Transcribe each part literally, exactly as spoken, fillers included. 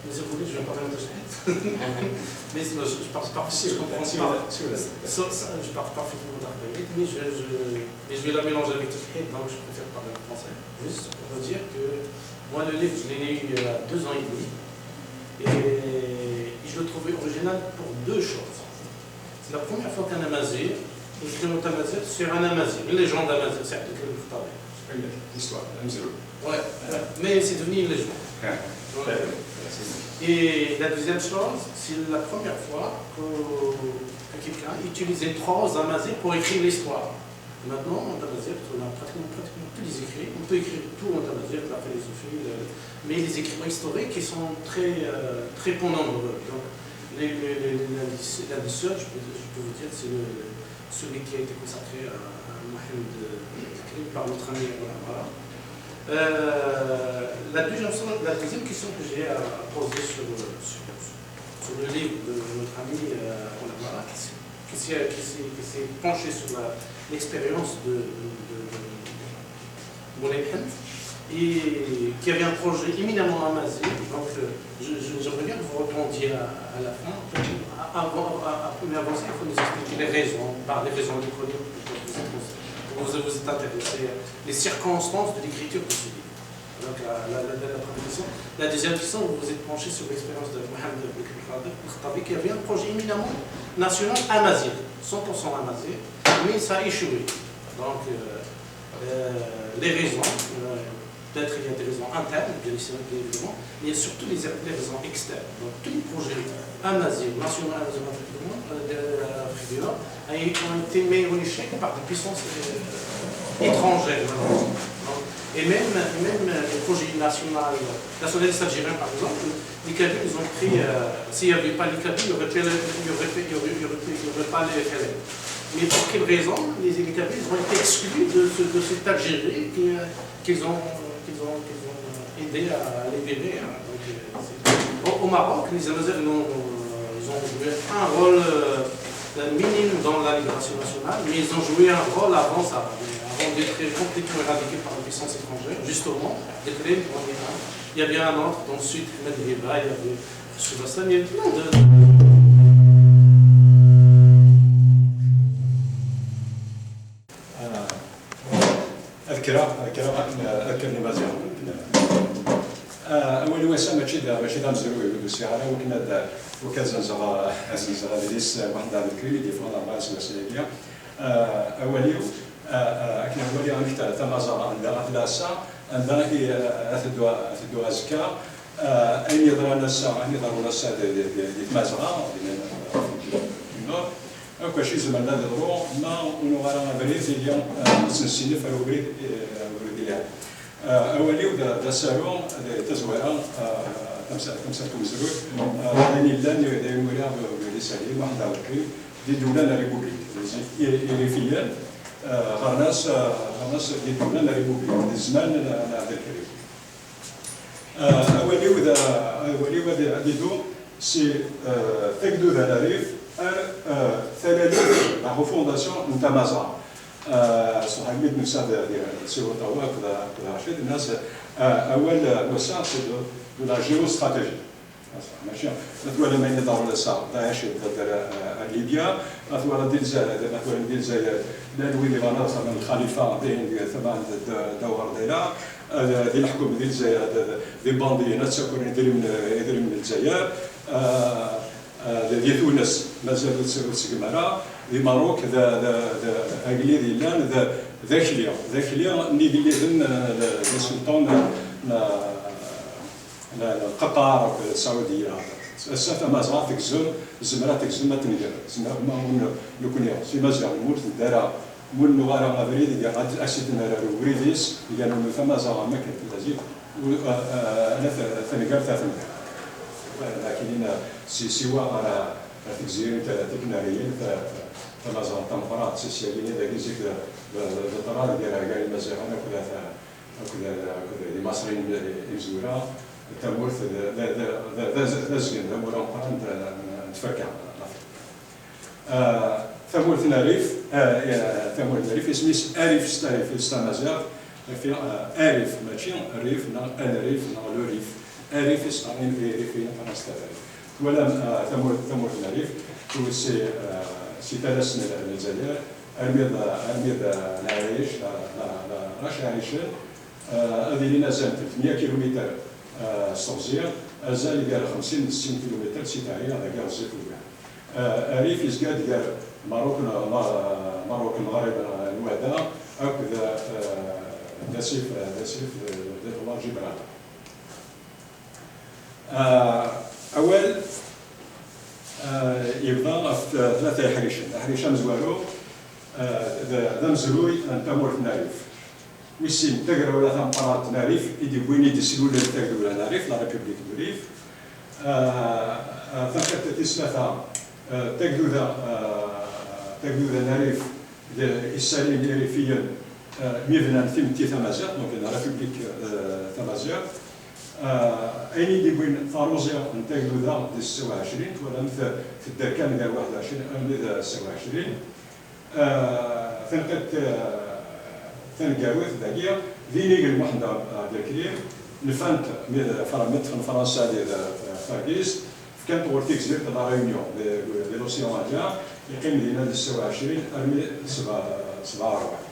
Si vous voulez, je vais parler en tajwid. Mais sinon, je, je parle parfaitement, je comprends pas. Ça, ça, je parle parfaitement en tajwid, mais je, je, mais je vais la mélanger avec tajwid, donc je préfère parler en français. Juste pour vous dire que moi, le livre, je l'ai lu il y a deux ans et demi, et je le trouvais original pour deux choses. C'est la première fois qu'un Amazigh écrit en tamazight sur un Amazigh, une légende amazigh, c'est Abdelkrim Khattabi. L'histoire, la mesure. Ouais, ouais. Mais c'est devenu une légende. Hein. Donc, Ouais. et la deuxième chose, c'est la première fois que, que quelqu'un utilisait trois Amazigh pour écrire l'histoire. Maintenant, en tamazight, on a pratiquement, pratiquement tous les écrits. On peut écrire tout en tamazight, la philosophie, le- mais les écrits historiques, ils sont très, euh, très peu nombreux. Donc, les, les, les, les, lundi, lundi soir, je peux, je peux vous dire, c'est le, celui qui a été consacré à, à Mohamed Abdelkrim par notre ami Abou Amara. Euh, la, deuxième, la deuxième question que j'ai à poser sur, sur, sur le livre de notre ami euh, Abou Amara, qui s'est qui s'est qui s'est- qui s'est penché sur la- l'expérience de, de, de, de Moulay Hent, et qui avait un projet éminemment amazigh. Donc, euh, je- je- j'aimerais bien que vous répondiez à, à la fin. Avant, à- à- mais avant ça, il faut nous expliquer les raisons, par les raisons économiques, pourquoi vous êtes, vous vous êtes intéressé, les circonstances de l'écriture de ce livre. Donc, la, la- la- la première question. La deuxième question, vous vous êtes penché sur l'expérience de Mohamed Abdelkrim Khattabi, qui avait un projet éminemment national amazigh, cent pour cent amazigh, mais ça a échoué. Donc, euh, euh, les raisons, euh, peut-être il y a des raisons internes, bien, bien évidemment, mais il y a surtout les, les raisons externes. Donc, tous les projets amazighs, nationaux amazighs, euh, de- euh, africains, ont été mis en échec par des puissances euh, étrangères, malheureusement. Donc, et même, et même euh, les projets nationaux, nationalistes algériens, par exemple, les Kabyles, ils ont pris, euh, s'il n'y avait pas les Kabyles, il n'y aurait, pas- il y aurait, pas- il y aurait, il y aurait, il y aurait pas les F L N. Mais pour quelle raison les, les Kabyles ont été exclus de, ce- de cette Algérie qui, euh, qu'ils ont, qu'ils ont, qu'ils ont euh, aidé à libérer, hein. Donc, euh, c'est- au, au Maroc, les Amazighs ont, euh, ils ont joué un rôle euh, euh, minime dans la libération nationale, mais ils ont joué un rôle avant ça, avant d'être complètement éradiqués par les puissances étrangères, justement, Abdelkrim, on est un. Il y avait un autre, ensuite Ahmed Hiba, il y avait Youssouf Aslam, il y avait plein de. Ad kkreɣ, ad kkreɣ akken ad kkren Imaziɣen. Awal-iw ass-a mačči d mačči d amezruy, ur d-usiɣ ara wakken ad wakken ad zenzeɣ ad zenzeɣ adlis n Muḥend Ɛebdelkrim i d-yeffɣen rebɛa iseggasen-agi. Awal-iw akken ad waliɣ amek tamaẓra anda tella ass-a, anda i ad teddu ad teddu azekka. Ayen yeḍran ass-a, ayen iḍerrun ass-a di di di di Tmazɣa, di Nord. Akk acu izemren ad iḍru ma ur nuɣ ara abrid, ili ad s-nessinef ar ubrid ar ubrid yelhan. Awal-iw d d asaru d tazwara tamsalt umezruy d ayen yellan d ayen walaɣ deg Lisa-agi Muḥend Ɛebdelkrim di ddula n la République, zik Irifiyen ɣernas ɣernas di ddula n la République di zzman n Ɛebdelkrim. Awal-iw d awal-iw ad ad idum si tagduda n Rrif ar talalit neɣ ufundasyu n Tamaẓra. Ṣṣbeḥ mi d-nusa d Si Waṭawa akked akked Racid, nnas awal n wass-a c'est de de la géostratégie. Mačči ma twalam ayen iḍerrun ass-a Daɛic yedder ar Libya, ma twalaḍ di Lezzayer, ma twalam di Lezzayer llan wid ibɣan ad xedmen lxalifa dihin di tama n Dda Werdila, di leḥkem di Lezzayer d ibandiyen ad ttakren idrimen idrimen n Lezzayer. Di Tunes mazal ur tt- ur tseggem ara. Di Merruk d d d agellid yellan d d akli d akli n yigelliden n d sulṭan n n Qaṭar akked Saɛudiya. Ass-a Tamazɣa tegzem, tzemmer ad tegzem ad tenger. Tzemmer ma ur n- nekni s Imaziɣen ur tedda ara, ur nuɣ ara abrid i ad as-id-nerr ubrid-is, gan unu Tamazɣa am akken tella zik, u- a- a- ala t- taneggart ad tenger. Lakin si siwa ɣer ɣer tegzirin ta- tiknariyin, ta- ta- Tamazɣa tameqqrant, s syagini dagi zik d d- d- d ṭṭrad gar gar Imaziɣen akked at- akked akked Imaṣriyen imezwura, tamurt d d d d d azgen, d amur ameqqran n tfakka n Afrika. Tamurt n Rif, tamurt n Rif isem-is Arif s Arif s tamaziɣt, Arif mačči Rif neɣ Al Rif neɣ Le Rif. Arif i s-qqaren Irifiyen, qqaren-as Tabarif. Twalam, ah, tamurt, tamurt n Rif, tewwet si, ah, si tala-s n Lezzayer, armi d, armi d, ah, Lɛerric, la, la, la, Rac Iɛricen, ah, ad ilin azal n telt mya kilumitr, ah, s teɣzi, azal gar xemsin d ssin kilumitr si Teɛri, dagi ɣezzif ugar. Ah, Rif yezga-d gar Merruk n, Ma-, Merruk n Lɣerib n Wada akked, ah, d asif, d asif, d Iṭwar Ǧibran. Ah, awal, ah, yebḍa ɣef t-, tlata iḥricen. Aḥric amezwaru, ah, d, d amezruy n tamurt n Rif. Wis sin, tagrawla tameqqrant n Rif i d-yewwin, i d-yeslulen tagdula n Rif, la République de Rif. Ah, ah, taxaṭ tis tlata, ah, tagduda, ah, tagduda n Rif d isalin irifiyen, ah, mi bnan timetti tamaziɣt, donc la République, ah, tamaziɣt. Ah, ayen i d-yewwin taruẓi n tagduda di setta u ɛecrin, twalamt tedder kan gar waḥed u ɛecrin armi d setta u ɛecrin. Ah, tanqiḍt, ah, taneggarut dagi, d inig n Muḥend Ɛebdelkrim, nfan-t mi d, mi ṭṭfen Fransa di, di, Fargist, fkan-t ɣur tigzirt La Réunion, di, di l'océan Indien, yeqqim dinna di setta u ɛecrin armi sebɛa, sebɛa u ṛebɛin.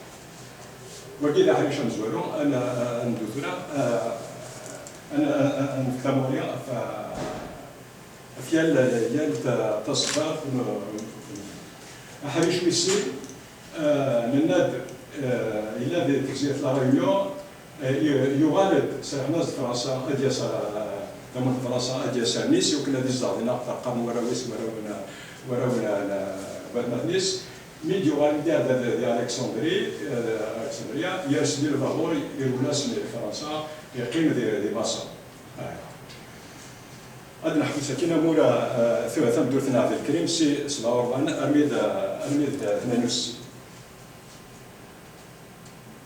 Wagi d aḥric amezwaru, ad n-, ad neddu tura, ah, ad n-, ad n-, ad nefk tamuɣli ɣef, ɣef yal, yal ta-, taṣeddart n, n, aḥric wis sin, ah, nenna-d, ah, yella di tegzirt La Réunion, ah, yu-, yuɣal-d, serrḥen-as-d Fransa, ad d-yas, ah, tamurt n Fransa, ad d-yas ar Nice, iwakken ad izdeɣ dinna ɣef ṛṛqam n warraw-is, warraw n, warraw n, n watmaten-is. Mi d-yuɣal, mi d-iɛedda di, di Alexandrie, eh, Alexandria, yers di lbabuṛ, irwel-asen i Fransa, yeqqim di, di Maṣer. Ad neḥku sakkin amur, eh, tu-, tameddurt n Ɛebdelkrim si sebɛa u ṛebɛin armi d, armi d tmanya u settin.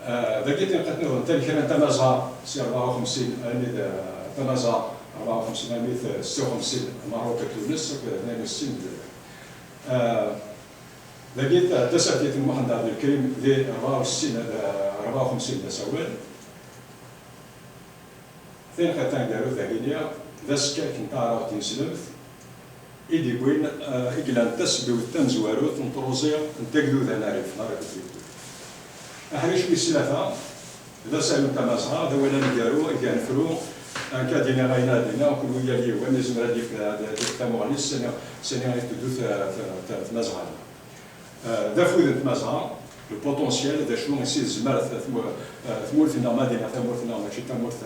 Eh, dagi tinqiḍt nniḍen, tali kra n Tamazɣa si rebɛa u xemsin armi d, eh, Tamazɣa rebɛa u xemsin armi d setta u xemsin, Merruk d Tunes, akked tmanya u settin d, eh, Dagi ta-, tasertit n Muḥend Ɛebdelkrim di rebɛa u settin, eh, rebɛa u xemsin d asawen. Tin ɣer taneggarut dagi-nni, d asekkak n taɛrabt tineslemt i d-yewwin, eh, i yellan d tasebbiwt tamezwarut n truẓi n tagduda n Rif, la République. Aḥric wis tlata, d asaru n Tamazɣa, d awal aneggaru i d-nefru, akka d-iniɣ ayen ara d-iniɣ, kenwi yal yiwen yezmer ad d-yefk, ad d-yefk tamuɣli-s, sani, sani i teddu t-, t-, t-, Tmazɣa. Eh, d afud n Tmazɣa, le potentiel, d acu i s-, tezmer t-, tmu-, eh, tmurt-nneɣ, ma d-iniɣ tamurt-nneɣ, mačči tamurt,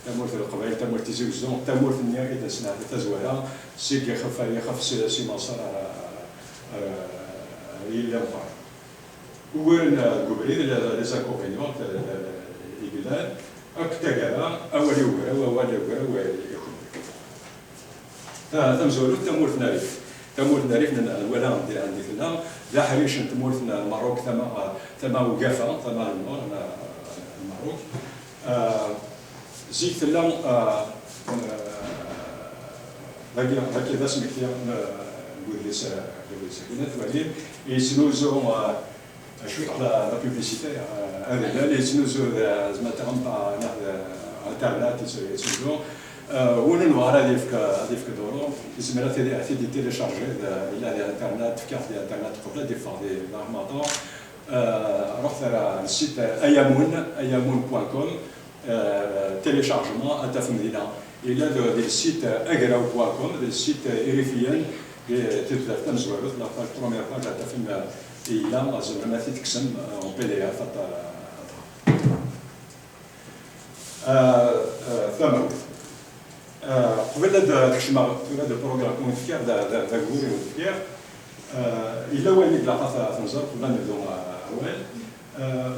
tamurt n Leqbayel, tamurt Tizi Wezzu, tamurt-nni i d-nesneɛti tazwara, seg ixef ar ixef, si, si Maṣer ar, ar, ar Yilli Meqqer. Uguren, eh, deg ubrid, les, les inconvénients, eh, eh, i yellan, akk taggara, awal i ugraw, awal i ugraw, eh, i kenwi. Ta-, tamezwarut, tamurt n Rif. Tamurt n Rif, n-, nwala anda, anda tella, d aḥric n tmurt n Lmerruk, tama, tama ugafa, tama n lmur n, n Lmerruk. Ah, zik tella, ah, ah, dagi, dagi d asmekti n, n wedlis, n wedlis-agi, ad twalim, yettnuzu, ah, cwiṭ la, la publicité, ah, ad ilal, yettnuzu, ah, zma tiɣempa, neɣ, ah, internet, yettnuzu. Ah, win nebɣa ara ad yefk, ad yefk duru, yezmer ad t-, ad t-id-télécharger, d, yella di internet, fkiɣ di internet qbel ad yeffeɣ di, di Remḍan. Ah, ruḥet ar le site ayamun, ayamun point com. Euh, téléchargement, ad tafem dinna. Yella d, d le site agraw point com, d le site irifiyen, di tebdert tamezwarut, la page, première page, ad tafem, euh, yella, tzemrem ad t-id-tekksem, euh, en P D F, ad, euh, euh, tamawt. Euh, qbel ad, ad kecmeɣ tura d programme i wen-fkiɣ, d, d, d aggur i wen-fkiɣ, euh, yella wayen i ilaq ad t-, ad t-nẓer qbel ad nebdu, euh, awal. Euh,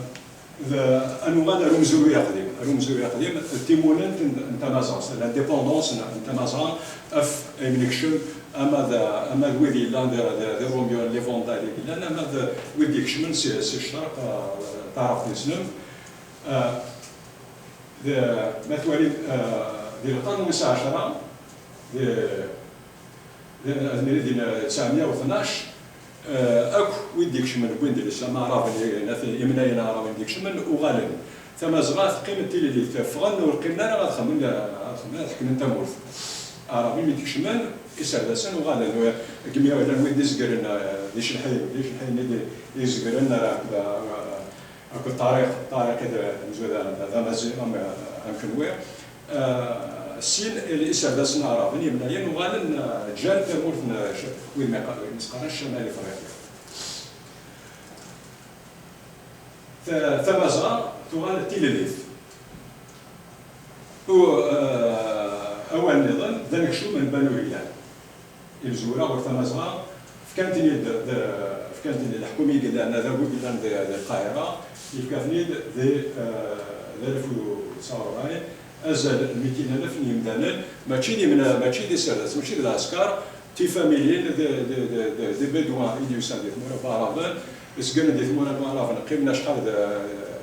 d, ad nuɣal ar umezruy aqdim, ar umezruy aqdim, d timunent n, n tamaziɣt, l'indépendance n, n tamaziɣt, af ayen nekcem, ama d, ama d wid yellan d, d, d Iṛumyen, les Vandales i yellan, ama d wid d-ikecmen si, si ccerq, euh, taɛrabt n snem. Euh, d, ma twalim, euh, di lqern wis ɛecra, di, di, ad nili din tesɛemya u tnac, eh, akk wid d-ikecmen wwin-d lislam, aɛraben, i-, nat-, imnayen aɛraben d-ikecmen, uɣalen. Tamazɣa teqqim d tilellit, ffɣen ur qqimen ara ad xedmen, ad xedmen, ad ḥekmen tamurt. Aɛraben mi d-kecmen, iserdasen uɣalen, deg mi llan wid d-izegren, eh, d icelḥiyen, d icelḥiyen i d-izegren ara akked, eh, akked Ṭariq, Ṭariq i d, d, d, d amaziɣ am, am kenwi. Eh, sin iserdasen aɛraben yemnayen uɣalen, eh, ǧǧan tamurt n, eh, wid mi qa-, wid mi s-qqaren Ccamal Ifriqi. Ta-, Tamazɣa tuɣal d tilellit. U, eh, awal nniḍen d anekcum n Banu Hilal. Imezwura ɣer Tamazɣa fkan-ten-id, d, fkan-ten-id leḥkum i yellan, adabu i yellan di, di Lqahira, yefka-ten-id di, eh, d alef u tesɛa u rebɛin, azal n mitin alef n yimdanen, mačči d imna-, mačči d iserdasen, mačči d lɛesker, tifamilin d, d, d, d, d Bedouin i d-yusan di tmura n Waɛraben, zgan di tmura n Waɛraben, qqimen acḥal d,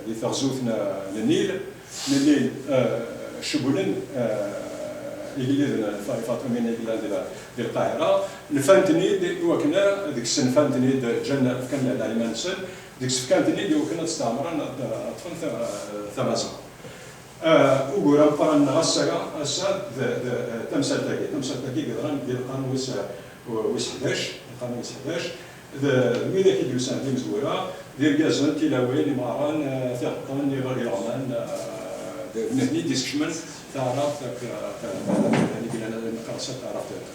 di teɣzut n, n Nnil, n Nnil, eh, cewwlen, eh, igelliden n Fa-, Faṭimiyen i yellan di, di Lqahira, nfan-ten-id i wakken, deg-sen nfan-ten-id, ǧǧan, fkan leɛnaya iman-nsen, deg-s fkan-ten-id i wakken ad steɛmren, ad, ad ṭṭfen ta-, Tamazɣa. Eh, ugur ameqqran-nneɣ ass-a, ass-a d, d, d tamsalt-agi, tamsalt-agi yeḍran di lqern wis, wis ḥdac, lqern wis ḥdac, d, d widak i d-yusan d imezwura, d irgazen, tilawin, imɣaren, eh, tiɣeṭṭen, iɣ-, iɣerman, eh, d, d nitni i d-iskecmen taɛrabt, ak-, ta-, ta-, yani, glan, neqqar-as taɛrabt, eh,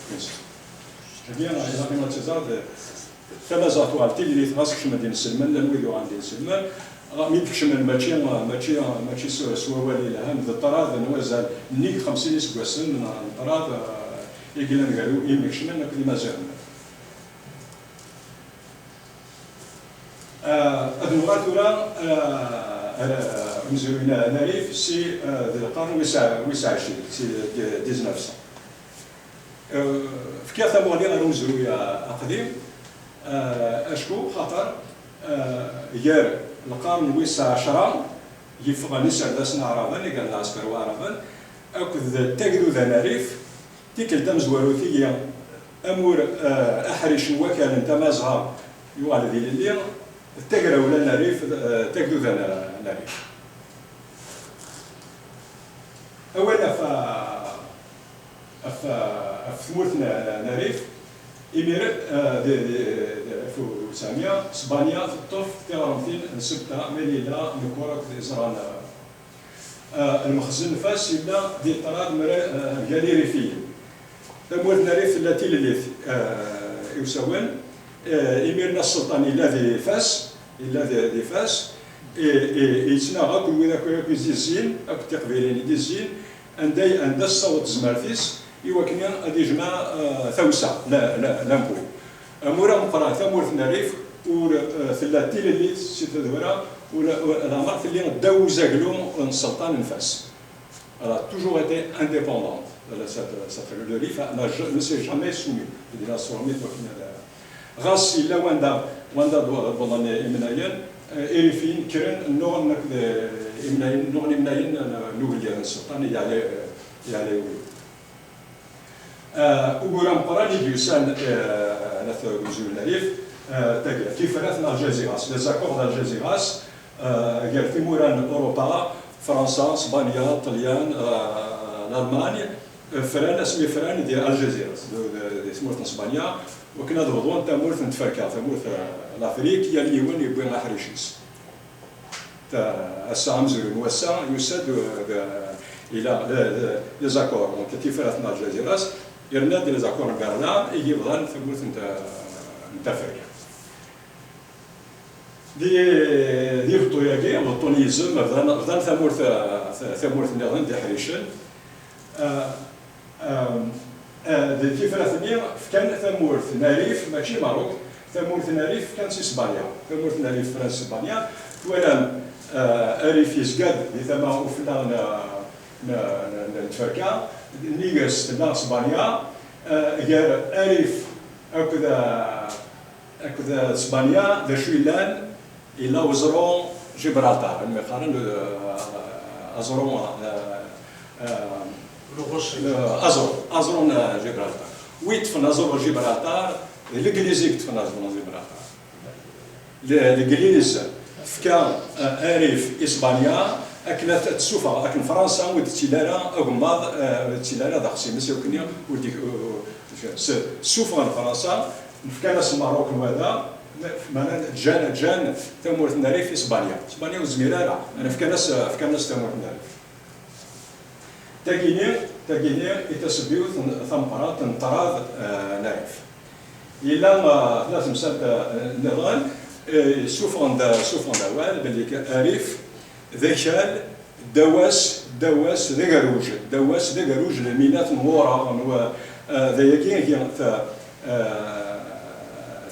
Agi, ilaq ad tt-iẓer d Tamazɣa tuɣal d tilellit, ɣas kecmen-d inselmen, llan wid yuɣalen d inselmen. Mi d-kecmen, mačči, mačči, mačči s, s wawal yelhan, d ṭṭrad n wazal nnig xemsin iseggasen n, n ṭṭrad, eh, i yellan gar imi kecmen akked Imaziɣen. Eh, ad nuɣal tura, eh, ar, eh, umezruy n, n Arif si, eh, d lqern wis, wis ɛecrin, si dix-neuf cents. Eh, fkiɣ tamuɣli ɣer umezruy aqdim, eh, acku xaṭer, eh, gar lqern wis ɛecra yeffɣen iserdasen aɛraben, i gan lɛesker waɛraben, akked tagduda n Arif, tikkelt tamezwarut-agi, amur, eh, aḥric n wakal n Tamazɣa yuɣal d ilelli, d tagrawla n Arif, eh, tagduda n, n Arif. Awal ɣef, ɣef, ɣef tmurt n, n Rrif, imiren, eh, di, di, di alef u tesɛemya, Spanya teṭṭef tiɣremtin n Sebta, Melilla, Mekwer akked Iẓran. Eh, lmexzen n Fas yella di ṭṭrad mra-, eh, gar Irifiyen. Tamurt n Rrif tella d tilellit, eh, i usawen. Eh, imiren asselṭan yella di Fas, yella di, di Fas, i, i, yettnaɣ akk wid akk, akk i d-izzin, akk tiqbilin i d-izzin, anda, anda tessaweḍ tezmert-is i wakken ad ijmeɛ, eh, tawsa, la, la, l'impôt. Amur ameqqran, tamurt n Rrif, ur, eh, tella d tilellit si tadwara, ur, ur, leɛmer telli ddaw uzaglu n sselṭan n Fas. Elle a toujours été indépendante, euh, cette, cette, le Rif n'a ja-, ne s'est jamais soumis. Di la soumis, ɣas yella wanda, wanda d-, wwḍen imnayen, eh, Irifiyen kkren, nnuɣen akked, eh, imnayen, nnuɣen imnayen, eh, n ugellid n sselṭan, yeɛla, eh, yeɛlawi. Eh, ugur ameqqran i d-yusan, eh, la tguzzu n Rrif, eh, tagi, tifrat n Aljaziras, les accords d'Aljaziras, eh, gar timura n Europa, Fransa, Spanya, Ṭelyan, eh, Lalman, eh, fran, asmi fran di Aljaziras, di, di, di tmurt n Spanya, wakken ad bḍun tamurt n tferka, tamurt, eh, Lafrik, yal yiwen yewwi aḥric-is. Ta-, ass-a amezruy n wass-a yusa-d, eh, d, ila, d, d, les accords, donc, tifrat n Aljaziras, yerna-d les accords n Berlin, i yebḍan tamurt n ta-, n Tafrika. Di, di beṭṭu-agi, beṭṭu n yizem, bḍan, bḍan tamurt, eh, ta-, tamurt nniḍen d iḥricen. Eh, Ehm, eh, di tifrat-nni fkan tamurt n Rrif, mačči Merruk, tamurt n Rrif fkan si Spanya. Tamurt n Rrif fran si Spanya. Twalam, eh, Rrif yezga-d di tama ufella n, n, n, n tferka, nnig-s tella Spanya, eh, gar Rrif akked, eh, akked Spanya, d acu yellan? Yella weẓru Gibraltar, almi qqaren, eh, aẓru, eh, eh, eh, aẓru, aẓru n Gibraltar. Wi yeṭṭfen aẓru Gibraltar, d Legliz i yeṭṭfen aẓru Gibraltar. Le-, Legliz tefka, eh, Rrif i Spanya, Akken ad, ad tessufeɣ, akken Fransa ur d-tettili ara agemmaḍ, eh, ur d-tettili ara d axṣim-is, akken ur d-, s-, ssufɣen Fransa, fkan-as Lmerruk n wada, meɛna ǧǧan, ǧǧan tamurt n Rrif i Sbanya. Sbanya ur tezmir ara, meɛna fkan-as, fkan-as tamurt n Rrif. Tagini, tagini i tasebbiwt n, tameqqrant n ṭṭrad, eh, n Rrif. Yella, eh, tella temsalt, eh, nniḍen, eh, suffɣen-d, suffɣen-d awal belli Rrif d akal, ddaw-as, ddaw-as d agerruj, ddaw-as d agerruj n lminat n wureɣ, n wa-, eh, d ayagi i ta-, eh,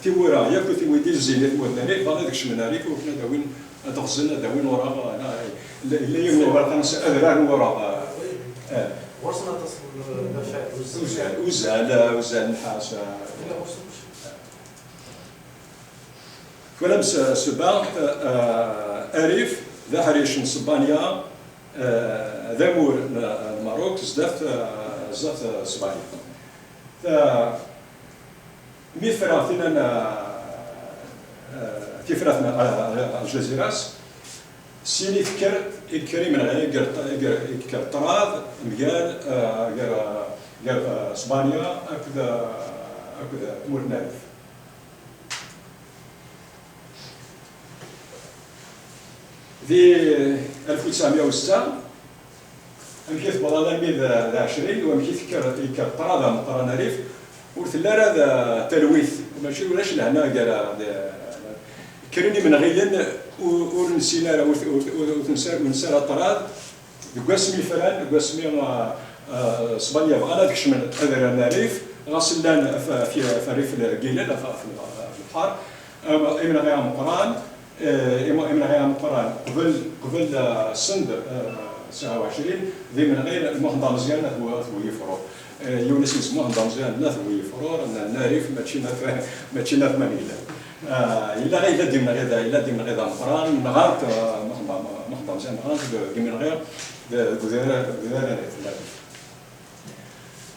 tiwura, yakk tiwwura i yezzin i tmurt n Rrif, bɣan ad kecmen Rrif, wakken ad awin, ad ɣzen, ad awin wureɣ, eh, la, la yiwen n wureɣ, kan s-, adrar n wureɣ, eh, eh. Ɣur-sen aṭas n, n lfeɛl, uzzal. Uzzal, uzzal, eh, uzzal, nnḥas, eh. Yella ɣur-sen kullec. Twalam s-, sebba, eh, Rrif d aḥric n Sbanya, eh, d amur n, n Lmerruk, zdat, eh, zdat, eh, Sbanya. Ta-, mi tefra tinan, eh, eh, tifrat n, eh, Ljaziras, sin i tekker, i tekker imenɣi, i ger-, i ger-, i tekker ṭṭrad mgal, eh, gar, eh, gar, eh, Sbanya akked, eh, akked tmurt n Rrif. Di alef u tesɛemya u setta, amek i tewweḍ alammi d, d ɛecrin, u amek i tekker, yekker ṭṭrad ameqqran Rrif, ur telli ara d talwit, mačči ulac lehna gar, d, kkren imenɣiyen, ur, ur nessin ara, ur, ur, ur, ur tensa-, ur nessin ara ṭṭrad, Deg wasmi fran, deg wasmi, ah, ah, Sbanya bɣan ad kecmen adrar n Rrif, ɣas llan f-, f-, f rrif n Gilel, f, f, f lebḥer, ah, imenɣi ameqqran, eh, im-, imenɣi ameqqran, qbel, qbel, ah, send, ah, tesɛa u ɛecrin, d imenɣi n Muḥend Ameẓyan n At Bu-, At Buyefrur. Eh, yiwen isem-is Muḥend Ameẓyan n At Buyefrur, n, n Rrif, mačči n At, mačči n At Manila. Ah, yella, yella d imenɣi d, yella d imenɣi d ameqqran, nɣan-t, ah, Muḥend Am-, Muḥend Ameẓyan, nɣan-t deg, deg imenɣi, deg, deg udrar, deg udrar n Rrif.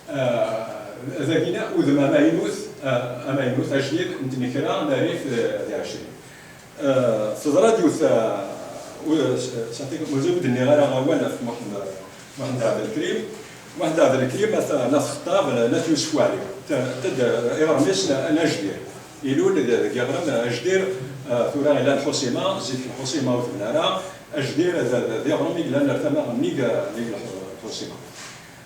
Ah, dagina, udem amaynut, ah, amaynut, ajdid, n tnekra n Rrif, eh, di ɛecrin. Eh, teḍra-d yiwet, eh, u-, s-, s-, mazal ur d-nniɣ ara awal ɣef Muḥend, Muḥend Ɛebdelkrim. Muḥend Ɛebdelkrim, at, n At Xeṭṭab, n At Yusef Waɛli. Ta-, tad-, iɣrem-is n, n Ajdir. Ilul d-, deg iɣrem Ajdir, eh, tura ila Lḥusima, zik Lḥusima ur tebna ara. Ajdir d, d, d iɣrem i yellan ar tama nnig, nnig Lḥu-, Lḥusima.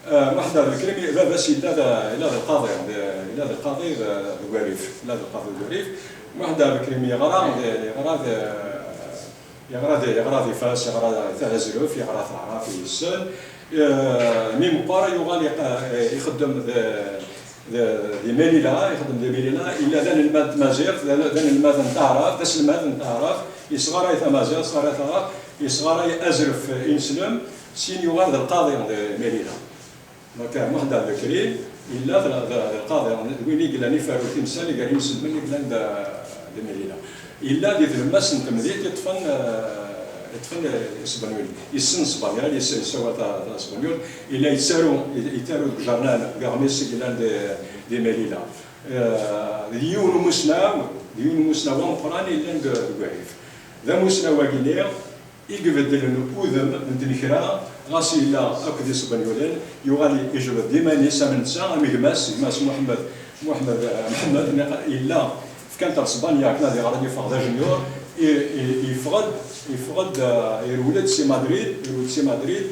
Eh, Muḥend Ɛebdelkrim, baba-s yella d, yella d lqaḍi, d, yella d lqaḍi d, deg Warif, yella d lqaḍi deg Warif. Muḥend Ɛebdelkrim yeɣra, d, yeɣra d, yeɣra d, yeɣra di Fas, yeɣra Taɛezruft, yeɣra taɛrabt yessen. Eh, mi meqqer yuɣal iq-, eh, ixeddem d, d, di Malila, ixeddem di Malila, yella d anelmad n tmaziɣt, d, d anelmad n taɛrabt, d aselmad n taɛrabt, yesɣaray tamaziɣt, yesɣaray taɛrabt, yesɣaray azref ineslem, syin yuɣal d lqaḍi di Malila. Donc, Muḥend Ɛebdelkrim yella d, d, d lqaḍi, d win i yellan iferru timsal gar yimselmen i yellan d, d Malila. Yella di tlemmast n temdint i ṭṭfen, eh, i ṭṭfen, eh, isebanyulen. Yessen Sbanyal, yes-, yessawal ta-, tasbanyult. Yella yettaru, yettaru deg ujernan, deg aɣmis i yellan di, di Malila. Eh, d yiwen umusnaw, d yiwen umusnaw ameqqran i yellan deg, deg Warif. D amusnaw-agi-nni, i ibeddlen udem n tnekra, ɣas yella akked Isebanyulen, yuɣal yejbed-d iman-is am netta, am gma-s, gma-s Muḥemmed, Muḥemmed, eh, Mḥemmed, nniɣ, yella, fkan-t ar Sbanya akken ad iɣer ad yeffeɣ d ajenyur, i, i, yeffeɣ-d, yeffeɣ-d, eh, irwel-d si Madrid, irwel-d si Madrid,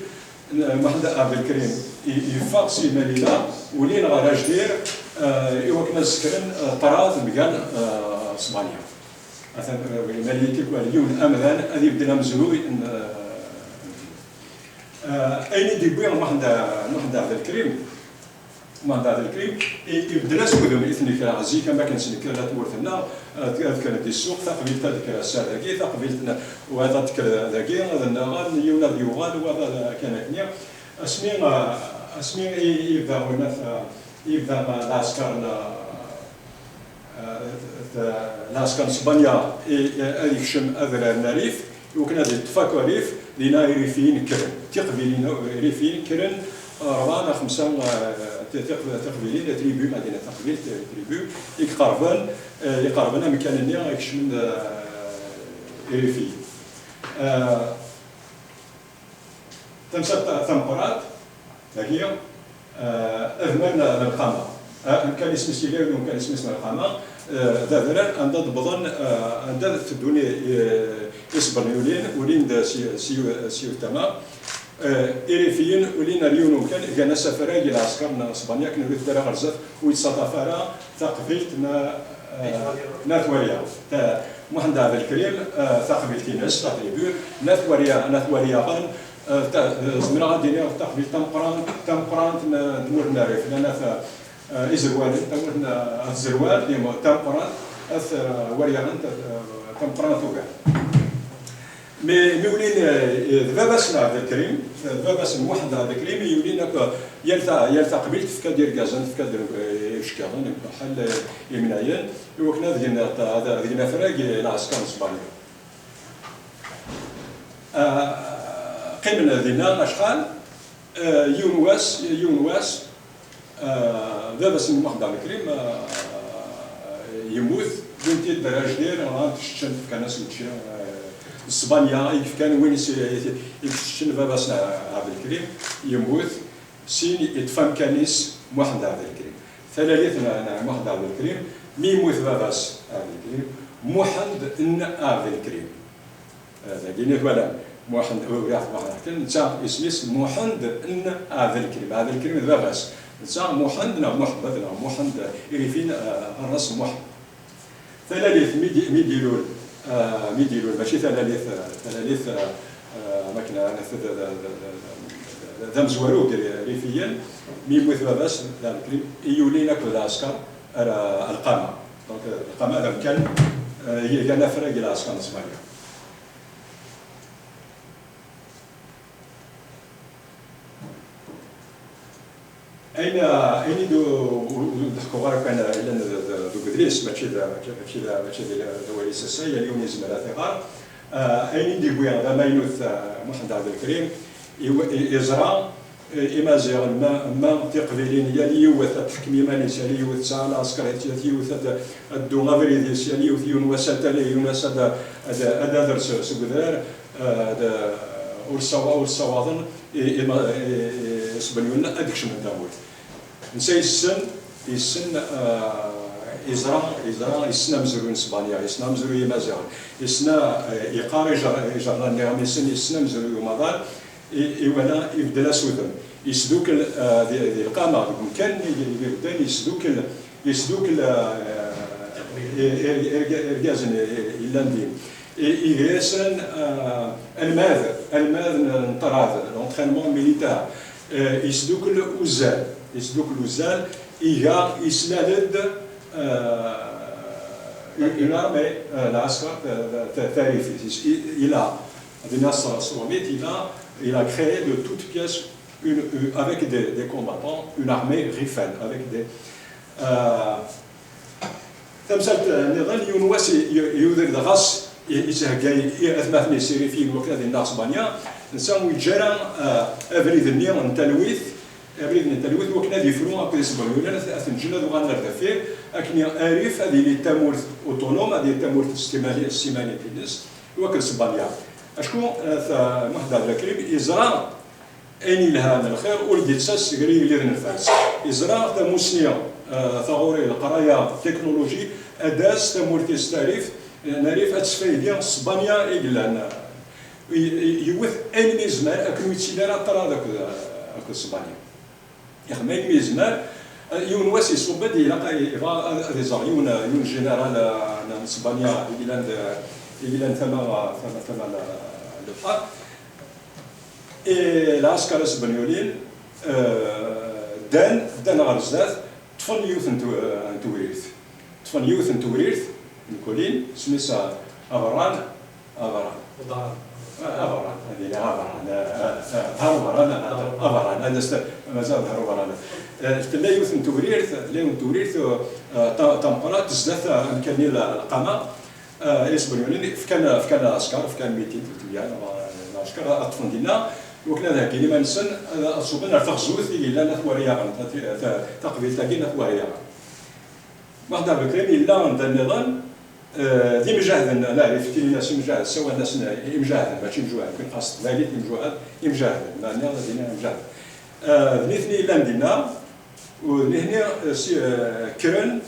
eh, Muḥend Abdelkrim, i, yeffeɣ si Malila, ulin ɣer Ajdir, eh, i wakken ad sekren, eh, ṭṭrad mgal, eh, Sbanya. Atan, eh, Mali tikwal yiwen amdan ad ibeddel amezruy n, eh, eh, ayen i d-yewwi Muḥend, Muḥend Ɛebdelkrim. Muḥend Ɛebdelkrim, i-, ibeddel-as udem i tnekra. Zik am akken s-nekker la tmurt-nneɣ, eh, ad kkren di ssuq, taqbilt ad tekker ass-a dagi, taqbilt n-, u ad tekker dagi, ad nnaɣen, yiwen ad yuɣal, u ad, ad, kan akkenni. Asmi, eh, asmi i, i yebda winat, eh, i yebda, eh, lɛesker n, eh, Eh, t-, lɛesker n Sbanya i, i, ad yekcem adrar n Rrif, i wakken ad yeṭṭef akk Rrif, dinna Irifiyen kkren. Tiqbilin, Irifiyen kkren, eh, rebɛa neɣ xemsa, eh, ti-, tiq-, tiqbilin, tribu, Madina Taqbilt, eh, tribu, i iqerben, eh, iqerben amkan-nni, i ikecmen, eh, Irifiyen. Eh, Tamsalt tameqqrant dagi, eh, adrar n lqama. Eh, amkan isem-is yella yiwen umkan isem-is n lqama, eh, d adrar anda d-wwḍen, eh, anda teddun i, i, isbenyulen, ulin-d si, si, si tama. Eh, Irifiyen ulin ar yiwen umkan, gan asafrag i lɛesker n Sbanya akken ur iteddu ara ɣer zdat, ur yettaṭṭaf ara taqbilt n, eh, n At Werya. Ta-, Muḥend Ɛebdelkrim, eh, taqbilt-ines, la tribu, n At Werya, n At Weryaɣen, eh, ta-, eh, zemreɣ ad d-iniɣ taqbilt tameqqrant, tameqqrant n, n tmurt n Rrif, llan At, eh, Izerwalen, tamurt n, eh, At Zerwal, d tameqqrant, At, eh, Weryaɣen, ta-, eh, tameqqrant ugar. Mi, mi ulin, eh, d baba-s n Ɛebdelkrim, d baba-s n Muḥend Ɛebdelkrim, i yulin akk, yal ta-, yal taqbilt tefka-d irgazen, tefka-d i-, icekkiḍen, bḥal, eh, imnayen, i wakken ad gen, ad, ad gen afrag i lɛesker n Sbanya. Ah, qqimen dinna acḥal, eh, yiwen wass, yiwen wass, Ah, baba-s n Muḥend Ɛebdelkrim, ah, yemmut, wwin-t-id ar Ajdir, nɣan-t, ččan-t, fkan-as učči, ah, d ṣṣbanya i yefkan win i s-, i s-, i s-ččan baba-s n Ɛebdelkrim, yemmut, sin yeṭṭef amkan-is Muḥend Ɛebdelkrim. Talalit n, n Muḥend Ɛebdelkrim, mi yemmut baba-s Ɛebdelkrim, Muḥend n Ɛebdelkrim. Eh, dagi i twalam Muḥend, ur iɛref Muḥend Ɛebdelkrim, netta isem-is Muḥend n Ɛebdelkrim. Ɛebdelkrim d baba-s. Netta Muḥend neɣ Muḥemmed neɣ Muḥend, Irifiyen, eh, rran-as Muḥend. Talalit mi d-, mi d-ilul, eh, mi d-ilul, mačči talalit, eh, talalit, eh, eh, makken, eh, d, d amezwaru deg Irifiyen, mi yemmut baba-s d Ɛebdelkrim, i yulin akked lɛesker ar, eh, Lqama. Donc, eh, Lqama d amkan, eh, i gan afrag i lɛesker n Sbanya. Ayen, ayen i d-, ur, ur d-ḥkuɣ ara kan, yellan d, d, deg udlis, mačči d, mačči, mačči d, mačči d, d awal-is ass-a, yal yiwen yezmer ad t-iɣer. Ah, ayen i d-yewwi d amaynut, ah, Muḥend Ɛebdelkrim, i, i, yeẓra, eh, Imaziɣen, ma, ma tiqbilin, yal yiwet ad teḥkem iman-is, yal yiwet tesɛa lɛesker, yal yiwet ad, ad teddu abrid-is, yal yiwet yiwen wass ad tali, yiwen wass ad, ad, ad ader s-, seg udrar, eh, ad, ur ssawa-, ur ssawaḍen i, i, i, i, isbenyulen ad kecmen tamurt. Netta yessen, yessen, eh, yeẓra, yeẓra, yessen amezruy n Sbanya, yessen amezruy n Yimaziɣen, yessen, eh, yeqqar ijer-, ijernan n yiɣmisen, yessen amezruy n umaḍal, i, iwala, ibeddel asudem. Yesdukel, eh, di, di Lqama, deg umkan i, i ibedden, yesdukel, yesdukel, eh, i, i, irga-, irgazen i, i, yellan din. I, iga-yasen, eh, almad, almad n, n ṭṭrad, l'entraînement militaire. Eh, yesdukel uzzal, yesdukel uzzal, iga, yeslal-d, eh, une armée, eh, lɛesker, eh, ta-, tarifit. Il, il a, dinna s, s Rrumit, il a, il a créé de toutes pièces une, une, avec des, des combattants, une armée rifaine, avec des, euh, Tamsalt nniḍen, yiwen wass i, i, yuder-d ɣas i, yetthegga i, i atmaten-is Irifiyen wakken ad innaɣ Sbanya, netta ur yeǧǧa ara, ah, abrid-nni n talwit, abrid n talwit wakken ad yefru akked Isbenyulen, ad, ad ten-ǧǧen ad uɣalen ar deffir, akken Arif ad yili d tamurt autonome, ad yili d tamurt s timali-, s timanit-ines, i wakken Sbanya. Acku, ah, ta-, Muḥend Ɛebdelkrim yeẓra ayen yelhan, lxir ur d-yettas seg yigelliden n Lfers. Yeẓra tamussni, eh, taɣuri, leqraya, teknuluji, ad d-tas tamurt-is Tarif, eh, n Arif ad tesfaydi Sbanya i yellan. I, i, yewwet ayen mi yezmer akken ur yettili ara ṭṭrad akked, akked Sbanya. Ixdem ayen mi yezmer. Eh, yiwen wass iṣubb-d, ilaq, yebɣa ad, ad iẓer yiwen, yiwen général, eh, n Sbanya i yellan d, i yellan tama, tama, tama n lebḥer. I lɛesker isbenyulen, eh, ddan, ddan ɣer zdat, ṭṭfen yiwet n tew-, n tewrirt. Ṭṭfen yiwet n tewrirt, mkulin, isem-is Aberran, Aberran. Aberran, ad iniɣ Aberran, eh, eh, eh, Ḍher Uberran, eh, Aberran, ad as-, mazal Ḍher Uberran. Eh, tella yiwet n tewrirt, tella yiwet n tewrirt, eh, ta-, tameqqrant, zdat, eh, amkan-nni l-, Lqama. Ah, isbenyulen fkan, fkan askar, fkan mitin, tletlmya, neɣ, neɣ askar, ad ṭṭfen dinna, iwakken ad heggin iman-nsen, ad, ad ṣubben ar teɣzut i yellan At Weryaɣen, ta-, ta-, taqbilt-agi n At Weryaɣen. Muḥend Ɛebdelkrim yella anda nniḍen, Eh, d imjahden, la, ifettinen-as imjahd, ssawalen-asen imjahden, mačči imjuhad, kan xas s teqbaylit imjuhad, imjahden, meɛna ad iniɣ imjahden. Eh, d nitni yellan dinna, u d nitni, eh, si, eh, kkren,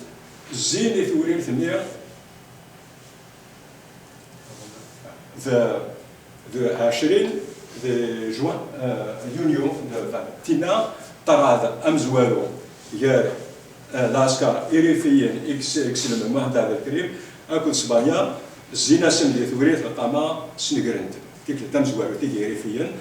zzin i tewrirt-nni, d, d ɛecrin d juin, eh, yunyu, d, tinna ṭṭrad amezwaru gar, eh, lɛesker irifiyen i yes-, i iselmen Muḥend Ɛebdelkrim akked Spanya, zzin-asen di tewrirt lqama, snegren-t. Tikkelt tamezwarut i irifiyen,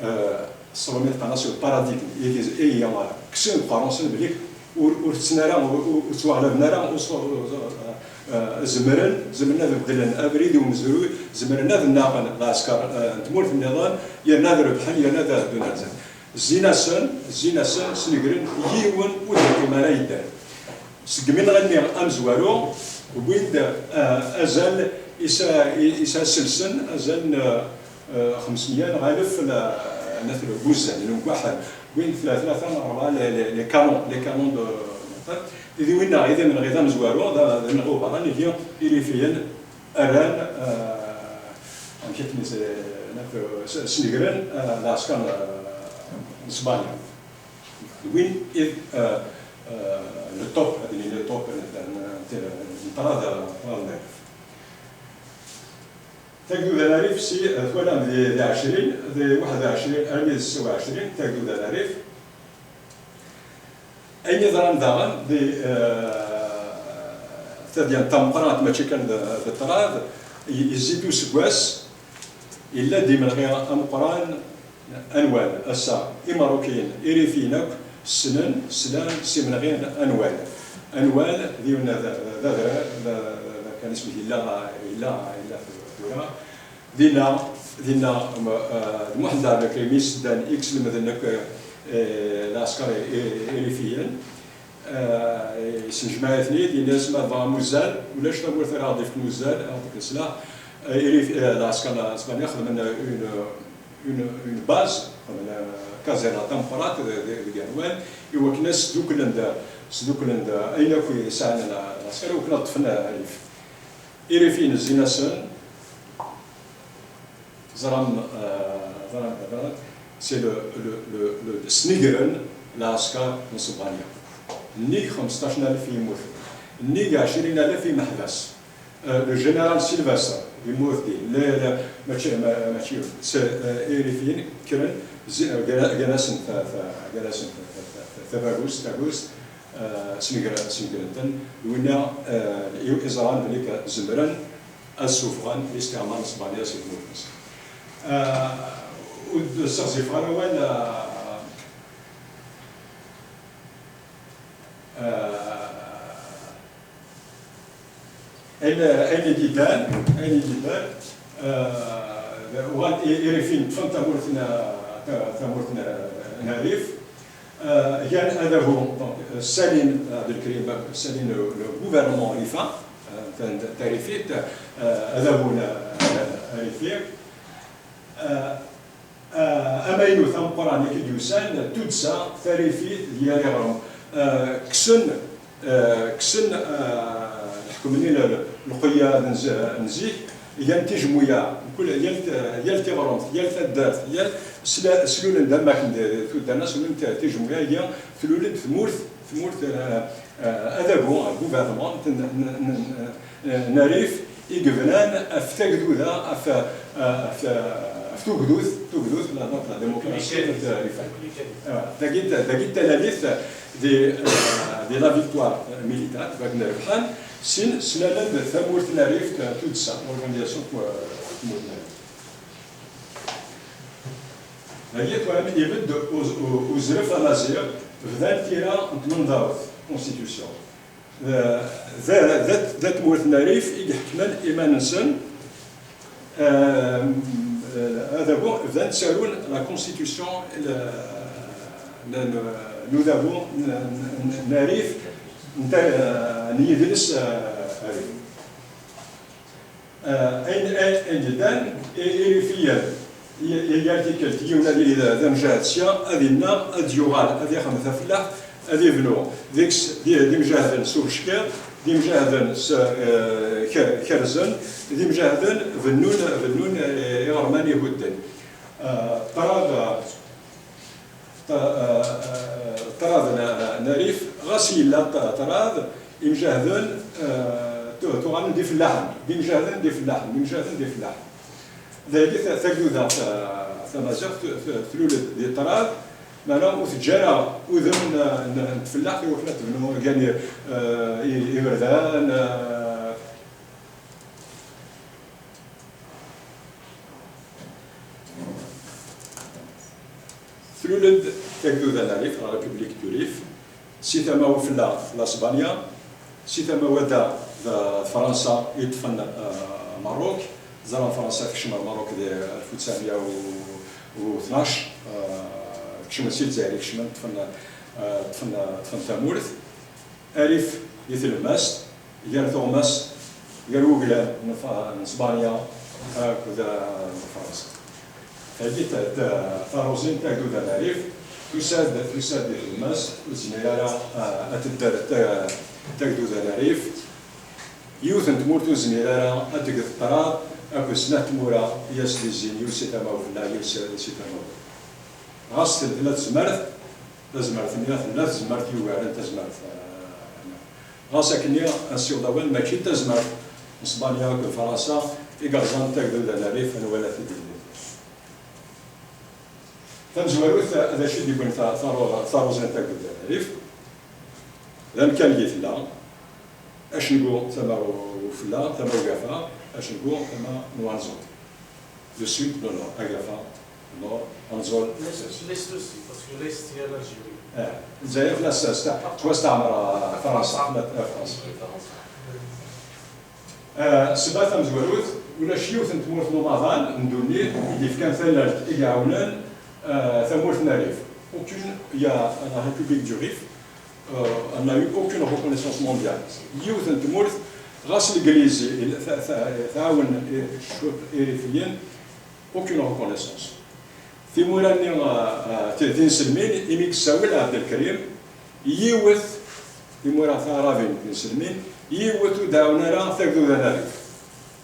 eh, ṣṣelmen lqama s le paradigme, i, i, i, kksen deg uqerru-nsen belli ur, ur tetten ara, ur, ur, ur ttwaɣlaben ara, ur s-, ur, ur, eh, zemren, zemren ad beddlen abrid i umezruy, zemren ad nnaɣen lɛesker, eh, n tmurt nniḍen, yerna ad rebḥen, yerna ad ddun ar zdat. Zzin-asen, zzin-asen, snegren, yiwen ur d-yeqqim ara yedder. Seg imenɣi-nni amezwaru, wwin-d, eh, azal is-, is-, iselsen, azal n, eh, xemsmeyya neɣ alef n, n at wuzan, n lemkaḥel. Wwin-d tlata, tlata neɣ rebɛa les, les, les canons, les canons de, d winna i d amenɣi d amezwaru, d, d amenɣi uberrani, ihi irifiyen rran, eh, amek akken i s-, naf-, s-, snegren, eh, lɛesker n, n Spanya. D win i d, eh, eh, le top, ad nini le top n, n, n, n ṭṭrad, ṭṭrad n Rrif. Tagduda n Rrif si, eh, twalam di, di ɛecrin, di waḥed u ɛecrin armi d setta u ɛecrin, tagduda n Rrif. Ayen yeḍran daɣen di, eh, tadyant tameqqrant, mačči kan d, d ṭṭrad, i, yezzi-d useggas, yella-d imenɣi ameqqran anwal. Ass-a, Imeṛṛukiyen, Irifiyen akk ssnen, slan s imenɣi anwal. Anwal d yiwen d, d adrar, d, d, kan isem yella, yella, yella tura. Dinna, dinna, m-, eh, d Muḥend Ɛebdelkrim i s-ddan i iselmden akk, eh, lɛesker i, i, irifiyen. Eh, yesnejmaɛ-iten-id, yenna-as ma tebɣam uzzal, ulac tamurt ara ɣ-d-ifken uzzal, ara ɣ-d-ifken sslaḥ. Eh, irif-, eh, lɛesker n Spanya xedmen une, une, une base, xedmen, eh, kazerna tameqqrant d, d, deg Anwal, i wakken ad sduklen d, sduklen d ayen akk i sɛan lɛesker, i wakken ad ṭṭfen, eh, Rrif. Irifiyen zzin-asen, Teẓram, eh, teẓram, teẓram, c'est le, le, le, le, snegren lɛesker n Spanya. Nnig xemseṭṭac n alef yemmuten. Nnig ɛecrin alef imeḥbas. Eh, le général Sylvestre yemmut din. Le, le, mačči, ma-, mačči, c'est, eh, Irifiyen kkren, zi-, eh, gar-, gar-asen ta-, ta-, gar-asen ta-, ta-, ta-, ta-, tabagust, tagust, eh, snegren-, snegren-ten. D winna, eh, i, iẓran belli zemren ad ssufɣen listiɛmar n Spanya seg tmurt-nsen. Ah, ur d-sseɣzifeɣ ara awal, ah, ah, ayen, ayen i d-yeddan, ayen i d-yeddan, ah, uɣal i, irifin ṭṭfen tamurt n, ta-, tamurt n, n Rrif. Euh, gan adabu, donc, euh, ssalin, euh, Abdelkrim, ssalin le, le gouvernement rifayen, euh, ta-, ta-, tarifit, euh, adabu n, n, n Rrif. Euh, euh, amaynut ameqqran i d-yusan, tuddsa tarifit d yir iɣrem. Euh, kksen, euh, kksen, euh, lḥekm-nni, le, le, lqeyyad n zi-, n zik, Gan tijmuya, mkul, yal, yal tiɣremt, yal taddart, yal sla-, slulen-d am wakken d, d tuddar-nneɣ, slulen-d tijmuya-agi, tlul-d tmurt, tmurt, eh, eh, adabu, gouvernement n, n, n, n, n Rrif, i yebnan ɣef tagduda, ɣef, eh, ɣef, ɣef tugdut, tugdut, la, la, la démocratie, eh, Rrif. Eh, dagi, dagi d talalit di, eh, di la victoire militaire, deg wakken rebḥen, sin slalen-d tamurt n Rrif, eh, tuddsa, l'organisation n tmurt n Rrif. Dagi tura ibedd uz-, u-, uzref amaziɣ, bdan tira n tmenḍawt, constitution. D, d, d, d tmurt n Rrif i iḥekmen iman-nsen, eh, eh, adabu, bdan ttarun la constitution, le, le, le, n udabu n, n, n Rrif, n ta-, n yidles, eh, Rrif. Eh, ayen, ayen, ayen yellan, i, Irifiyen, i, i, yal tikkelt, yiwen ad yili d, d amjahed sya, ad innaɣ, ad yuɣal, ad ixdem tafellaḥt, ad ibnu deg-s d, d imjahden s ubeckiḍ, d imjahden s-, eh, ker-, kerzen, d imjahden bennun, bennun, eh, iɣerman ihudden. Eh, ṭṭrad, ṭ-, eh, eh, ṭṭrad n, n Rrif, ɣas yella ṭ-, ṭṭrad, imjahden, eh, tu-, tuɣalen d ifellaḥen, d imjahden d ifellaḥen, d imjahden d ifellaḥen. Dagi ta-, tagduda ta-, tamaziɣt tu-, tu-, tlul-d di ṭṭrad, meɛna ur teǧǧi ara udem n, n, n tfellaḥt i wakken ad tebnu gani, eh, i-, iberdan, eh. Tlul-d tagduda n Rrif, la République du Rif, si tama ufella d Asbanya, si tama wadda d, d Fransa i ṭṭfen, eh, Merruk. Ẓran Fransa tekcem ar Merruk di alef u tesɛemya u tnac, eh, kecmen si Lezzayer i kecmen, ṭṭfen, eh, ṭṭfen, ṭṭfen tamurt. Arif di tlemmast, gar tuɣmas, gar wuglan n Fa-, n Sbanya akked, eh, n Fransa. Tagi ta-, ta-, taruẓi n tagduda n Arif, tusa-d, tusa-d di tlemmast, ur tezmir ara, eh, ad tedder ta-, tagduda n Arif. Yiwet n tmurt ur tezmir ara ad teg ṭṭrad akked snat tmura i as-d-izzin, yiwet si tama ufella, yiwet si, si tama ufella. Ɣas tella tezmert, tazmert-nni tella tezmert yugaren tazmert, eh, ɣas akkenni ad nessiweḍ awal, mačči d tazmert n Sbanya akked Fransa i yerẓan tagduda n Rrif, ad nwala tidilin. Tamezwarut, d acu i d-yewwin ta-, taru-, taruẓi n tagduda n Rrif? D amkan i tella, acengu tama ufella, tama ugafa, acengu tama n wanẓul. Le sud, le nord, agafa, nord, anẓul. L'est, l'est aussi, parce que l'est, il y a l'Algérie. Eh, Lezzayer tella s-, s-, ttwasteɛmer, eh, Fransa, tella, eh, Fransa. Eh, ssebba tamezwarut, ulac yiwet n tmurt n umaḍal n ddunit i d-yefkan tallalt, i iɛawnen, eh, tamurt n Rrif. Aucune, il y a la République du Rif, euh, elle n'a eu aucune reconnaissance mondiale. Yiwet n tmurt, ɣas Legliz i-, ta-, ta-, tɛawen i-, cwiṭ Irifiyen, aucune reconnaissance. Timura-nni, euh, euh, ti-, tinselmin, imi yessawel Ɛebdelkrim, yiwet, timura taɛrabin tinselmin, yiwet ur d-tɛawen ara tagduda n Rrif.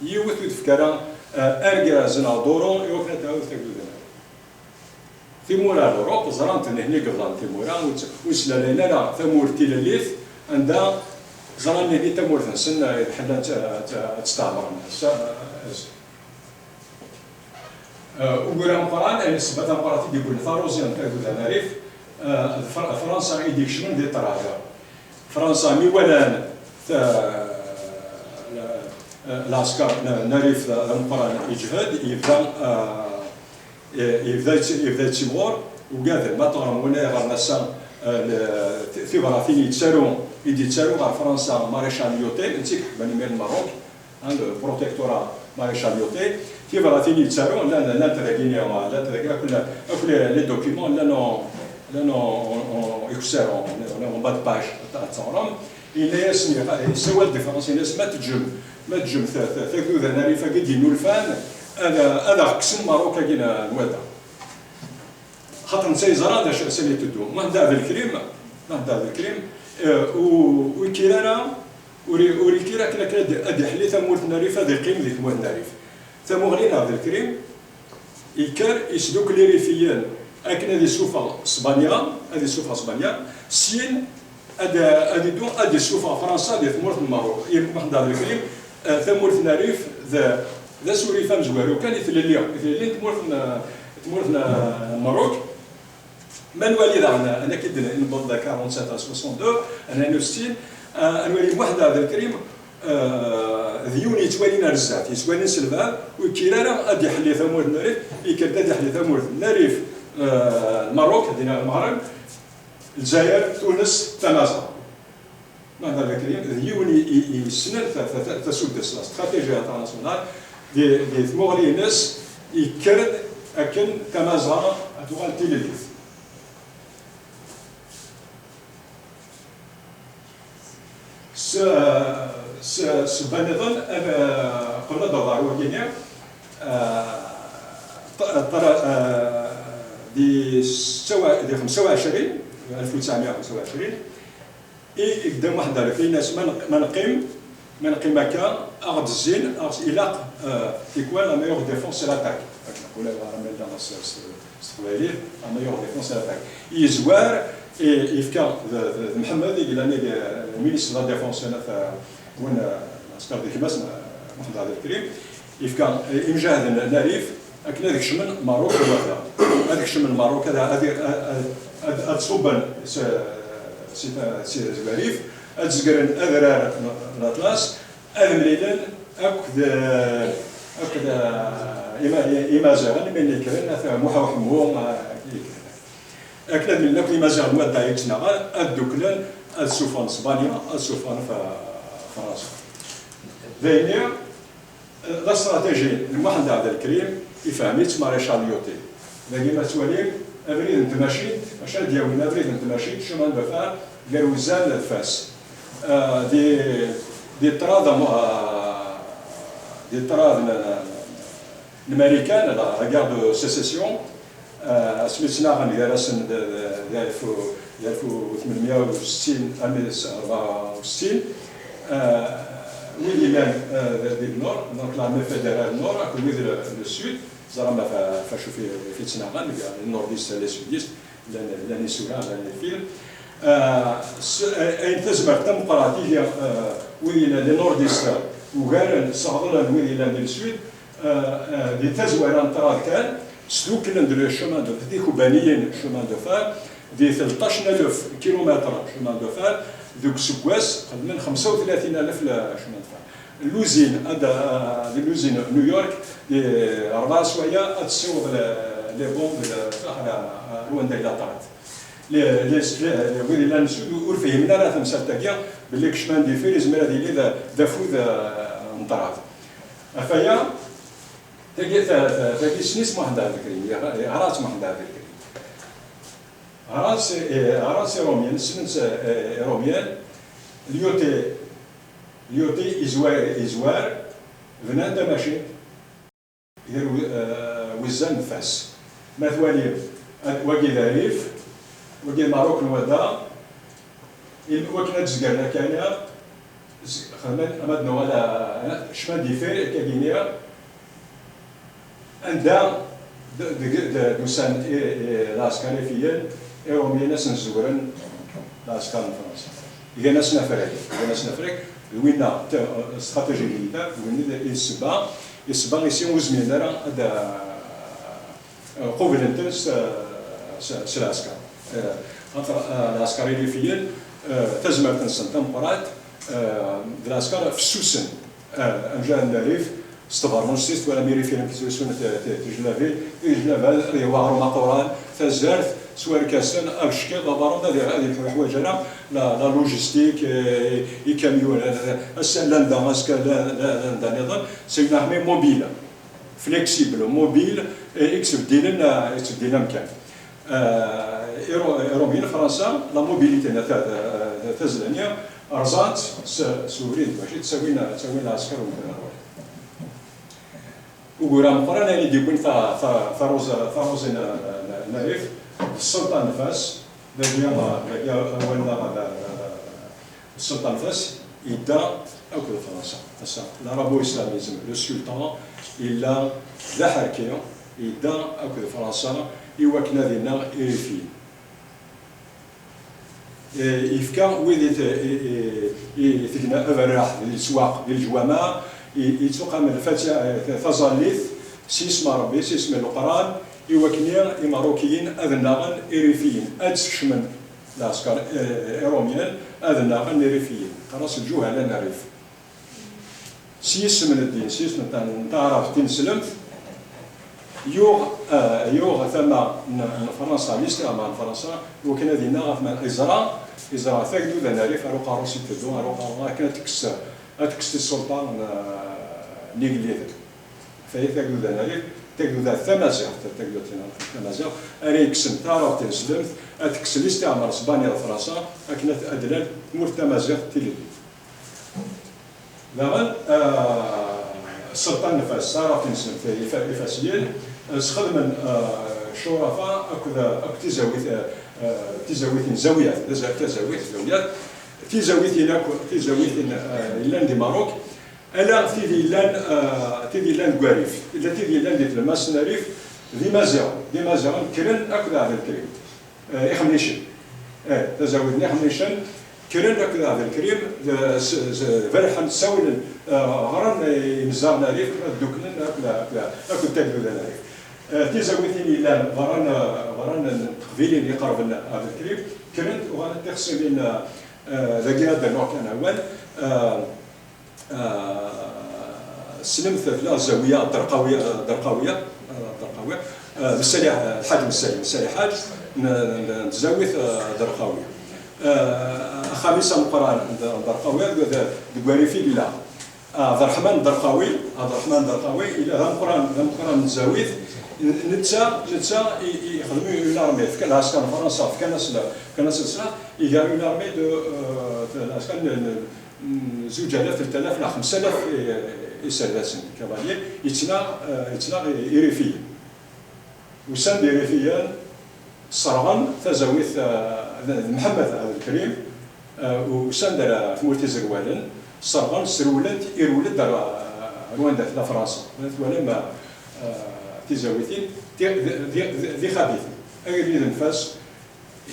Yiwet ur d-tefka ara, euh, argaz neɣ duru i wakken ad tɛawed tagduda n Rrif. Timura n Lurup ẓrant nehni i yebḍan timura, ur tt-, ur slalayen ara tamurt tilellit, anda ẓran nehni tamurt-nsen, eh, d ḥella ad tt-, ad tt-, ad tt-steɛmren. Ass-a, ass-, eh, ugur ameqqran, ayen ssebba tameqqrant i d-yewwin taruẓi n tagduda n Rrif, eh, d Fr-, Fransa i d-ikecmen di ṭṭrad. Fransa, mi walan ta-, la-, la-, lɛesker n, n Rrif d, d ameqqran iǧhed, yebda, eh, yebda yetti-, yebda yettimɣur, ugaden ma teɣrem win ay yeɣren ass-a, eh, le-, ti-, tibratin yettaru, i d-yettaru ɣer Fransa Maréchal Lyautey, netta i iḥekmen imir n Merruk, hein, le protectorat Maréchal Lyautey. Tibratin yettaru, llan, llant dagi, llant dagi, akk, akk les, les documents llan en, llan en, en, en écusser, en, en, en bas de page, ad teɣrem. Yenna-yasen, yessawal-d i Fransa, yenna-yasen, ma teǧǧem, ma teǧǧem ta-, ta-, tagduda n Rrif-agi d-yennulfan, ad, ad aɣ-kksen Merruk-agi n, n wadda. Xaṭer netta yeẓra d acu, sani iteddu. Muḥend Ɛebdelkrim, Muḥend Ɛebdelkrim, eh, ur, ur yekkir ara, ur, ur yekkir akken, akken ad, ad iḥelli tamurt n Rrif, ad iqqim di tmurt n Rrif. Tamuɣli n Ɛebdelkrim, yekker, yesdukkel Irifiyen akken ad isuffeɣ Sbanya, ad isuffeɣ Sbanya, syin ad, ad iddu, ad isuffeɣ Fransa di tmurt n Merruk. Muḥend Ɛebdelkrim, eh, tamurt n Rrif d, d asurif amezwaru kan i tlelli, i tlelli n tmurt n, tmurt n, n Merruk. Ma nwali daɣen, ad k-id-newweḍ d quarante-sept à soixante-deux, ad n-, ad n-, ad nwali Muḥend Ɛebdelkrim, eh, d yiwen yettwalin ar zdat, yettwalin s lbab, ur yekkir ara ad iḥelli tamurt n Rrif, yekker-d ad iḥelli tamurt n Rrif, eh, Merruk, dinna Lmeɣreb, Lezzayer, Tunes, Tamaziɣt. Muḥend Ɛebdelkrim d yiwen i, i, i yessnen ta-, ta-, ta-, tasudest, la stratégie internationale, di, di tmuɣli-ines, yekker-d akken Tamaziɣt ad tuɣal d tilellit. S, s, ssebba nniḍen, eh, qbel ad d-awḍeɣ i wagini, eh, ṭ-, ṭ-, eh, di setta wa-, di xemsa u ɛecrin, alef u tesɛemya u xemsa u ɛecrin, I yebda Muḥend Ɛli Krim, yenna-as: "Ma neq-, ma neqqim, ma neqqim akka, ad ɣ-d-zzin, ad ɣ-, ilaq, euh, tikwal, la meilleure défense, c'est l'attaque." Akken nequl ara mel-, s, s, s teqbaylit, la meilleure défense, c'est l'attaque. Yezwar, i, yefka d, d, d Mḥemmed, i yellan, euh, ministre de la Défense, euh, win, euh, lɛesker di gma-s, euh, Muḥend Ɛli Krim, yefka, euh, imjahden n Rrif akken ad kecmen Merruk, ad kecmen Merruk, ad, ad, ad, ad, ad ṣubben s, s, s, s Rrif, ad zegren adrar n, n Laṭlas, ad mlilen akked, akked, eh, ima-, Imaziɣen, mi nekren, at Muḥ Uḥemmu, eh, akken ad mlilen akk Imaziɣen n wadda yettnaɣen, ad dduklen, ad ssufɣen Spanya, ad ssufɣen F-, Fransa. Daymi, eh, d astratégie n Muḥend Ɛebdelkrim, ifhem-itt Maréchal Lyautey. Dagi ma tettwalim, abrid n tmacint, acu ara d-yawin abrid n tmacint, chemin de fer, gar Wzzan d Fas. Eh, di, di ṭṭrad am-, eh, di ṭṭrad n, n, n Marikan, la, la guerre de sécession, eh, asmi ttnaɣen gar-asen d, d, d alef u, d alef u tmenmya u settin armi d rebɛa u settin, eh, wid yellan, eh, di nord, donc l'armée fédérale nord, akked wid n, n sud, ẓer ma fa-, facu fi, fi ttnaɣen, les nordistes, les sudistes, llan, llan isura, llan les films. Eh, s-, eh, ayen tazmert tameqqrant ihi, eh, wid yellan les nordistes ugaren, sseɣḍlen wid yellan di le sud, eh, eh, di tazwara n ṭṭrad kan, sduklen-d le chemin de, tikubbaniyin chemin de fer, di tleṭṭac n alef kilumitr chemin de fer, deg useggas xedmen xemsa u tlatin alef le chemin de fer. L'usine, ad, eh, di l'usine New York, di rebɛa swayeɛ ad tessiweḍ le, les bombes le, ɣer, eh, Rwanda ila ṭṭrad. Le, le, le, wid yellan sud ur fhimen ara tamsalt-agi, belli kecman di fer izmer ad yili d, d afud, eh, n ṭṭrad. Ɣef waya, tagi, ta-, ta-, tagi isem-is Muḥend Ɛebdelkrim, yeɣ-, yeɣra-tt Muḥend Ɛebdelkrim. Ɣer-as, eh, ɣer-as Irumyen, ssnen-tt, eh, Irumyen, Lyautey, Lyautey izwar, izwar, bnan tamacint gar wi-, eh, Wzzan d Fas. Ma twalim, ad, wagi d Rrif, wagi d Merruk n wadda, i-, wakken ad zegren akka-nni, z-, xedmen, ama d-nuɣal, eh, chemin de fer, akka-gini, anda d-, deg, d-, d-usan i, i, lɛesker Rifiyen, Irumyen ad sen-zegren lɛesker n Fransa. Gan-asen afrag, gan-asen afrag, d winna, t-, stratégie militaire, d winna i d ssebba, i d ssebba i si ur zmiren ara ad, eh, qublen-ten s, s, s lɛesker. Eh, xaṭer, eh, lɛesker Irifiyen, eh, tazmert-nsen tameqqrant, eh, d lɛesker fessusen. Eh, amjahed n Rrif, s tbeṛnust-is, twalam Irifiyen amek ttlusun t-, t-, tijellabin, tijellaba ad yewwi aɣrum aquran, tazart, s warkasen, abeckiḍ, abaṛud, ad y-, ad yeḥwaǧ ara la, la logistique, eh, ikamyun, eh, ass-a llan da, azekka llan, llan, llan da nniḍen. C'est une armée mobile, flexible, mobile, eh, i yettbeddilen, eh, yettbeddilen amkan. Eh, Iru-, Irumyen, Fransa, la mobilité n ta-, eh, tazlani, rẓan-tt s, s ubrid, mačči ttawin, ttawin lɛesker u medden ar ɣur-i. Ugur ameqqran ayen i d-yewwin ta-, ta-, taruẓ-, taruẓi n, n, n Rrif, d sselṭan n Fas, dagi, dagi awal d, d, d, d, sselṭan n Fas, yedda akked Fransa. Ass-a, l'arabo-islamisme, le sultan, yella d aḥerki, yedda akked Fransa i wakken ad ineɣ Irifiyen. Eh, yefka wid i t-, i, i, i tegna aberraḥ di leswaq, di leǧwameɛ, i, i yettuqamen lfatiḥ, eh, taẓallit, s yisem n Ṛebbi, s yisem n Leqran, i wakken Imeṛṛukiyen ad nnaɣen Irifiyen, ad skecmen lɛesker, eh, Iṛumyen, ad nnaɣen Irifiyen. Qqaren-as lǧuhala n Rrif. S yisem n ddin, s yisem n ta-, n taɛrabt tineslemt, yuɣ, eh, yuɣ tama n, n Fransa, listiɛmar n Fransa, iwakken ad ineɣ ɣef ma-, iẓra, iẓra tagduda n Rrif ar uqerru-s i d-teddu, ar uqerru, akken ad tekkes, ad tekkes tisulta n, n Igelliden. Tayi tagduda n Rrif, tagduda tamaziɣt, tagduda tamaziɣt, ara yekksen taɛrabt tineslemt, ad tekkes listiɛmar Spanya d Fransa, akken ad, ad d-lal tmurt tamaziɣt tilelli. Daɣen, ah, sselṭan n Fas, taɛrabt-nsen, ifa-, ifasiyen, ah, sxedmen, ah, ccurafa akked, akked tizawit, ah, ah, tizawitin, zawiyat, tazawit, zawiyat, Tizawitin akk, tizawitin, eh, yellan di Merruk, ala tid yellan, eh, tid yellan deg Warif, tella tid yellan di tlemmast n Rrif, d Imaziɣen, d Imaziɣen kkren akked Ɛebdelkrim, eh, Ixemnicen. Eh, tazawit n Ixemnicen, kkren akked Ɛebdelkrim, d-, s-, s-, berrḥen, ssawlen, eh, ɣran i yimezdaɣ n Rrif ad dduklen akked, akked, akked tagduda n Rrif. Eh, tizawitin yellan ɣran, eh, ɣran n teqbilin iqerben Ɛebdelkrim, kkrent, uɣalent tiqsimin, eh, eh, dagi ad d-rnuɣ kan awal. Eh, eh, tessnemt tella zawiya Derqawiya, Derqawiya, eh, Derqawiya, eh, Messali, eh, Lḥaǧ Messali, Messali Ḥaǧ, n, n, n tzawit, eh, Derqawiya. Eh, axxam-is ameqqran n, n Derqawiya, deg, deg Warif i yella. Ah, Ɛebderreḥman Derqawi, Ɛebderreḥman Derqawi, yella d ameqqran, d ameqqran n tzawit. N-, netta, netta i, i ixdem une armée, fkan lɛesker n Fransa, fkan-as la-, fkan-as leslaḥ, iga une armée de, euh, lɛesker n, n, n zuǧ alaf, telt alaf, neɣ xemsa alaf i, iserdasen, cavaliers, yettnaɣ, euh, yettnaɣ i, Irifiyen. Usan-d Irifiyen, sserɣen tazawit, eh, d, d Mḥemmed Ɛebdelkrim, eh, usan-d ar tmurt izerwalen, sserɣen, srewlen-t, irwel-d ar, ar wanda tella Fransa. Twalam, eh, tizawitin, di, di, di, di xabiten. Agellid n Fas,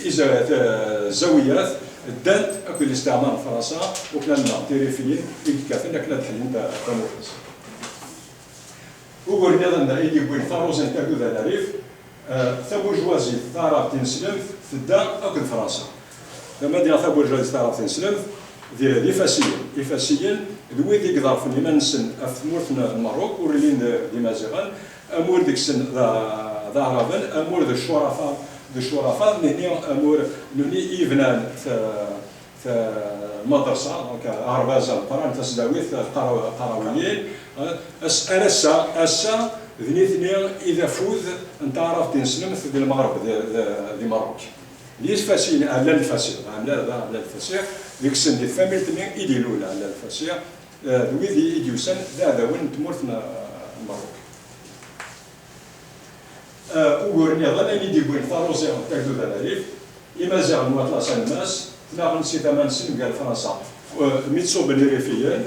iza-, t-, zzawiyat, ddant akked listiɛmar n Fransa, ukan ad nɣent Irifiyen i yekkaten akken ad ḥellent tamurt-nsen. Ugur nniḍen i d-yewwin taruẓi n tagduda n Rrif, eh, tabujwazit taɛrabt tineslemt tedda akked Fransa. Lama d-nniɣ tabujwazit taɛrabt tineslemt, d, d ifasiyen. Ifasiyen d wid i iḍerfen iman-nsen ɣef tmurt n, n Merruk, ur llin d, d Imaziɣen, amur deg-sen d, d Aɛraben, amur d Ccurafa, d Ccurafa, nehni amur, nehni i yebnan t-, t-, madrasa, donc, aɣerbaz ameqqran, tasdawit, Qaraw-, Qarawiyin, eh, as-, ar ass-a, ass-a, d nitni i d afud n taɛrabt tineslemt di Lmeɣreb, di, di, di Merruk. D ifasiyen, Ɛellal Lfasiɣ, Ɛellal, d Ɛellal Lfasiɣ, deg-sen, di tfamilt-nni i d-ilul Ɛellal Lfasiɣ, eh, d wid i, i d-yusan d iɛdawen n tmurt n, n Merruk. Eh, ugur nniḍen, ayen i d-yewwin taruẓi n tagduda n Rrif, Imaziɣen n Waṭlas Alemmas, ttnaɣen si tama-nsen gar Fransa, eh, mi ttṣubben Irifiyen,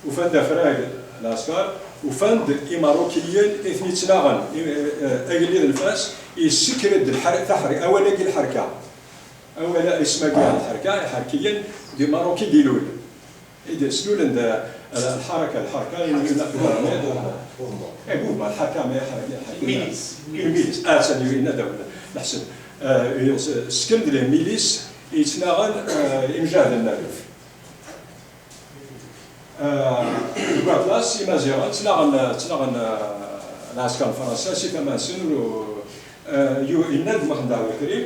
ufan-d afrag n lɛesker, ufan-d Imarukiyen i ten-ittnaɣen, i, eh, eh, agellid n Fas, yessekker-d lḥer-, taḥri-, awal-agi lḥerka. Awal isem-agi lḥerka, Iḥerkiyen, d Imaruki d-ilul. I d-slulen-d, eh, lḥerka, lḥerka, i, i, eh, mouvement, lḥerka, mais lḥerka, lḥerka. Une milice. Une milice. Ah, ça, d-, yenna-d awal, leḥseb. Eh, s-, sken-d les milices, yettnaɣen, eh, imjahden n Rrif. Eh, deg waṭas, Imaziɣen ttnaɣen, ttnaɣen, eh, lɛesker n Fransa, si tama-nsen, ur, eh, yu-, yenna-d Muḥend Ɛebdelkrim,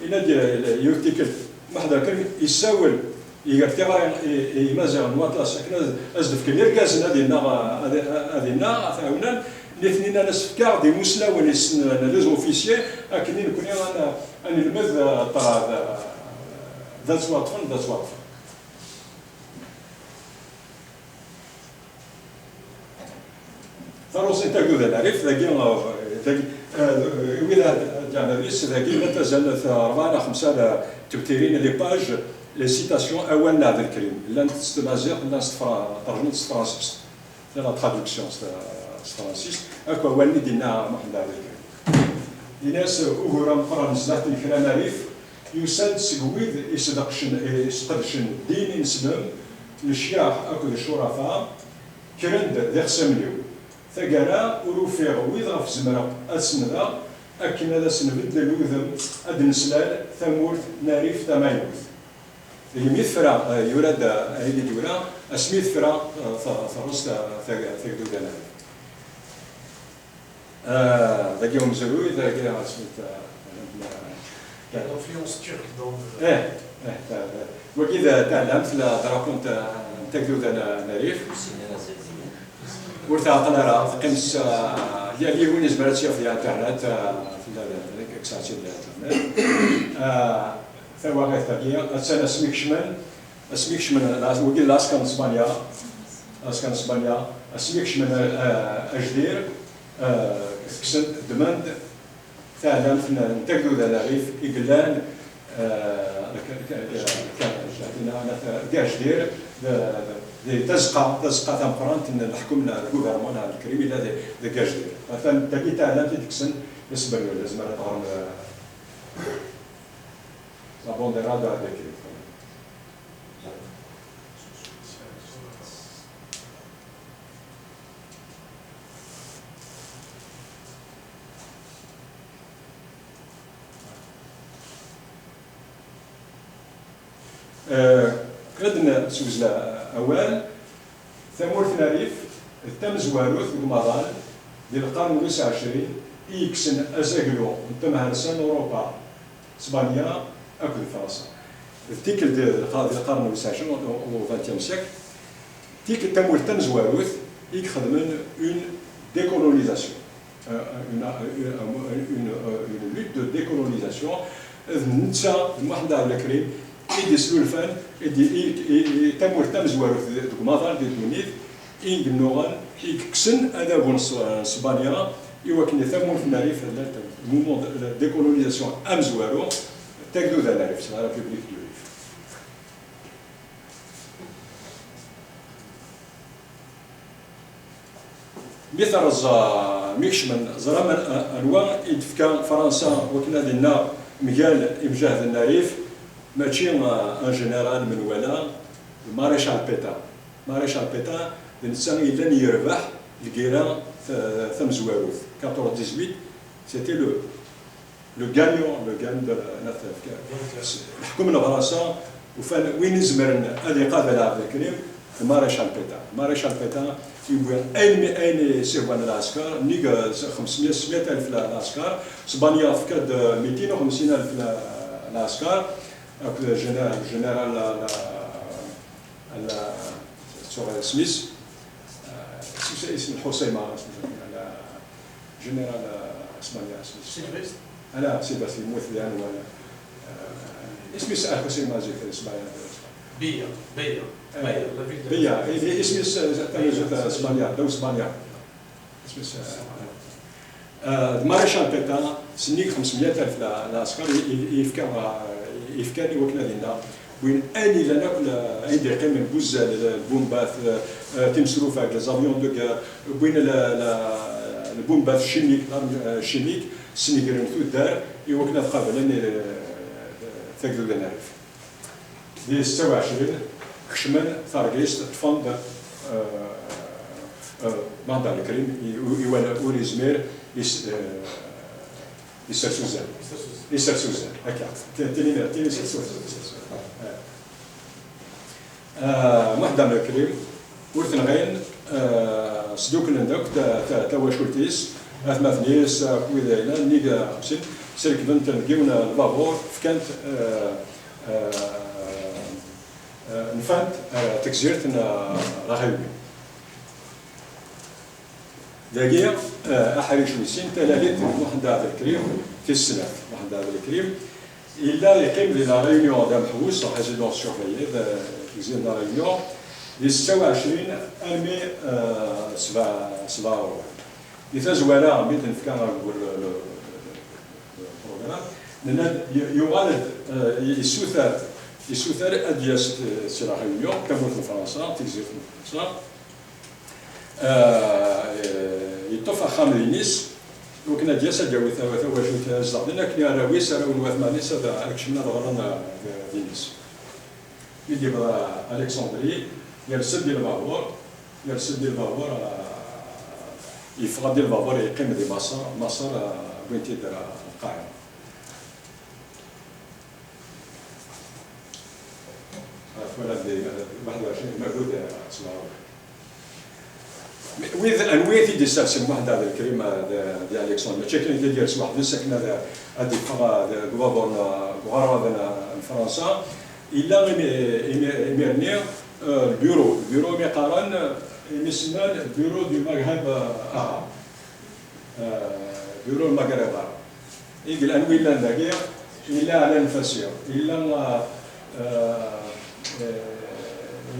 yenna-d, eh, yiwet tikkelt, Muḥend Ɛebdelkrim yessawel, iger tiɣri i, i Imaziɣen n waṭas akken ad, ad s-d-fken irgazen ad yennaɣ, ad, ad yennaɣ, ad t-ɛawnen. Nitni nnan-as, fk-aɣ-d imusnawen yessnen, les officiers, akken i nekni ad, ad nelmed, eh, ṭṭrad, eh, d ad ttwaṭṭfen, d ad ttwaṭṭfen. Taruẓi n tagduda n Rrif, dagi, eh, dagi, eh, wid ara d-, d-, dagi, llant azal n rebɛa neɣ xemsa n tebtirin, les pages, les citations, awal n Ɛebdelkrim. Llant s tmaziɣt, llant s tefra-, terjment s tefransist. Tella la traduction s, s tefransist. Akk awalen i d-yenna Muḥend Ɛebdelkrim. Ini-as, ugur ameqqran sdat n kra n Rrif, yusa-d seg wid isdeqcen, isqedcen ddin ineslem, lecyaḥ akked ccurafa, kkren-d d ixṣimen-iw. Taggara, ur ufiɣ wid ɣef zemreɣ ad sendreɣ akken ad asen-beddel udem, ad d-neslal tamurt n Rrif tamaynut. Deg mi tefra, eh, yura-d, eh, ayen i d-yura, asmi tefra, eh, ta-, terreẓ ta-, ta-, tagduda n Rrif. Eh, dagi umezruy, dagi asmi ta-, ta-, L'influence turque dans le... Eh, eh, ta-, ta-, wagi d taɛlamt, la drapeau n ta-, n tagduda n, n Rrif. Ur teɛqel ara, teqqim s, eh, yal yiwen yezmer ad tt-yaf di internet, eh, tella d, d, d, tawaɣit-agi, attan asmi kecmen, asmi kecmen, la-, wagi d lɛesker n Spanya, lɛesker n Spanya, asmi kecmen, eh, ajdir, eh, kksen, ddmen-d taɛlamt n, n tagduda n Rrif i yellan, eh, k-, k-, k-, Tina, tina, Gajdir, d, d, d tazeqqa, tazeqqa tameqqrant n leḥkem n lgouvernement n Ɛebdelkrim, yella d, d Gajdir. Atan dagi taɛlamt i d-kksen isebryul, tzemrem ad teɣrem, eh, la bandera de Ɛebdelkrim. Eh, ad nsewzel awal, tamurt n Rrif d tamezwarut deg umaḍal di lqern wis ɛecrin i yekksen azaglu n temharsa n Urupa, Spanya akked Fransa. D tikkelt di lqa-, di lqern wis ɛecrin, au, au vingtième siècle, tikkelt tamurt tamezwarut i ixedmen une décolonisation. Euh, une, une, une, une lutte de décolonisation. D netta, d Muḥend Ɛebdelkrim, i d-islulfan i d-, i, i, i tamurt tamezwarut deg umaḍal di ddunit, i yennuɣen, i yekksen adabu n Ṣ-, n Ṣbanya, i wakken tamurt n Rrif, mouvement de décolonisation amezwaru, tagduda n Rrif, la République du Rif. Mi terreẓ, mi kecmen, ẓram an-, anwa i d-tefka Fransa wakken ad inna mgal imjahden n Rrif, mačči, eh, un général menwala, le maréchal Pétain. Maréchal Pétain, d netta i yellan yerbeḥ lgirra ta-, tamezwarut, quatorze dix-huit, c'était le Le gagnant, le gagnant de la, la, leḥkem n Fransa, ufan win izemren ad iqabel Ɛebdelkrim, Maréchal Pétain. Maréchal Pétain yewwi ayen, ayen i s-ihwan lɛesker, nnig, eh, xemsemya, sesmya alef la-, lɛesker, Spanya tefka-d, eh, mitin u xemsin alef la-, lɛesker, akked géné-, général la, la, la, ttuɣ isem-is, eh, isem-is, isem Lḥusayma, isem, la, général, eh, Spanya, isem-is. Sylvestre? Ala, Sylvestre, yemmut di Anwar. Eh, isem-is Lḥusayma zik, Spanya. Biya, Biya, Eh, Biya, la ville de Biya, i-, i-, isem-is, eh, tamezwarut, eh, Spanya, ddaw Spanya. Isem-is, eh, Eh, d Maréchal Pétain, sennig xemsemya alef la-, lɛesker i, i, i yefka, eh, i yefkan i wakken ad inna, wwin ayen illan akk, la-, ayen d-yeqqimen, buzzal, l-, lbumbat, eh, timesrufag, les avions de guerre, wwin la, la, lbumbat chimique, l'arme, eh, chimique, snegren tuddar i wakken ad qablen, eh, tagduda n Rrif. Di setta u ɛecrin, kecmen targist, ṭṭfen-d, eh, eh, Muḥend Ɛebdelkrim, i, i, iwala ur yezmir is-, eh, isers uzzal. Isers uzzal. Isers uzzal, akka. Tin, tin, tin isers uzzal. Eh. Eh, Muḥend Ɛebdelkrim, ur t-nɣin, eh, sduklen-d akk ta-, ta-, tawacult-is, atmaten-is, akk wid yellan, nnig xemsin, srekben-ten deg yiwen n lbabur, fkan-t, eh, eh, eh, nfan-t, eh, tegzirt n, eh, la Réunion. Dagi, eh, aḥric wis sin, talalit n Muḥend Ɛebdelkrim, tis snat, Muḥend Ɛebdelkrim, yella yeqqim di La Réunion d ameḥbus, en résidence surveillée, d, di La Réunion, di setta u ɛecrin armi, eh, sebɛa, sebɛa u ṛebɛin. Di tazwara, mi d-nefka le, le, le programme, nenna-d, y-, yuɣal-d, eh, yessuter, yessuter ad d-yas, eh, si La Réunion, tamurt n Fransa, tigzirt n Fransa. Eh, yeṭṭef axxam d ines, iwakken ad d-yas ad d-yawi ta-, tawacult zdaɣ din, akken arraw-is, arraw n watmaten-is, ad, ad kecmen ad ɣren, eh, d ines. Mi d-yebḍa Alexandrie, yers-d di lbabur, yers-d di lbabur, eh, yeffeɣ-d di lbabur, yeqqim di Maṣer, Maṣer, eh, wwin-t-id ɣer Lqahira. Twalaḍ di waḥed u ɛecrin, ma gud, eh, ad tesmeɛreḍ. Wid, anwi i t-id-issersen Muḥend Ɛebdelkrim, eh, d, d Alexandre? Mačči akken i d-yers weḥd-s akken ad, ad iffeɣ, eh, deg ubadur n, deg uɣerraden, eh, n Fransa. Yella imi-, imi-, imir-nni, eh, lbiru, lbiru imi qqaren, eh, imi s-nnan bureau du Maghreb, eh, arabe. Eh, bureau n Maghreb arabe. I yellan, wi yellan dagi, yella Ɛla Nfasi, yella, eh, eh,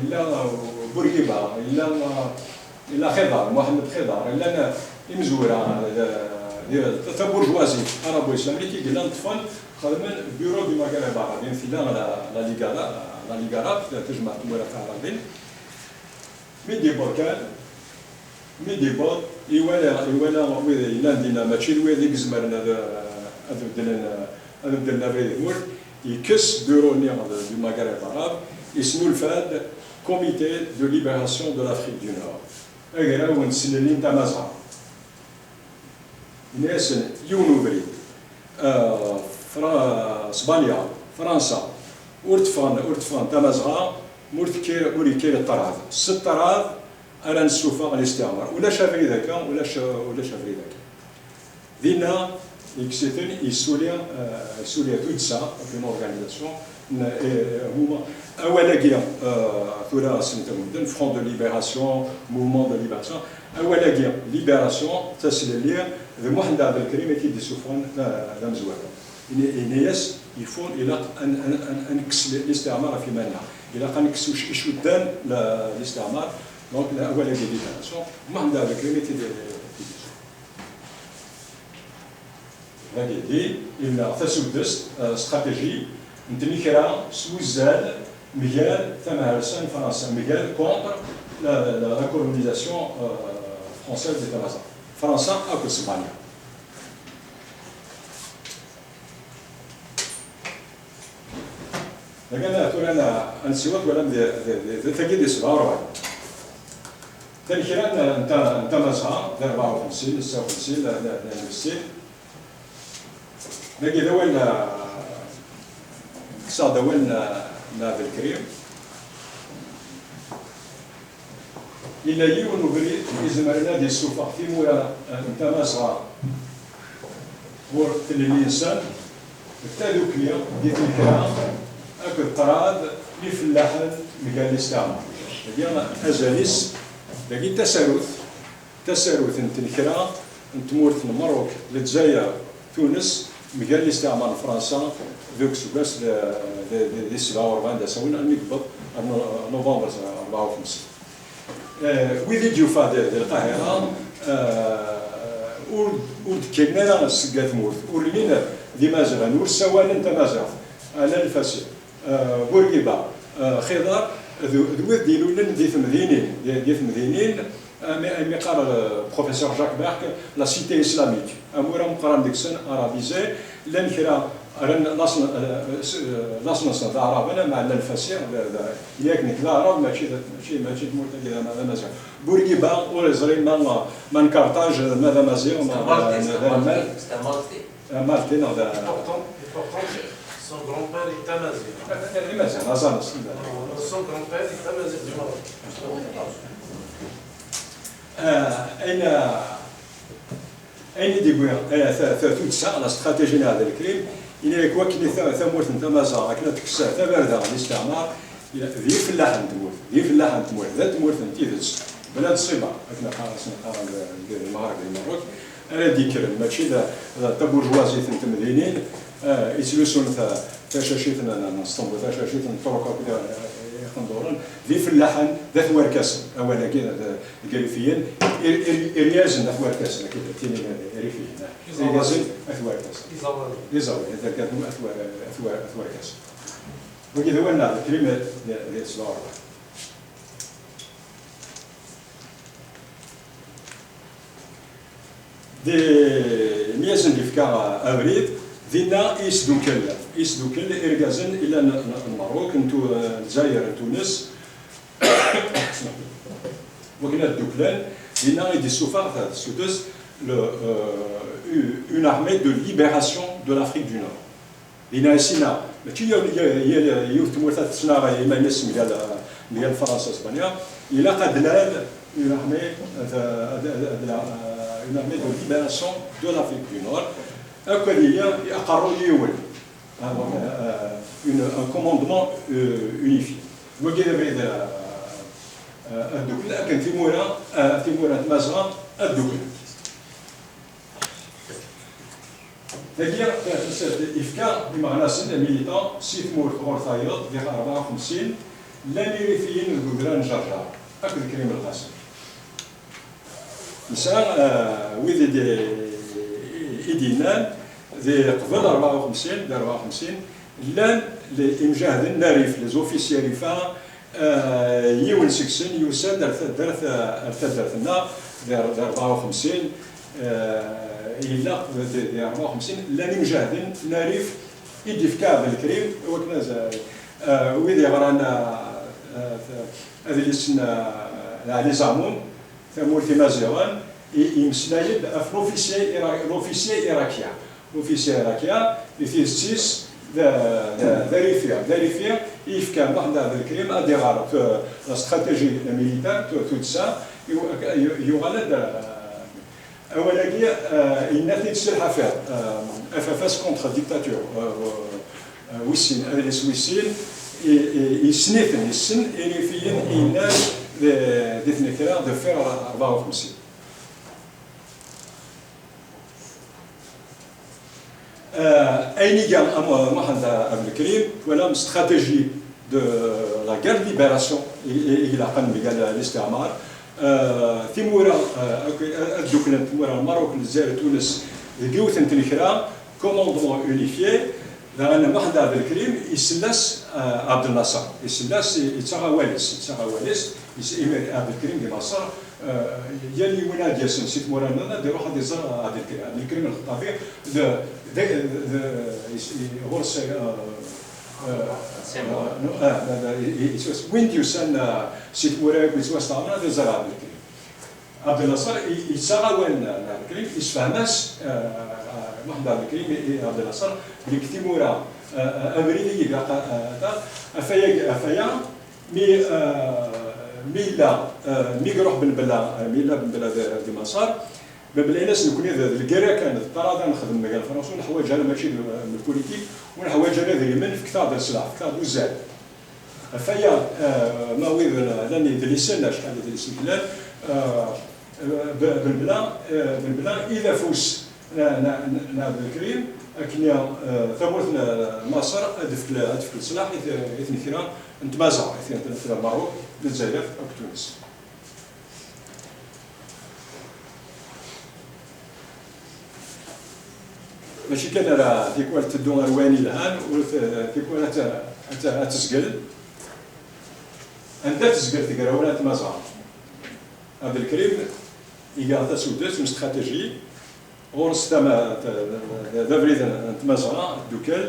yella, eh, Burgiba, yella, eh, yella Xidar, Muḥemmed Xidar, llan, eh, imezwura, eh, di, di taburjwazit arabo-islamit i yellan ṭṭfen, xedmen bureau du Maghreb arabe, din tella la, la Liga, la, La Ligue arabe, tajmaɛt n tmura tiɛrabin. Mi d-yewweḍ kan, mi d-yewweḍ, iwala, iwala wid yellan dinna, mačči d wid i izemren ad, ad beddlen, ad beddlen abrid i tmurt, yekkes bureau-nni du Maghreb arabe, yesnulfa-d Comité de libération de l'Afrique du Nord, agraw n tselli n Tamazɣa. Ini-asen yiwen ubrid. Ah, Fra-, Spanya, Fransa, ur teffɣen, ur teffɣen Tamazɣa, ur tekkir, ur yekkir ṭṭrad. S ṭṭrad ara nessufeɣ listiɛmar. Ulac abrid akka, ulac, ulac abrid akka. Dinna, yekkes-iten, yessuli, ah, yessuli tuddsa, une organisation, n, eh, mouvement. Awal-agi, ah, tura asen-t medden, Front de Libération, Mouvement de Libération. Awal-agi, libération, d taslelli, d Muḥend Ɛebdelkrim i t-id-issufɣen, ah, d amezwaru. Ini-, ini-as, il faut, ilaq ad n-, ad n-, ad n-, ad nekkes li-, listiɛmar ɣef iman-nneɣ. Ilaq ad nekkes uc-, icuddan la-, listiɛmar. Donc, la-, awal-agi, libération, Muḥend Ɛebdelkrim i t-id-, i t-id-issufɣen. Dagi, yebna tasudest, euh, stratégie, n tnekra s wuzzal mgal tamharsa n Fransa, mgal contre la, la, la colonisation, euh, française di Tamaziɣt. Fransa akked Spanya. Dagi, tura ad nsiweḍ, twalam, di, di, di, di tagi di sebɛa u rebɛin. Tanekra n, n, ta-, n Tamazɣa, di rebɛa u xemsin, setta u xemsin, la, la, la, Dagi d awal n, kkseɣ-d awal n, n Ɛebdelkrim. Yella yiwen ubrid izemren ad yessufeɣ timura, eh, n Tamazɣa ɣur tlelli-nsen, d tadukli di tnekra akked ṭṭrad n ifellaḥen mgal listiɛmar. Dagi azal-is, dagi tasarut, tasarut n tnekra n tmurt n Merruk, Lezzayer, Tunes, mgal listiɛmar n Fransa deg useggas d, d, d, di sebɛa u rebɛin d asawen, almi yewweḍ ar nu-, november rebɛa u xemsin. Eh, wid i d-yufa di, di Lqahira, eh, ur, ur d-kkren ara seg at tmurt, ur llin d Imaziɣen, ur ssawalen tamaziɣt, ala lfasi. Eh, Bourguiba, eh, Xidar, d, d wid d-ilulen di temdinin, di, di temdinin, ami, ami qqar, eh, professeur Jacques Berck, la cité islamique, amur ameqqran deg-sen, arabisé, llan kra, rran laṣel, eh, s-, eh, laṣel-nsen d aɛraben, ama llan fasi, d, d, yak nekk d aɛrab, mačči d, mačči, mačči d tmurt-agi d ama-, d amaziɣ. Bourguiba ur yeẓri ma, ma n Carthage, ma d amaziɣ, ma d, ma d alman. C'est un Maltais. Amar-, c'est un Maltais, neɣ d... Et pourtant, et pourtant, son grand-père est amazigh. D Imaziɣen, aẓan-nsen. Son grand-père est amazigh du Maroc. Ah, ayen, ayen i d-yewwi, eh, ta-, ta-, tuddsa, la stratégie n Ɛebdelkrim, ini-ak wakken i ta-, tamurt n Tamaziɣt, akken ad tekkes tabarda n listiɛmar, d ifellaḥen n tmurt, d ifellaḥen n tmurt, d tmurt n tidet, bla ttṣiba, akken qqaren, asen qqaren di, di Lmeɣreb, di Merruk, ara d-yekkren, mačči d, d taburjwazit n temdinin, eh, yettlusun ta-, tacacit n, n, n Sṭembul, tacacit n Ṭṭruk akked, eh, iqenduren, d ifellaḥen, d at warkasen, awal-agi d, deg Irifiyen, ir-, ir-, irgazen d at warkasen, akka d tinin Irifiyen, eh, irgazen d at warkasen. Iẓawanen. Iẓawanen, d argazen at war-, at war-, at warkasen. Wagi d awal n Ɛebdelkrim di, di sebɛa u rebɛin. Di, mi asen-d-yefka abrid, dinna i yesdukel, i yesdukel irgazen i llan n, n Merruk, n Tu-, n Lezzayer, n Tunes, wakken ad dduklen, dinna i d-issufeɣ ta-, s tudest, le, euh, une armée de libération de l'Afrique du Nord. Dinna i s-yenna, mačči yal, yal, yal yiwet n tmurt ad tettnaɣ iman-is mgal, mgal Fransa, Spanya, ilaq ad d-nal une armée, ad, ad, ad, ad, une armée de libération de l'Afrique du Nord, akk ad yili aqerru yiwen, ah, donc, euh, une, un commandement, euh, unifié. Wagi d abrid, euh, euh, ad dduklen, akken timura, euh, timura n Tmazɣa ad dduklen. Dagi, yefka imeɣnasen, les militants, si tmurt ɣur tayeḍ, di rebɛa u xemsin, llan Irifiyen deg udrar n Ǧerǧer akked Krim Lqasem. Nesɛa, eh, wid i d-, i d-yennan, di qbel rebɛa u xemsin, di rebɛa u xemsin, Llan imjahden n Rif, les officiers rifa, yiwen seg-sen yusa-d ar taddart, ar taddart-nneɣ di rebɛa u xemsin, yella di rebɛa u xemsin, llan imjahden n Rif i d-ifka Ɛebdelkrim, i wakken ad, wid yeɣran adlis n Ɛli Zamun, Tamurt Imaziɣen, imeslay-d ɣef l'officier irakyan. L'officier irakyan, di tidet-is, d arifi, d arifi i yefkan Muḥend Ɛebdelkrim ad iɣer la stratégie militaire, tuddsa, yuɣal-d awal-agi, yenna-t-id Si Lḥafiḍ, F F S contre dictature, wis sin, adlis wis sin, yessen-iten, yessen irifiyen i yellan di tnekra deffir rebɛa u xemsin. Ayen iga Muḥend Ɛebdelkrim, twalam, stratégie de la guerre de libération i ilaqen mgal listiɛmar. Timura, ad dduklent tmura n Lmerruk, Lezzayer, Tunes deg yiwet n tnekra, commandement unifié. Daɣen Muḥend Ɛebdelkrim isell-as Ɛebdelnaṣer, isell-as, yettaɣ awal-is, yettaɣ awal-is, imir Ɛebdelkrim di Maṣer, yal yiwen ad d-yasen si tmura nniḍen ad iruḥ ad iẓer Ɛebdelkrim. Ɛebdelkrim Lxeṭṭabi d, d, d, ɣur-s win d-yusan si tmura akk yettwasteɛren ad iẓer Ɛebdelkrim. Ɛebdelnaṣer yettaɣ awal n Ɛebdelkrim, yessefhem-as Muḥend Ɛebdelkrim i Ɛebdelnaṣer deg timura abrid i ilaq ad, ɣef waya, ɣef waya, Mi, mi yella, mi iruḥ Ben Bella, mi yella Ben Bella di Maṣer, Ben Bella yenna-as: "Nekkni d lgirra kan, d ṭṭrad ad nexdem mgal Fransa, ur neḥwaǧ ara, mačči d lpulitik, ur neḥwaǧ ara idrimen, fket-aɣ-d leslaḥ, fket-aɣ-d uzzal." Ɣef waya, ma wid llan idlisen, acḥal idlisen i yellan, Ben Bella, Ben Bella i d afus n Ɛebdelkrim, akken tamurt n Maṣer ad tefk, ad tefk leslaḥ i tnekra n Tmazɣa, i tnekra n Merruk, Lezzayer akked Tunes. Mačči kan ara tikwal teddu ar wayen yelhan, ur tikwal ad tezgel. Anda tezgel tegrawla n Tmazɣa? Ɛebdelkrim iga tasudert, une stratégie, ɣur-s tama d abrid n Tmazɣa, ddukal,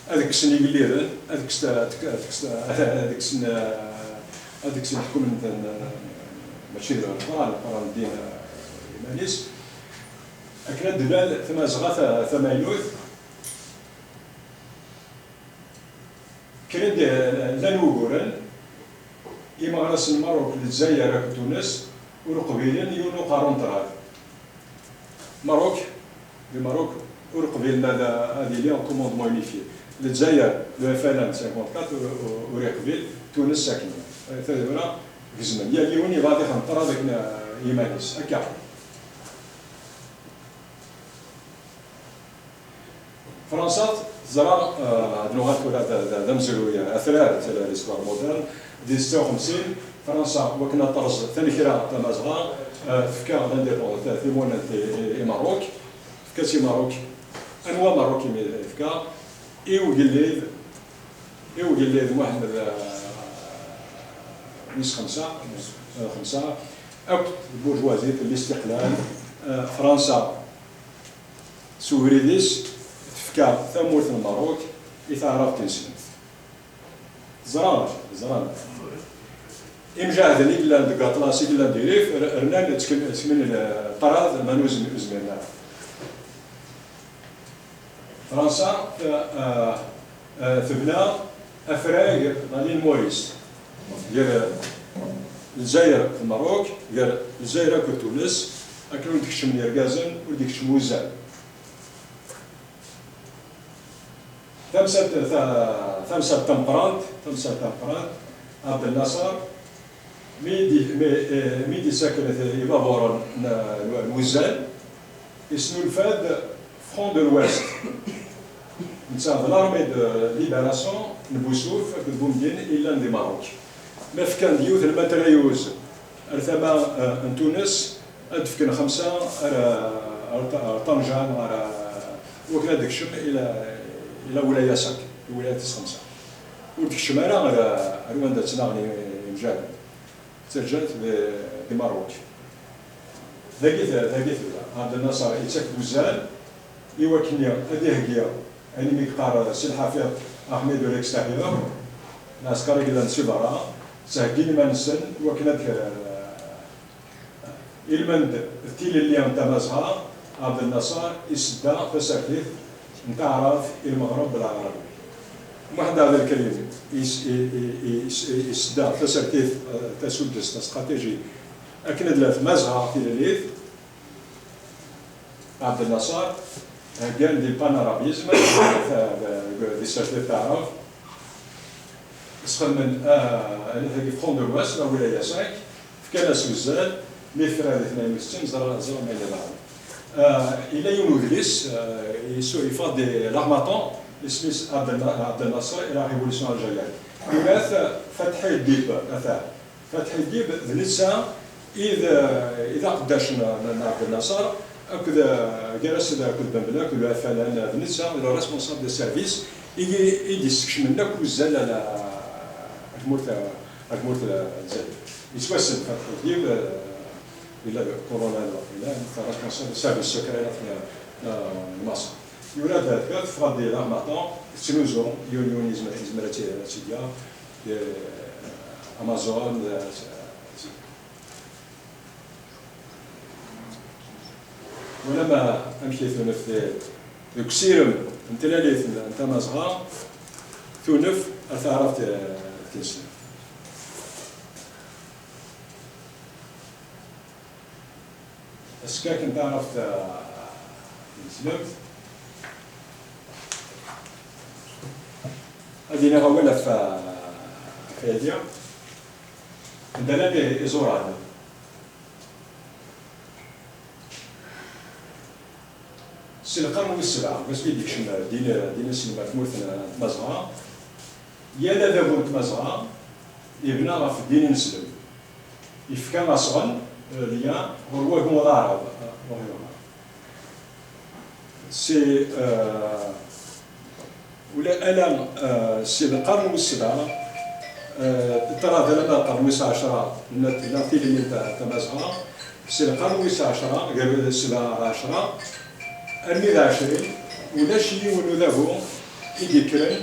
ad kksen igelliden, ad kksen, ad kksen, ad kksen, ad kksen ḥukmen, mačči d lqran, lqran ddin iman-is, akken ad d-tban Tmazɣa tamaynut. Kra d, llan wuguren, imeɣrasen n Merruk, Lezzayer akked Tunes ur qbilen yiwen uqerru n ṭṭrad. Merruk, di Merruk ur qbilen ad, ad yili commandement unifié. Lezzayer, le F L N cinquante-quatre ur, ur iqbil, Tunes akken. Tadura gezmen. Yal yiwen yebɣa ad ixdem ṭṭrad akken iman-is. Akka. Fransa teẓra, ad nuɣal tura d amezruy atrar, c'est l'histoire moderne, di setta u xemsin, Fransa, wakken ad terẓ tanekra tamazɣa, tefka l'indépendance, timunent i Merruk, tefka-tt i Merruk. Anwa Merruk i tefka? I ugellid, i ugellid Muḥemmed wis xemsa, xemsa, akk tburjwazit n listiqlal, Fransa s ubrid-is tefka tamurt n Merruk i taɛrabt tineslemt. Ẓran, ẓran. Imjahden i yellan deg Aṭlas, i yellan di Rif, rnan ttekmen ṭṭrad, ma ur zmiren ara. Fransa tebna afrag, la ligne Maurice, gar Lezzayer d Merruk, gar Lezzayer akked Tunes, akken ur d-keččmen yergazen, ur d-ikeččem wuzzal. Tamsalt, ta-, tamsalt tameqqrant, tamsalt tameqqrant, Abdel Nasser, mi d-, mi, eh, mi d-issaken ibaburen n, n, n wuzzal, isnulfa-d Front de l'Ouest. Netta d l'armée de libération n Busuf akked Boumdine i yellan di Merruk. Ma fkan-d yiwet n lmatrayuz ar tama, eh, n Tunes, ad d-fken xemsa ar, ar, ar Ṭanja, ar, wakken ad d-kcem ila, ila Wilaya cinq. Lwilayat tis xemsa. Ur d-tekcem ara ar, ar wanda ttnaɣen i-, imjalen. Ttaǧǧan-t di, di Meṛṛuk. Dagi t-, dagi tella. Ɛebd Nnaṣer yettak-d uzzal i wakken ad iheggi ayen imi yeqqar Si Lḥafiḍ Ahmed Rex Tahir, lɛesker i yellan si berra, ttheggin iman-nsen i wakken ad, ilmend d tilelli n Tamazɣa, Ɛebd Nnaṣer isedda tasertit n taɛrabt i lmeɣreb lɛarabi. Muḥend Ɛebdelkrim is-, i-, i-, i-, is-, isedda tasertit, eh, tasuddest, la stratégie, akken ad la tmazɣa tilellit. Ɛebd Nnaṣer, heggan di panarabisme, di tsertit taɛrabt. Sxedmen, ah, dagi front de l'Ouest, la wilaya cinq, fkan-as uzzal, mi tefra di tnayen u settin, ẓra, ẓra ma yella daɣen. Ah, yella yiwen udlis, ah, yesu-, yeffeɣ di L'Harmattan, isem-is Abdel-, Abdel Nasser et la révolution algérienne. Yura-t Fatḥi Ddib, ata. Fatḥi Ddib d netta i d, i d aqeddac n, n, n Ɛebd Nnaṣer, akked, eh, gar-as d, akked Ben Bella, akked Lwafalan, d netta, le responsable de service, i, i d-yessekcmen akk uzzal ar, ar tmurt, ar tmurt n Lezzayer. Yettwassen Fatḥi Ddib, eh, yella d colonel, yella d responsable de service secret n, n, n Maṣer. Yura-d, teffeɣ-d di L'Harmattan, tettnuzu, yiwen, yiwen yezmer, yezmer ad tt-, ad tt-id-yaɣ, eh, Amazon, eh, Wala ma amek i tunef di, deg usirem n tlalit n, n Tamazɣa, tunef ar taɛrabt, eh, tineslemt. Askak n taɛrabt, eh, tineslemt. Ad iniɣ awal ɣef, ɣef wayagi. Anda llan i-, iẓuran? Si lqern wis sebɛa, wasmi i d-yekcem ddin, ddin islem ar tmurt n, n Tmazɣa, yal adabu n Tmazɣa yebna ɣef ddin ineslem. Yefka asɣen, eh, lien, ɣer wagmu d aɛrab, eh, ɣer Si, eh, ula ala, eh, si lqern wis sebɛa, eh, ṭṭrad alamma lqern wis ɛecra, nna tella tilelli n ta-, Tamazɣa, si lqern wis ɛecra, gar sebɛa ɣer ɛecra, armi d ɛecrin, ulac yiwen udabu i d-yekkren,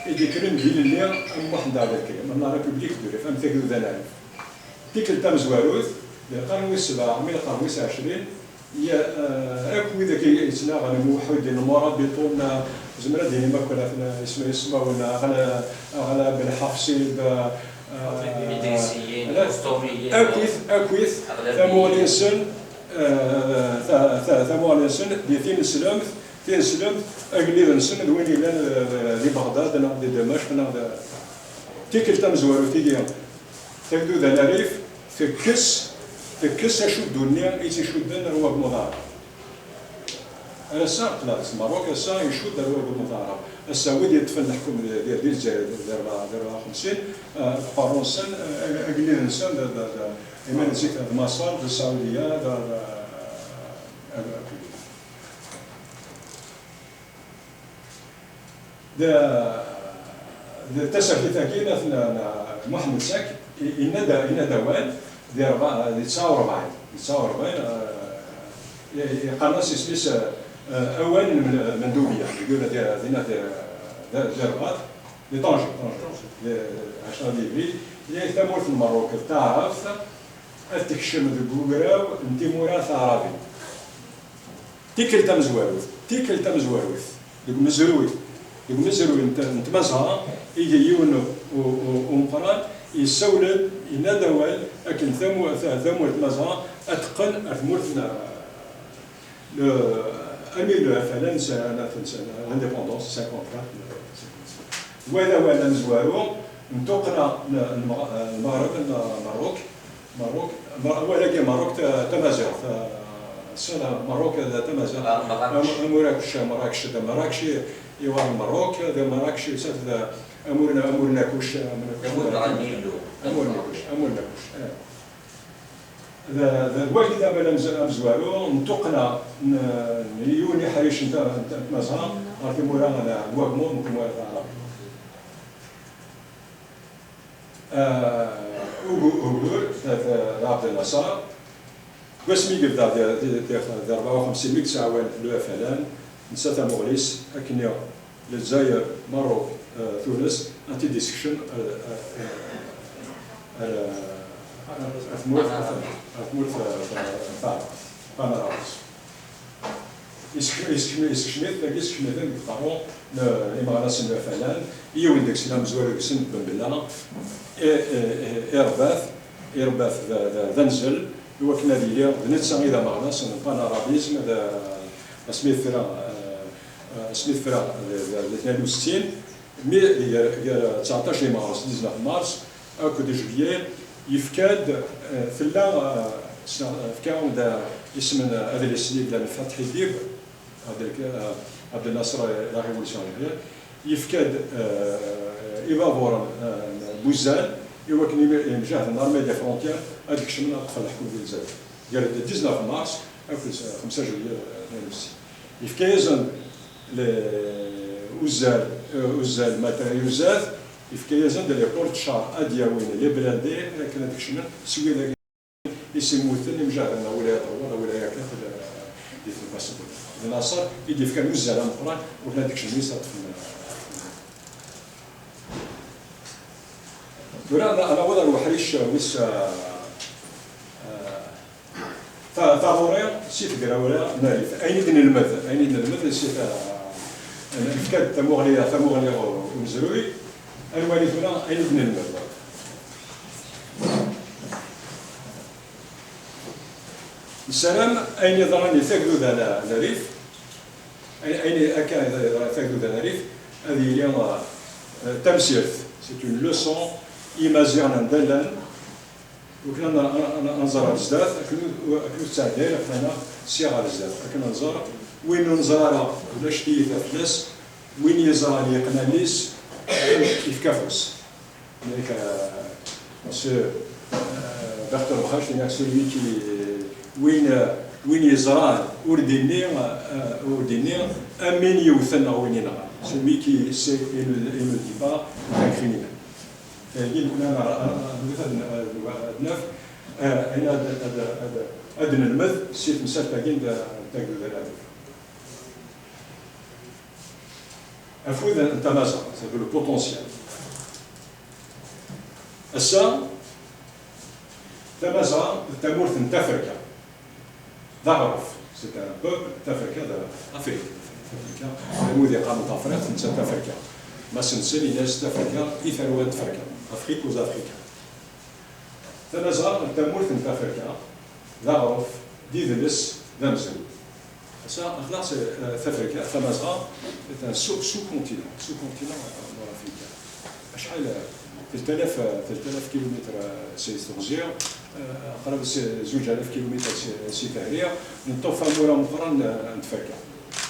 i d-yekkren d ilelli am Muḥend Ɛebdelkrim, am la République du Rif, am Tagduda n Rif. Tikkelt tamezwarut, di lqern wis sebɛa, mi lqern wis ɛecrin, ya, eh, akk widak i yettnaɣen, Muḥuddin Murabiṭun, eh, zemreɣ ad d-iniɣ akk, isem-, ismawen, Aɣla-, Aɣlab Lḥafṣib, eh, Idrisiyin, eh, Usṭumiyin, akkit, akkit, Aɣlabiyin. Tamuɣli-nsen, eh, ta-, ta-, tamuɣli-nsen di tineslemt, tineslemt, agellid-nsen d win yellan, eh, di Beɣdad neɣ di Dimecq neɣ d-, tikkelt tamezwarut-agi. Tagduda n Rif tekkes, tekkes acuddu-nni i tt-icudden ar wagmuḍ aɛrab. Ar ass-a, aql-aɣ s Meṛṛuk, ass-a icudd ar wagmuḍ aɛrab. Ass-a, wid yeṭṭfen leḥkem di, di, di Lezzayer di, di rebɛa, di rebɛa u xemsin, eh, aqerru-nsen, eh, agellid-nsen, d, d, d, iman zik d Maṣer, d Saɛudiya, d, d, d, d, D, d tasertit-agi n, n, n Muḥemmed Sak, i-, yenna-d, yenna-d awal di rebɛa, di tesɛa u rebɛin, di tesɛa u rebɛin, eh, i-, i-, qqaren-as isem-is, eh, awal n Mel-, Mendubiya, deg yura di, dinna di, di, di Rbaṭ, di Ṭanji, Ṭanji, di ɛecra d Ibri, i tamurt n Meṛṛuk d taɛrabt ad tekcem deg ugraw n timura taɛrabin. Tikkelt tamezwarut, tikkelt tamezwarut, deg umezruy, deg umezruy n t-, n Tmazɣa, igi yiwen u-, u-, u-, umeqqran yessawel-d, yenna-d awal akken tamu-, ta-, tamurt n Tmazɣa ad teqqen ar tmurt n, le, armi le, fala, l'indépendance, cinquante-quatre, cinquante-cinq. Wa d awal amezwaru n tuqqna n, n Lmeɣ-, n Lmeɣreb, n Meṛṛuk, Meṛṛuk, Meṛ-, awal-agi Meṛṛuk ta-, tamaziɣt, ta-, sala Meṛṛuk d tamaziɣt. Am-, amur Akuc, Meṛṛakec, d Meṛṛakec i, iwar Meṛṛuk, d Meṛṛakec, sat d amur n, amur n Akuc, amur n Akuc. Amur n Akuc, amur n Akuc, eh. D, d wagi d amal amez-, amezwaru n tuqqna n, n yiwen iḥricen n ta-, n ta-, n tmazɣa ɣer tmura n, n wagmu n tmura taɛrabt. Ah, ugu-, ugur, d, d, d Abdel Nasser. Deg wasmi i yebda di, di, di, di rebɛa u xemsin mi yettɛawan le F L N, netta tamuɣli-s, akken i Lezzayer, Merruk, eh, Tunes, ad t-id-isekcem ar, ar, ar, ar, ar tmurt, ar tmurt, eh, ta-, taɛrabt, panarabt. Isekcem-, isekcem-, isekcem-it, dagi isekcem-iten deg uqerru n imeɣnasen n F L N, yiwen deg-sen amezwaru deg-sen d Benbella, i, i, i, irebba-t, irebba-t d, d, d anzel, i wakken ad yili d netta i d ameɣnas n panarabism, d, asmi tefra, eh, eh, asmi tefra d, d, d tnin u settin, mi gar, gar tseɛṭac deg meɣres, dix-neuf mars, akked juillet, yefka-d, eh, tella, eh, s-, fkan-d, eh, isem n, eh, adlis-nni yellan Fatḥi Dib, Abdel-, eh, Abdel Nasser, eh, La Révolution Libyen, yefka-d, eh, ibaburen, eh, n wuzzal, i wakken imi-, imjahden n Armée des Frontières ad kecmen ad ṭṭfen leḥkem di Lezzayer. Gar dix-neuf mars akked xemsa juillet, eh, tnin u settin. Yefka-yasen le-, uzzal, eh, uzzal, matériel uzzal, yefka-yasen-d les porte-chars ad d-yawin les blindés akken ad kecmen s wid i s-immuten imjahden n Wilaya Ṭewwal, Wilaya Kafel, eh, di Tnebasebut. D Nasser i d-yefkan uzzal ameqqran, ur la deg cennis ad ṭṭfen. Tura, ana-, anaweḍ ar uḥric wis, eh, eh, ta-, taɣuri si tegrawla n Rif. Ayen i d-nelmed, ayen i d-nelmed si ta-, nefka-d tamuɣli, tamuɣli umezruy, ad nwali tura ayen i d-nelmed. Nessaram ayen yeḍran i tagduda n, n Rif, ay-, ayen akka yeḍran i tagduda n Rif, ad yili, eh, tamsirt, c'est une leçon i Imaziɣen anda llan, akken ad n-, ad n-, ad nẓer ɣer zdat, akken ur, akken ur tettɛeddi ara fell-aneɣ sya ɣer zdat, akken ad nẓer win ur neẓra ara ulac tiyita fell-as, win yeẓran yeqqen allen-is, yefka afus. Nekk, euh, ce, euh, Bertolt Brecht, nekk celui qui, win, euh, win yeẓran ur d-inni, euh, ur d-inni am win yewten neɣ win yenɣan. Celui qui sait et ne, et ne dit pas est un criminel. Tagi, nekni ad n-, ad n-, ad n-, ad n-, ad naf, euh, ayen ad, ad, ad, ad nelmed si temsalt-agi n, n tagduda n Rif. Afud n Tamaziɣt, c'est-à-dire le potentiel. Ass-a, Tamaziɣt d tamurt n Tafrika. D aɣref, c'est un peuple, Tafrika d Afrik. Tafrika, wid yeqqaren Tafriqt, netta d Tafrika. Mass Nelson yenna-yas Tafrika i tarwa n Tafrika. Afrique aux Africains. Tamaziɣt d tamurt n Tafrika, d aɣref, d idles, d amezruy. Ass-a, aql-aɣ s, eh, Tafrika, Tamaziɣt, c'est un sous-, sous-continent, sous-continent, eh, n Afrika. Acḥal, eh, telt alaf, eh, telt alaf kilumitr, eh, si teɣzi, eh, qrib s, zuǧ alaf kilumitr si, si tehri, neṭṭef amur ameqqran, eh, n Tfakka.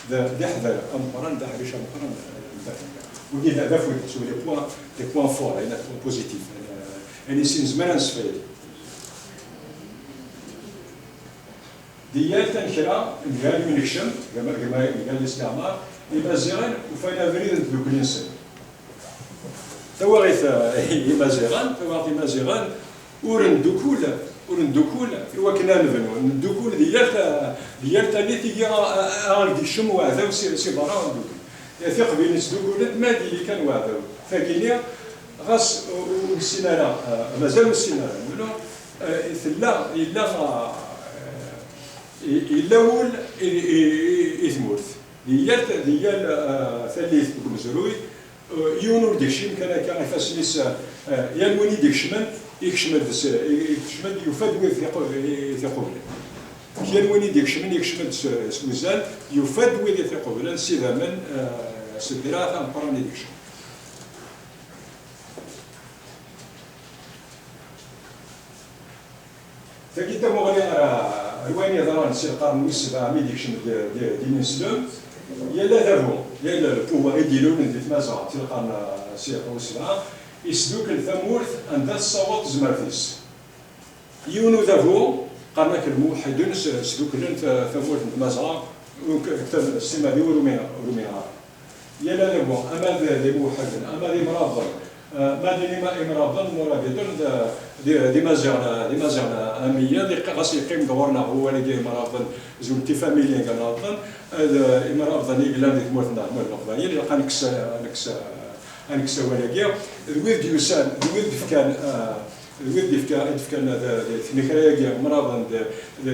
D, d aḥdar ameqqran, d aḥric ameqqran, eh, n Tafrika. Wigi d, d afud, sur les points, les points forts, les points positifs. Eh, ayen i sin nezmer ad nesfaydi. Di yal tanekra, mgal mi nekcem, gma, gma, mgal listiɛmar, Imaziɣen ufan abrid n tdukli-nsen. Tawaɣit, eh, Imaziɣen, tawaɣit Imaziɣen, ur ndukul, ur ndukul i wakken ad nebnu. Ndukul di yal ta-, di yal tallit i, a, a, a, ad d-ikcem uɛdaw si, si berra, ad ndukul. Tiqbilin ttdukulent ma d-yili kan uɛdaw. Tagini, ɣas ur, ur nessin ara, eh, mazal ur nessin ara, menu, eh, tella, yella, eh, i-, yella wul i, i, i, i tmurt. Di yal, di yal, eh, tallit deg umezruy, eh, yiwen ur d-ikcim kan akka ifassen-is, eh, yal win i d-ikecmen, ikcem-d s-, i-, ikcem-d, yufa-d wid tiqu-, i-, i-, tiqublen. Yal win i d-ikecmen, ikcem-d s, s wuzzal, yufa-d wid i t-iqublen s idammen, eh, s ddreɛ tameqqran i d-ikcem. Tagi d tamuɣli ar, ar wayen yeḍran si lqern wis sebɛa mi d-ikcem d, d, d ineslem. Yal adabu, yal le pouvoir i d-ilulen di Tmaziɣt si lqern, si lqern wis sebɛa, isdukel tamurt anda tessawaḍ tezmert-is. Yiwen udabu, Qqaren-ak lmuweḥḥiden s-, sduklen ta-, tamurt n Tmazɣa, ur k-, s timad-iw ur umineɣ, ur umineɣ ara. Yal adabu, ama d, d imuweḥḥiden, ama d imraḍen, eh, ma d ima-, imraḍen n urabitun d, d, d imaziɣen, d imaziɣen am wiyaḍ, iqq-, ɣas yeqqim-d ɣur-neɣ wawal-agi imraḍen, zul tifamilin imraḍen, d imraḍen i yellan di tmurt-nneɣ, tmurt n Leqbayel, ilaq ad nekkes, ad nekkes, ad nekkes awal-agi, d wid d-yusan, d wid d-fkan, eh, d wid d-ifka-, i d-fkan d, d, tnekra-agi, mraḍen d, d,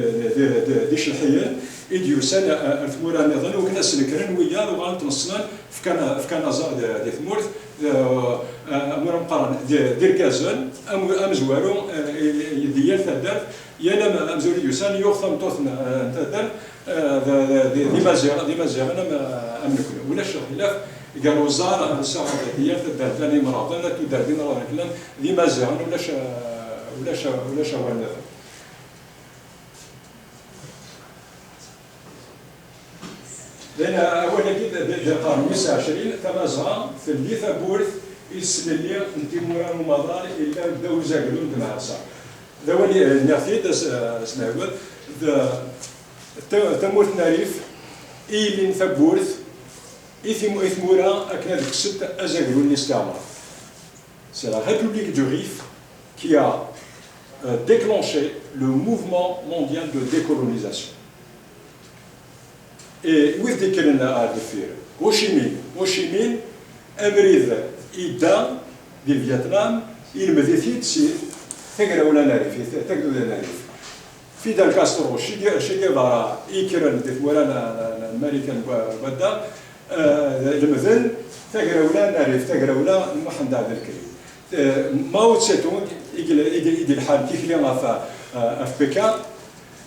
d icelḥiyen, i d-yusan, eh, ar tmura nniḍen, wakken ad snekren wiyaḍ, uɣalen ttneṣlen, fkan, fkan aẓar d, di tmurt, d, eh, amur ameqqran d, d irgazen, am-, amezwaru, eh, i, i, di yal taddart, yal am-, amezwaru i d-yusan, yuɣ tameṭṭut n, eh, n taddart, eh, d, d, d, d imaziɣen, d imaziɣen am, am nekni. Ulac lxilaf gar uẓar, ass-a, di yal taddart llan imraḍen, ar tuddar d imraḍen llan d imaziɣen, ulac, ulac, ulac awal nniḍen. Llan awal-agi d, d, d lqern wis ɛecrin, Tamazɣa teldi tawwurt i teslelli n timura n umaḍal yellan ddaw uzaglu n Demɛassa. D awal i, nniɣ-t-id, as-, asnehwel, d, ta-, tamurt n Arif i yellin tawwurt i tim-, i tmura akken ad kksent azaglu n listiɛmar. C'est la République du Rif qui a, euh, déclenché le mouvement mondial de décolonisation. Et wid d-ikkren ar deffir, Ho Chi Minh, Ho Chi Minh, abrid yedda di Vietnam, ilmed-it-id si tagrawla n Arif, tagduda n Arif. Fidel Castro, Che Gue-, Che Guevara, i yekkren di tmura n, n, n Marikan n wa-, wadda, eh, lemden tagrawla n Arif, tagrawla n Muḥend Ɛebdelkrim. Eh, Mao Tse-tung, i yel-, i d-, i d-ilḥan tikli ɣef, eh, ɣef Pekin,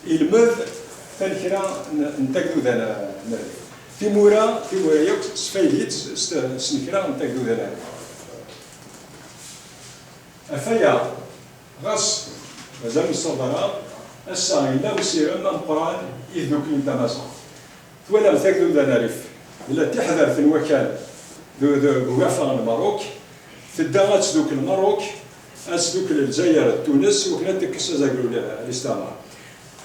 ilmed tanekra n, n tagduda n, n Arif. Timura, timura yakk sfaydit s, s, s tnekra n tagduda n Arif. Ɣef waya, ɣas mazal ur nessaweḍ ara, ass-a yella usirem ameqqran i tdukli n Tamazɣa. Twalam tagduda n Arif, tella d tiḥdert n wakal d, d, d ugafa n Lmerruk, tedda ad tdukkel Lmerruk, ad tdukkel Lezzayer d Tunes, wakken ad tekkes azaglu n listiɛmar.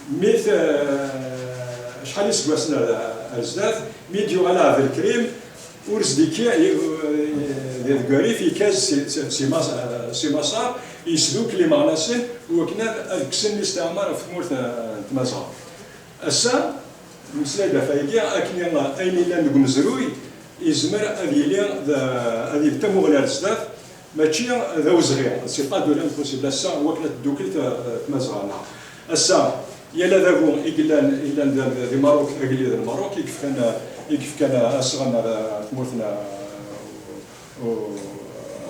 Mi t-, acḥal iseggasen ar, ar zdat, mi d-yuɣal Ɛebdelkrim, ur s-d-ikki, i, i, deg Arif, ikaz si, si, si Mas-, si Maṣer, yesdukkel imeɣnasen, i wakken ad, ad kksen listiɛmar ɣef tmurt n, n Tmazɣa. Ass-a, nemmeslay-d ɣef wayagi, akken i, ayen yellan deg umezruy, yezmer ad yili d, ad yili d tamuɣli ar zdat, mačči d awezɣi, c'est pas de l'impossible. Ass-a, wakken ad teddukel t-, Tmazɣa-nneɣ. Ass-a, yal adabu i yellan, yellan d, d, di Merruk, agellid n Merruk, i yefkan, i yefkan asɣan ar, ar tmurt n, u-,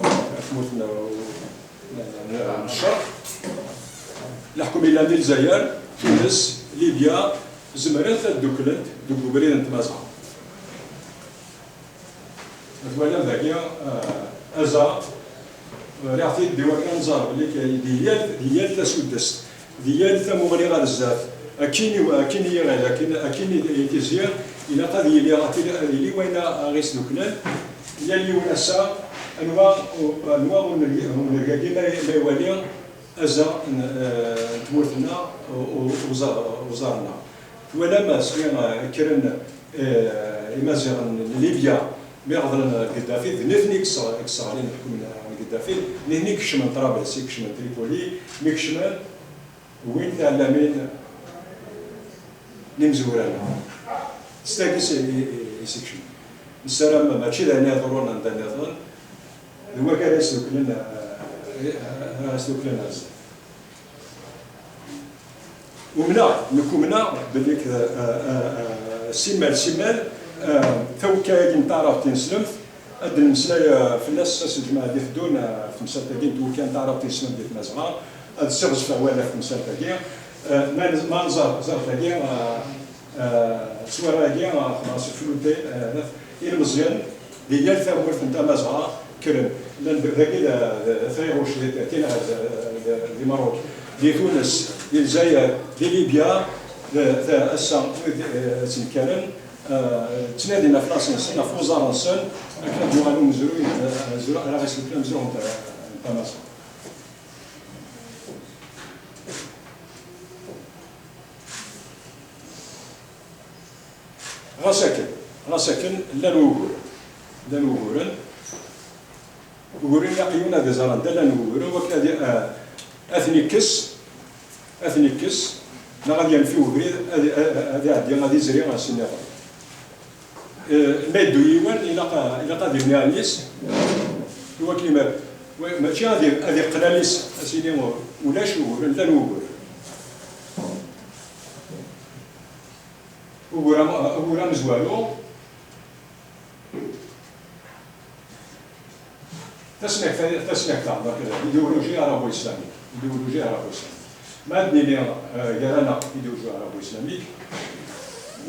ar tmurt n, n, n Ccerq. Leḥkem yellan di Lezzayer, Tunes, Libya, zemrent ad dduklent deg ubrid n Tmazɣa. Twalam dagi, eh, aza, eh, rriɣ-t-id di wakken ad nẓer belli k-, di yal, di yal tasudest, di yal tamuɣli ɣer zdat, akin i, akin i yiɣil, akin, akin i, i tizya, ilaq ad yili, ad yili, ad yili wayen a, a ɣ-isduklen, yal yiwen ass-a, anwa, u-, anwa unerg-, unergagi ma, ma iwali, aza n, eh, n tmurt-nneɣ, u-, u-, uẓar-, uẓar-nneɣ. Twalam asmi, eh, kkren, eh, Imaziɣen n Libya, mi ɣeḍlen Gaddafi, d nitni i yesseɣ-, i yesseɣlin lḥukm n, n Gaddafi, nitni i ikecmen Ṭrablis, i ikecmen Tripoli, mi kecmen, wwin tiɛellamin n imezwura-nneɣ. S tagi i s-, i, i, i s-ikecmen. Nessaram mačči d ayen iḍerrun anda nniḍen, d wagi ara yesduklen, eh, ara yesduklen ar zdat. Umneɣ, nekk umneɣ belli k-, eh, eh, eh, simmal, simmal, eh, tawekka-agi n taɛrabt tineslemt, ad d-nemmeslay, eh, fell-as ass n lǧemɛa d-iteddun, eh, ɣef temsalt-agi n twekka n taɛrabt tineslemt di Tmazɣa, ad ssiɣzef awal ɣef temsalt-agi. Eh, ma nez-, ma nẓer, ẓer dagi, eh, Eh, ttwara-agi, eh, xedmeɣ si flute, eh, ilmeẓyen di yal tamurt n Tamazɣa kkren. Llan d-, dagi d, d, d At Riɣuc, di, di, di, di, di Merruk, di Tunes, di Lezzayer, di Libya, d, d, ass-a, wid, eh, ttnekkaren, eh, ttnadin ɣef laṣel-nsen, ɣef uẓar-nsen, akken ad yuɣal umezruy, eh, zru-, ara ɣ-isduklen amezruy n Ta-, n Tamazɣa. Ɣas akken, ɣas akken llan wuguren, llan wuguren, uguren ilaq yiwen ad iẓer anda llan wuguren, wakken ad i-, a-, ad ten-ikkes, ad ten-ikkes, neɣ ad yanef i ubrid, ad, ad, ad iɛeddi, ad izri ass nniḍen. Eh, ma yeddu yiwen, ilaq, ilaq ad ibni allen-is, i wakken ma-, wa-, mačči ad i-, ad iqqen allen-is, ad s-yini ulac uguren, llan wuguren. Ugur am-, ugur amezwaru, tasnakta, tasnakta, donc, idéologie arabo-islamique, idéologie arabo-islamique. Ma ad nili, eh, gar-aneɣ idéologie arabo-islamique,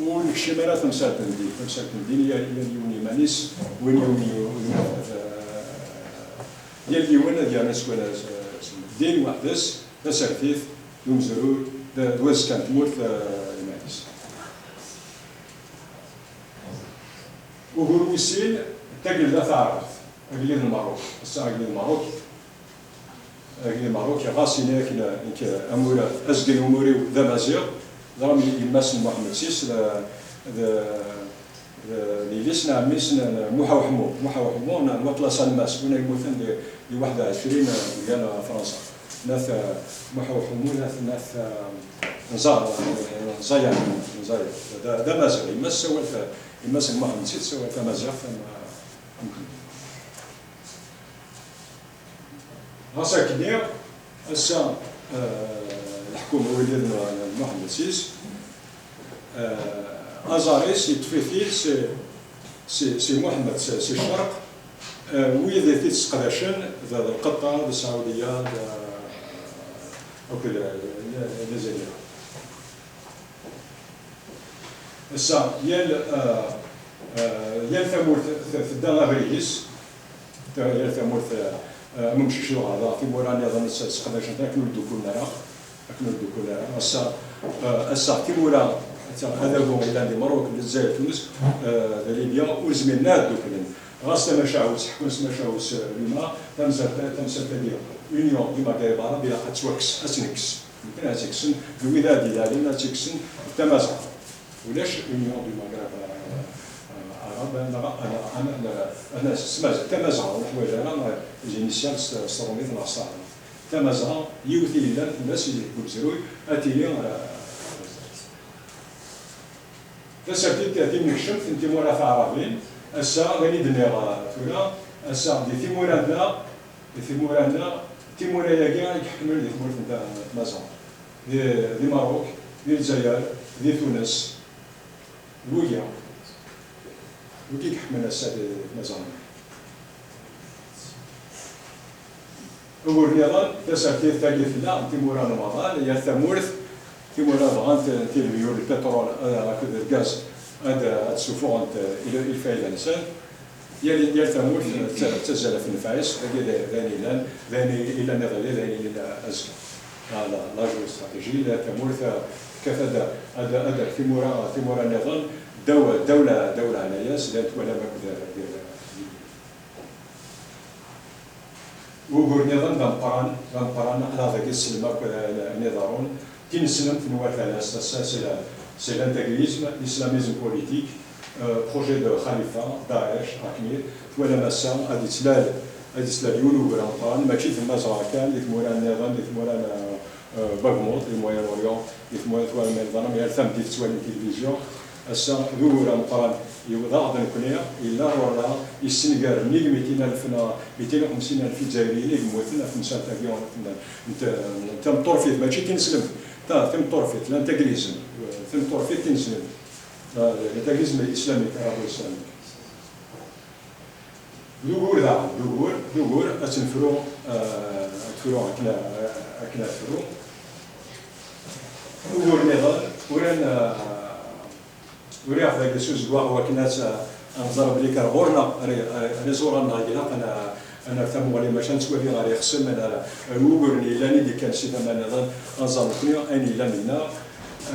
ur nekcim ara tamsalt n ddin, tamsalt n ddin, yal, yal yiwen iman-is, win yiwen i-, eh, yal yiwen ad yernu s, s, s ddin weḥd-s, tasertit, d umezruy, d, d wazekka n tmurt, eh, iman-is. Ugur wis sin, d tagelda taɛrabt, agellid n Merruk. Ass-a agellid n Merruk, agellid n Merruk, ɣas ini akken, nekk amur, azgen umur-iw d amaziɣ, ẓram yemma-s n Muḥemmed sis, d, d, d, d yelli-s n ɛemmi-s n, n Muḥa Uḥemmu. Muḥa Uḥemmu n, n Waṭlas Almas, win ay yemmuten di, di waḥed u ɛecrin, eh, deg Fransa. N At, eh, Muḥ Uḥumu, n At, n At, eh, Nẓa-, Nẓayan, Nẓayan. D, d amaziɣ, yemma-s tessawal ta-, yemma-s n Muḥemmed sis tessawal tamaziɣt am, am kenwi. Ɣas akkenni, ass-a, eh, leḥkuma wid n, n Muḥemmed sis, eh, aẓar-is yeṭṭef-it-id si, si, si Muḥemmed si, si ccerq, eh, wid i t-id-sseqdacen d, d Lqeṭṭar, d Saɛudiya, d, akked, eh, Lezzayer. Ass-a, yal, eh, eh, yal tamurt t-, tedda abrid-is, yal tamurt, eh, eh, am umcic d uɣerda, timura nniḍen s-, sseqdacent akken ur ddukulen ara, akken ur ddukulen ara. Ass-a, eh, ass-a, timura, atta, adabu yellan di Merruk, Lezzayer, Tunes, eh, d Libya, ur zmiren ara ad dduklen. Ɣas tamacahut, ḥekkun s tmacahut, eh, l'UMA, tamsalt, tamsalt-agi, Union du Maghreb Arabe, ilaq ad tettwakkes, ad tt-nekkes. Nekk ad tt-ikksen, d wid ara d-ilalen ad tt-ikksen d Tamazɣa. Ulac Union du Maghreb, euh, Arabe, neɣ, neɣ, neɣ, neɣ, s Tamazɣa, ur neḥwaǧ ara, euh, les initiales s, s tṛumit neɣ s taɛrabt. Tamazɣa, yiwet i yellan fell-as i deg umezruy, ad tili, euh, tasertit timnekcemt n timura taɛrabin, ass-a, d ayen i d-nniɣ, euh, tura, ass-a, di timura-nneɣ, di timura-nneɣ, timura-agi i iḥekmen di tmurt n Ta-, n Tmazɣa. Di, di Merruk, di Lezzayer, di Tunes, d wigi. Wigi i iḥekmen ass-a di, di Tmazɣa. Ugur nniḍen, tasertit tagi tella, timura n umaḍal, yal tamurt, timura bɣant tilbiyun, lpiṭrul, eh, akked lgaz, ad, ad ssufuɣent, eh, i, i lfayda-nsen. Yal, yal tamurt d ta-, d tazzala ɣef nnfeɛ-is, dagi d, d ayen yellan, d ayen yellan iḍelli, d ayen yellan azekka. La, la, la géostratégie, la tamurt, eh, tekkat ad, ad, ad terr timura, timura nniḍen, ddaw, ddaw la, ddaw leɛnaya-s, llan twalam akk d, d, d, Ugur nniḍen d ameqqran, d ameqqran, aql-aɣ dagi tessnem akk ayen iḍerrun. Tineslemt n war talast, ass-a, c'est la, c'est l'intégrisme, l'islamisme politique, euh, projet de khalifa, Daesh, akmi, twalam ass-a, ad ittlal, ad ittlal yiwen ugur ameqqran, mačči d Tmazɣa kan, di tmura nniḍen, di tmura n, euh, Bagmut, di Moyen-Orient, di tmura twalam iḍerrun, yal tameddit tettwalim tilivizyu. Ass-a, d ugur ameqqran, yewweḍ-aɣ-d nekkni, yella ɣur-neɣ, yessenger nnig mitin alef neɣ mitin u xemsin alef Izzayriyen i yemmuten ɣef temsalt-agi n, n, n tameṭṭurfit, mačči tineslemt, ta, tameṭṭurfit, l'intégrisme, tameṭṭurfit tineslemt, l'intégrisme islamique, arabo-islamique. D ugur daɣen, d ugur, d ugur, ad tt-nefru, eh, ad tefru akken, akken ad tefru. Ugur nniḍen, ur an-, eh, uriɣ dagi s uzeggaɣ wakken ad, ad nẓer belli kan ɣur-neɣ ri-, ri-, riẓuɣ-nneɣ ilaq ad n-, ad nerr tamuɣli, maca nettwali ɣer yixṣimen, ar, ar wuguren yellan i d-ikkan si tama nniḍen, ad nẓer nekkni ayen yellan deg-neɣ,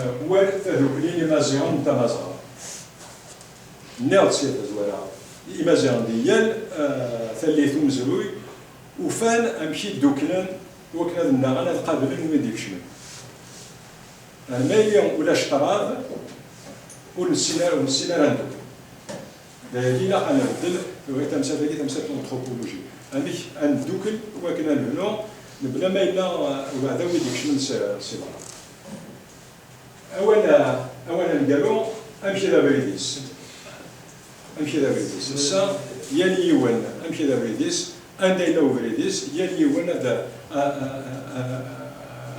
eh, war tadukli n Imaziɣen n Tamazɣa. Nniɣ-d sya tazwara, Imaziɣen di yal, eh, tallit umezruy ufan amek i dduklen wakken ad nnaɣen ad qablen win d-ikecmen. Ar ma yili ulac ṭṭrad, Ur nessin ara, ur nessin ara ad neddukel. D ayagi ilaq ad nbeddel, tura tamsalt-agi, tamsalt n l'anthropologie. Amek ad neddukel, wakken ad nebnu, mebla ma yella, uh, ubeɛda wi d-ikecmen s, si berra. Awal, uh, awal aneggaru, amek i d abrid-is? Amek i d abrid-is? Ass-a, yal yiwen, amek i d abrid-is? Anda yella ubrid-is? Yal yiwen ad, a, a, a, a,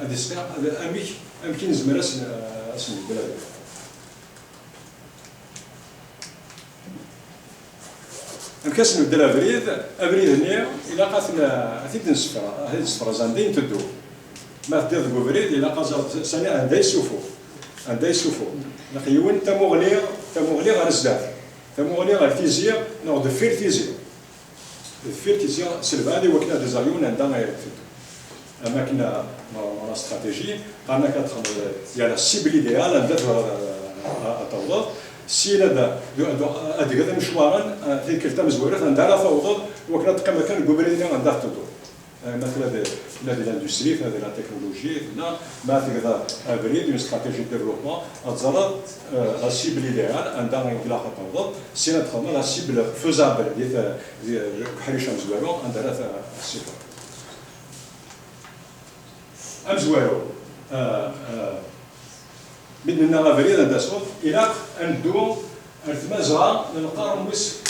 ad isqi, ad, amek, amek i nezmer ad s-, ad s-nbeddel abrid? Amek ad s-nbeddel abrid? Abrid-nni ilaq ad t-n-, ad t-id-nsefra-, ad t-id-nsefrez anda i nteddu. Ma teddiḍ deg ubrid, ilaq ad teẓreḍ sani anda yessufuɣ. Anda yessufuɣ. Ilaq yiwen tamuɣli, tamuɣli ɣer zdat. Tamuɣli ɣer tizi, neɣ deffir tizi. Deffir tizi, s lbeɛd i wakken ad iẓer yiwen anda ay teddu. Am akken, euh, la stratégie, qqaren-ak ad txedmeḍ, il y a la cible idéale, anda t-, ad tawḍeḍ. Syin ad, ad, ad tgeḍ imecwaren, euh, tikkelt tamezwarut, anda ara tawḍeḍ, wakken ad teqqimeḍ kan deg ubrid-nni anda tettedduḍ. Euh, ma tella d, tella d l'industrie, tella d la technologie, tella, ma tgeḍ abrid, une stratégie de développement, ad teẓreḍ, euh, la cible idéale, anda i ilaq ad tawḍeḍ, syin ad txedmeḍ la cible faisable, di t-, di, deg uḥric amezwaru, anda ara t-, ad tessiwḍeḍ. Amezwaru, euh, euh, mi d-nenna abrid anda suḍ, ilaq ad neddu ar Tmazɣa n lqern wis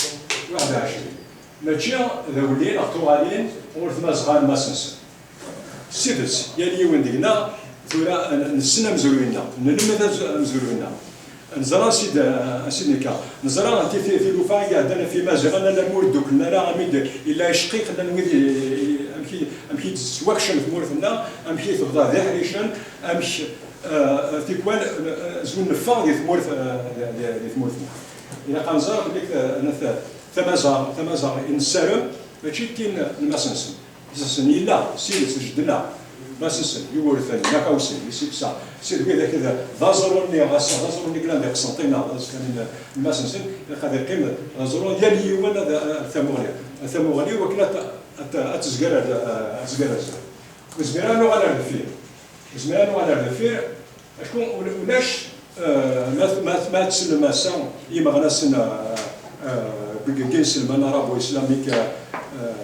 waḥed u ɛecrin. Mačči d awelli neɣ tuɣalin ɣur Tmazɣa n Masensen. S tidet, yal yiwen deg-neɣ tura n-, nessen amezruy-nneɣ, nlemmed amez-, amezruy-nneɣ. Neẓra ansi d, ansi d-nekka. Neẓra anti ti-, tilufa i iɛeddan ɣef Imaziɣen, alamma ur ddukklen ara, ami d-, yella icqiq, llan wid i, i, amek i, amek i d-tettwakcem tmurt-nneɣ, amek i tebḍa d iḥricen, amek, eh, tikwal, eh, zun neffeɣ di tmurt, eh, di, di, di tmurt-nneɣ. Ilaq ad nẓer belli, eh, nat-, tamazaɣ, tamazaɣ i nessarem, mačči d tin n Masensen. Masensen yella, s tidet, jeddi-nneɣ, Masensen, Yugurten, Makawsen, Isibsa, s d widak d, d aẓru-nni, ass-a, d aẓru-nni yellan di Qsenṭina, d aẓekka-nni n Masensen, ilaq ad iqqim d aẓru, yal yiwen ad, ad tamuɣli, ad tamuɣli, wakken ad, ad, ad tezger ar, ad tezger ar zdat. Ur nezmir ara ad nuɣal ar deffir. Ur nezmir ara ad nuɣal ar deffir, acku ul-, ulac, eh, ma, ma, ma tsellem ass-a i yimeɣnasen, eh, eh, deg, deg inselmen arabo-islamique, eh, eh,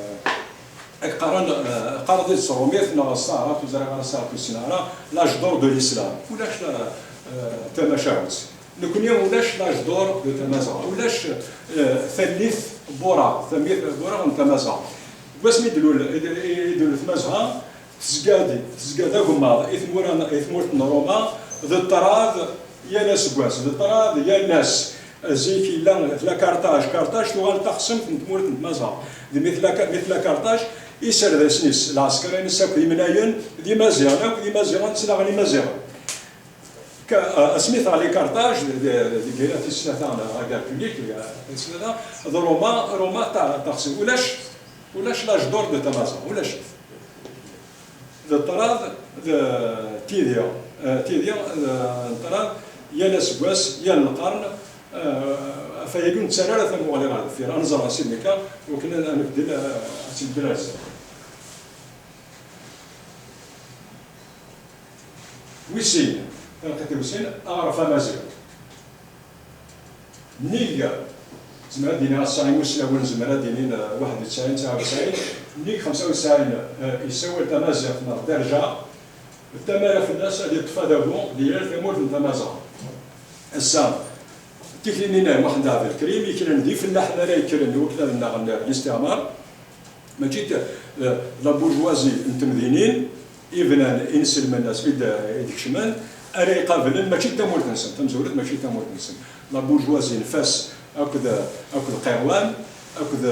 ad qqaren, eh, qqaren di tṛumit neɣ s taɛrabt, ur ẓriɣ ara s taɛrabt ur ssineɣ ara, l'âge d'or de l'islam. Ulac, eh, tamacahut. Nekni ulac l'âge d'or de Tamaziɣt. Ulac, eh, tallit n wureɣ, tallit n wureɣ n Tamaziɣt. Deg wasmi i d-tlul, i d-, i d-tlul Tmazɣa, tezga-d, tezga d agemmaḍ i tmura, i tmurt n Roma, d ṭṭrad yal aseggas, d ṭṭrad yal ass. Zik yella tella Karṭaj, Karṭaj tuɣal d taxsemt n tmurt n Tmazɣa. D mi tella, mi tella Karṭaj, iserdasen-is, lɛesker-ines akk d imnayen, d Imaziɣen akk, d Imaziɣen ttnaɣen Imaziɣen. Ka-, asmi teɣli Karṭaj, d-, d-, deg tis tlata, la guerre punique, deg tis tlata, d Roma, Roma ta-, taxsemt. Ulac, ulac l'âge d'or de Tamaziɣt, ulac-it. D ṭṭrad, d tidi, eh, tidi, eh, n ṭṭrad, yal aseggas, yal lqern, eh, ɣef wayagi ur nettarra ara tamuɣli ɣer deffir. Ad nẓer ansi d-nekka, wakken ad, ad nbeddel, eh, ad tt-nbeddel ar zdat. Wis sin, taneqqiṭ wis sin, aɣref amaziɣ. Nnig, zemreɣ ad d-iniɣ ass-a imuslawen, zemreɣ ad d-inin, eh, waḥed u tesɛin, tesɛa u tesɛin, nnig xemsa u tesɛin, eh, yessawal tamaziɣt neɣ dderja, d tamara fell-as ad yeṭṭef adabu di yal tamurt n Tamaziɣt. Ass-a, tikli-nni n Muḥend Ɛebdelkrim, i kra n d ifellaḥen ara yekkren i wakken ad nnaɣen listiɛmar. Mačči d, eh, la bourgeoisie n temdinin i bnan inselmen asmi d, i d-kecmen, ara iqablen, mačči d tamurt-nsen, tamezwarut mačči d tamurt-nsen. La bourgeoisie n Fas akked, akked Qirwan, akked, d,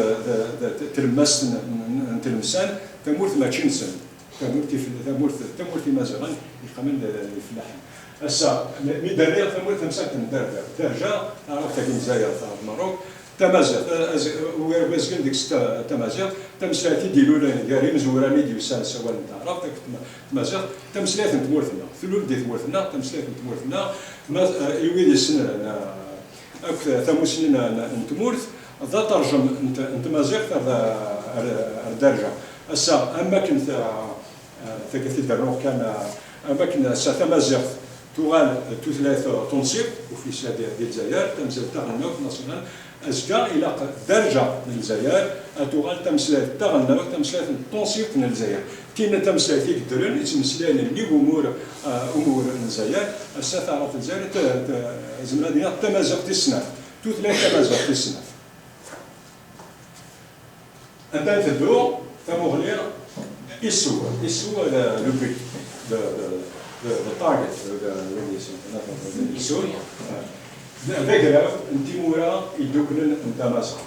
d, d tlemmast n, n, n Tlemsan, tamurt mačči nsen. Tamurt ifel-, tamurt, tamurt Imaziɣen yeqqimen d, d ifellaḥen. Ass-a, mi, mi d-rriɣ tamurt tamsalt n Derder, Derja, taɛrabt-agi n Lezzayer, taɛrabt n Merruk, Tamaziɣt, az-, wazgen deg-s ta-, tamaziɣt, tameslayt i d-ilulen gar imezwura-nni d-yusan s awal n taɛrabt akked tma-, tmaziɣt, tameslayt n tmurt-nneɣ. Tlul di tmurt-nneɣ, tameslayt n tmurt-nneɣ, ma, eh, i wid yessnen, eh, akk tamusni n, n, n tmurt, d aṭerjem n t-, n tmaziɣt ar, ar, ar Derja. Ass-a, am wakken ta-, eh, taggara i d-rnuɣ kan, eh, am wakken ass-a tamaziɣt, Tuɣal tutlayt tunṣibt, officielle di, di Lezzayer, tamsalt taɣelnawt, nationale. Azekka ilaq dderja n Lezzayer ad tuɣal tamsalt taɣelnawt, tamsalt n tunṣibt n Lezzayer. Tin n tamsalt i yeddren, yettmeslayen nnig umur, ah, umur n Lezzayer. Ass-a taɛrabt n Lezzayer, t-, t-, zemreɣ ad iniɣ d tamaziɣt tis snat, tutlayt tamaziɣt tis snat. Anda i teddu tamuɣli? Issue, issue, le, le but, le, le, le, le target, le, le, le, le, issue, euh, d, d agraw n timura idduklen n Tamazɣa.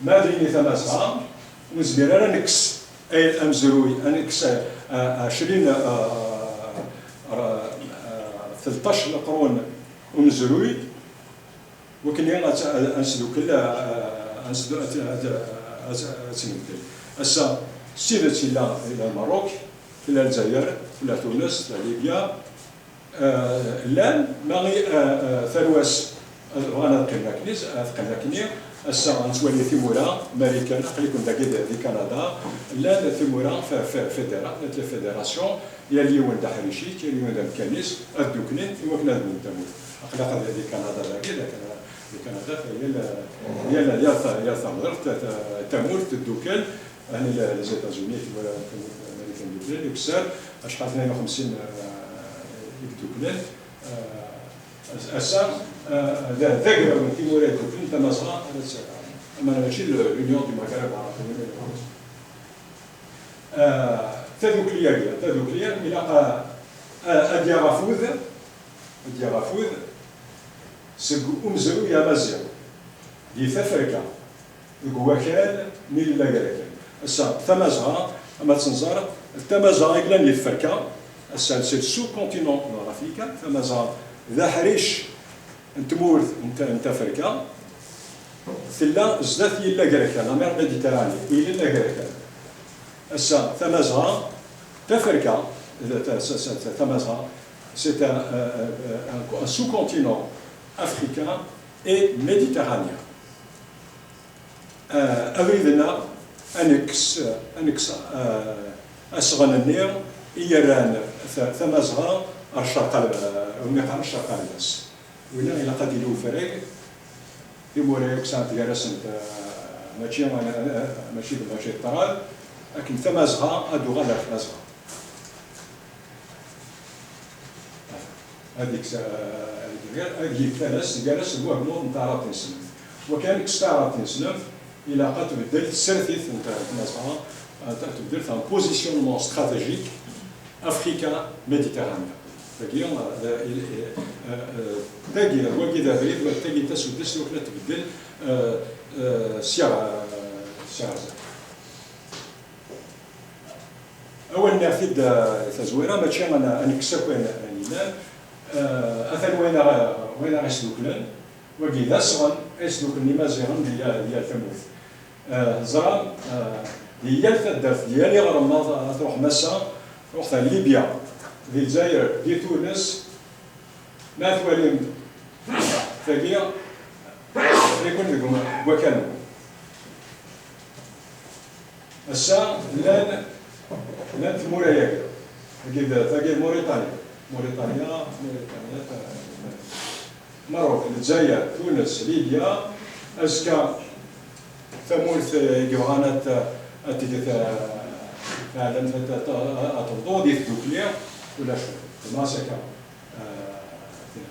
Ma d ini Tamazɣa, ur nezmir ara nekkes ay amezruy, ad nekkes, euh, euh, ɛecrin, euh, euh, euh, tleṭṭac leqrun umezruy, Wakken ad, ad, ad nesdukel, eh, ad nesdu-, ad, ad, ad, ad tt-nbeddel. Ass-a, s tidet yella, yella Lmerruk, tella Lezzayer, tella Tunes, tella Libya, eh, llan, ma i, eh, eh, tarwa-s, eh, bɣan ad qqimen akken, ad qqimen akkenni. Ass-a, nettwali timura, Marikan, aql-iken dagi di, di Kanada, llan timura fe-, fe-, fédéra-, fédération, Yal yiwen d aḥric-is, yal yiwen d amkan-is, ad dduklen i wakken ad bnun tamurt. Aql-aɣ di Kanada dagi, di Kanada, di Kanada, yal, yal, yal ta-, yal tamdert, ta-, tamurt teddukel, ɛni la-, les États-Unis, tamurt Marikan dduklen, ukessar, acḥal tnayen u xemsin, eh, i yedduklen. Eh, ass-, ass-a, eh, d, d agraw n timura yedduklen, Tamazɣa, ad tt-, ama mačči l-, l'Union du Maghreb Arabe, Ah, tadukli-agi, tadukli ilaq a, a, ad d-yaɣ afud, ad d-yaɣ afud seg umezruy amaziɣ di Tafrika, deg wakal mi yella gar-akan. Ass-a, Tamazɣa, ama ad tt-nẓer, d Tamazɣa i yellan di Tfrika, ass-a, c'est le sous-continent de l'Afrique, Tamazɣa d aḥric n tmurt n Ta-, n Tafrika, tella zdat yella Greka, la mer Méditerranée, yella Greka. Ass-a, Tamazɣa, Tafrika, ta-, ta-, ta-, ta-, Tamazɣa, c'est un, euh, euh, un, un sous-continent africain et méditerranéen. Euh, abrid-nneɣ, ad nekkes, ad nekkes, euh, asɣen-nni i yerran ta-, Tamazɣa ar ccerq al-, umi qqaren ccerq almas. Winna ilaq ad d-yili ufrag, timura yakk sɛant gar-asent, eh, mačči, eh, mačči d, mačči d ṭṭrad, akken Tamazɣa ad d-tuɣal ar Tmazɣa. Ad yekkes, eh, ad yeg talast gar-as d wagmuḍ n taɛrabt-nsen. Wakken ad nekkes taɛrabt-nsen, ilaq ad tbeddel tsertit n Tmazɣa, ad tbeddel un positionnement stratégique Africa Méditerranée. Tagi, eh, eh, eh, tagi, wagi d abrid, tagi d tasudest, iwakken ad tbeddel, eh, eh, sya, eh, sya ɣer zdat. Awal nniɣ-t-id, eh, tazwira, mačči ad n-, ad nekkes akk ayen, ayen yellan. Eh, atan wayen aɣ-, wayen aɣ-isduklen. Wagi d asɣen ay sduklen Imaziɣen di ya-, di yal tamurt. Eh, teẓram, eh, di yal taddart, di yal iɣrem, ma t-, ad truḥem ass-a, ruḥet ar Libya, di Lezzayer, di Tunes, ma twalim tagi, aql-iken deg um-, deg wakal-nwen. Ass-a, llan, llan tmura-agi. Tagi d, tagi d Mauritanie. Mauritania, Mauritania, ta-, Maroc, Lezzayer, Tunes, Libya. Azekka, tamurt, eh, i yebɣan ad, ad teg ta-, taɛlamt, ad, ad, ad tebḍu di tdukli, ulac. Tebɣa s akka. Eh,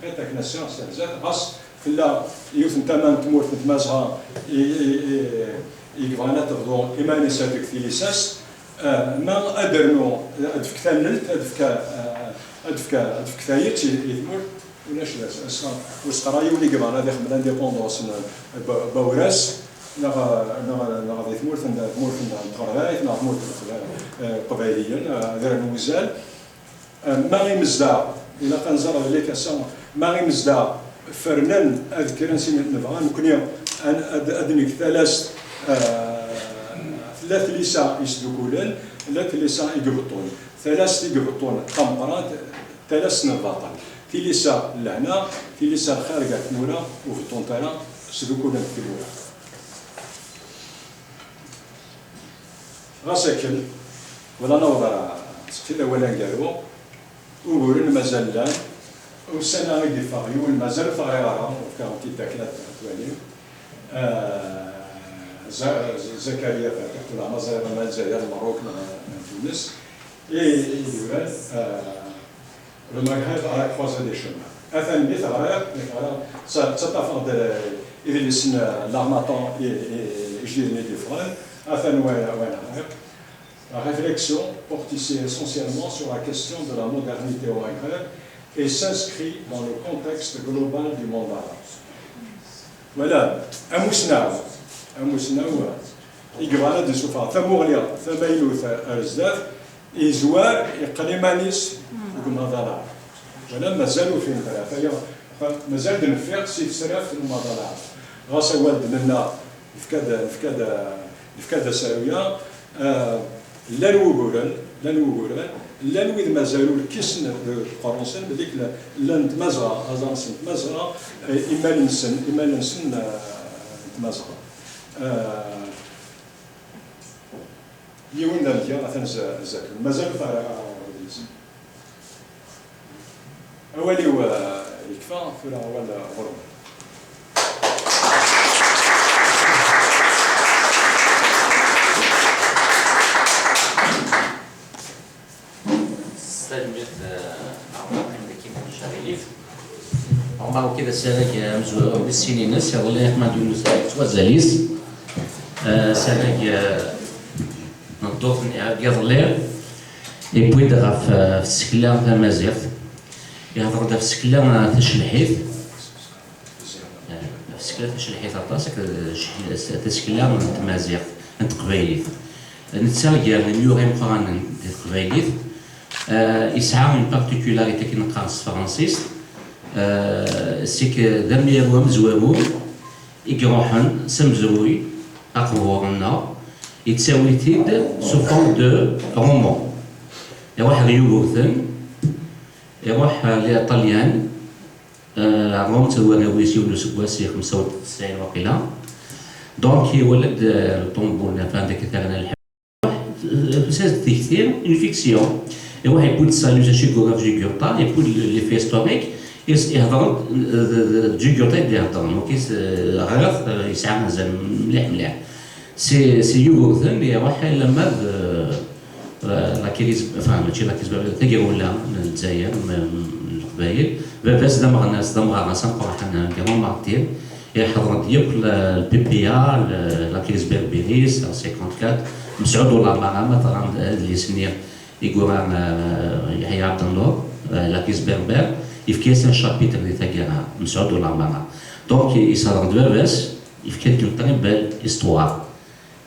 tenqiḍ akken ass-a s zdat, ɣas tella yiwet n tama n tmurt n Tmazɣa i, i, i, i yebɣan ad tebḍu iman-is deg tilisa-s, eh, ma ad d-ternu, ad d-tefk tanelt, ad d-tefk, eh, ad d-tefk, ad d-tefk tayet i, i tmurt, ulac d ass-, ass-a ur s-teqra yiwen i yebɣan ad ixemmel indépendance n Ba-, Bawras, neɣ, neɣ, neɣ di tmurt n, tmurt n Tɣerbayt, neɣ tmurt n Leqba-, eh, Leqbayliyen, eh, ad rnu uzal. Ma imezdaɣ, ilaq ad nẓer ɣilek ass-a, ma imezdaɣ fernen ad kkren sin, nebɣa nekni ad, ad, ad neg talast, eh, tella tlisa yesdukulen, tella tlisa i ibeṭṭun. Talast i ibeṭṭun d tameqqrant, talast n lbaṭel. Tilisa n lehna, tilisa n lxir gar tmura ur beṭṭunt ara, sdukulent timura. Ɣas akken, wala naweḍ ara seqsi d awal aneggaru, uguren mazal llan, Ussan-a i d-iffeɣ yiwen, mazal ur t-ɣriɣ ara, ur fkiɣ-t-id akken ad t-twalim. Ah, Za-, Zakaria Fateh, tura ma ẓriɣ ma Lezzayer, Lmerruk, neɣ, neɣ Tunes. I, i d-yuran, ah, Le Maghreb à la croisée des chemins. Atan mi t-ɣriɣ, mi t-ɣriɣ, tta-, ttaṭṭafeɣ-d, eh, idlisen, eh, L'Harmattan i, i, ijdiden i d-iffɣen. Atan wa, wa ɣriɣ. La réflexion porte ici essentiellement sur la question de la modernité au Maghreb et s'inscrit dans le contexte global du monde arabe. Voilà, amusnaw, amusnaw i yebɣan ad d-isuffeɣ tamuɣli tamaynut ar zdat, yezwar, yeqqen iman-is deg umaḍal-a. Wala mazal ur fhimeɣ ara. Aya, mazal d-neffiɣ si tesraft n umaḍal-a. Ɣas awal d-nenna, nefka-d, nefka-d, nefka-d asaru-ya. Ah, llan wuguren, llan wuguren, llan wid mazal ur kkisen deg uqerru-nsen, belli llan n Tmazɣa, aẓar-nsen n Tmazɣa, eh, imal-nsen, imal-nsen, eh, n Tmazɣa. Ah, yiwen d amedya, atan za-, zdat. Mazal ur teɣriɣ ara awal-is. Awal-iw, eh, yekfa, tura awal, eh, ɣur-wen. Tanemmirt, eh, Ɛmer Ḥmed Akim Caɣilif. Ɛmer Akim d asarag, eh, amezwaru wis sin-ines, iḍelli Ḥmed Yunus s wazal-is. Eh, asarag, eh, n ddurt n iḍelli, yewwi-d ɣef, eh, tsekla tamaziɣt. Ihder-d ɣef tsekla, eh, tacelḥit. Ɣef tsekla tacelḥit aṭas, akked tec-, tasekla n tmaziɣt, n teqbaylit. Netta gar imyura imeqqranen di teqbaylit, eh, yesɛa une particularité akken neqqar s tefransist, eh, c'est que d amiyaru amezwaru i iruḥen s amezruy aqbur-nneɣ, yettawi-t-id sous forme de roman. Iruḥ ɣer Yugurten, iruḥ ɣer Ṭṭalyan, Eh, Rome, d warraw-is yiwen useggas, i xemsa u tesɛin waqila. Donc, iwala-d, eh, Lṭumbul, enfin, anda akka terna lḥiwaḥ, eh, tusa-d tikti, une fiction. Iruḥ yewwi-d Salut, acu i yura Jugurta, yewwi-d le, le fait historique, is-, ihedṛen, eh, d, d, d Jugurta i d-iheddṛen. Donc, is-, eh, ɣriɣ-t, eh, yesɛa azal mliḥ, mliḥ. Si, si Yugurten, iruḥ alamma d, eh, la crise, enfin, mačči la crise, tagrawla n Lezzayer, n, n Leqbayel. Baba-s d ameɣnas, d amɣar-as ameqqran, Grand Martyr. Iḥeḍr-d yakk la, le P P A, le, la crise berberis, en cinquante-quatre. Mesɛud Ulamara, ma teɣram adlis-nni i yura, eh, Yeḥya Ɛebdennur, eh, la crise berbère, yefka-yas un chapitre di taggara, Mesɛud Ulamara. Donc, yesɛeḍ-d baba-s, yefka-d une très belle histoire.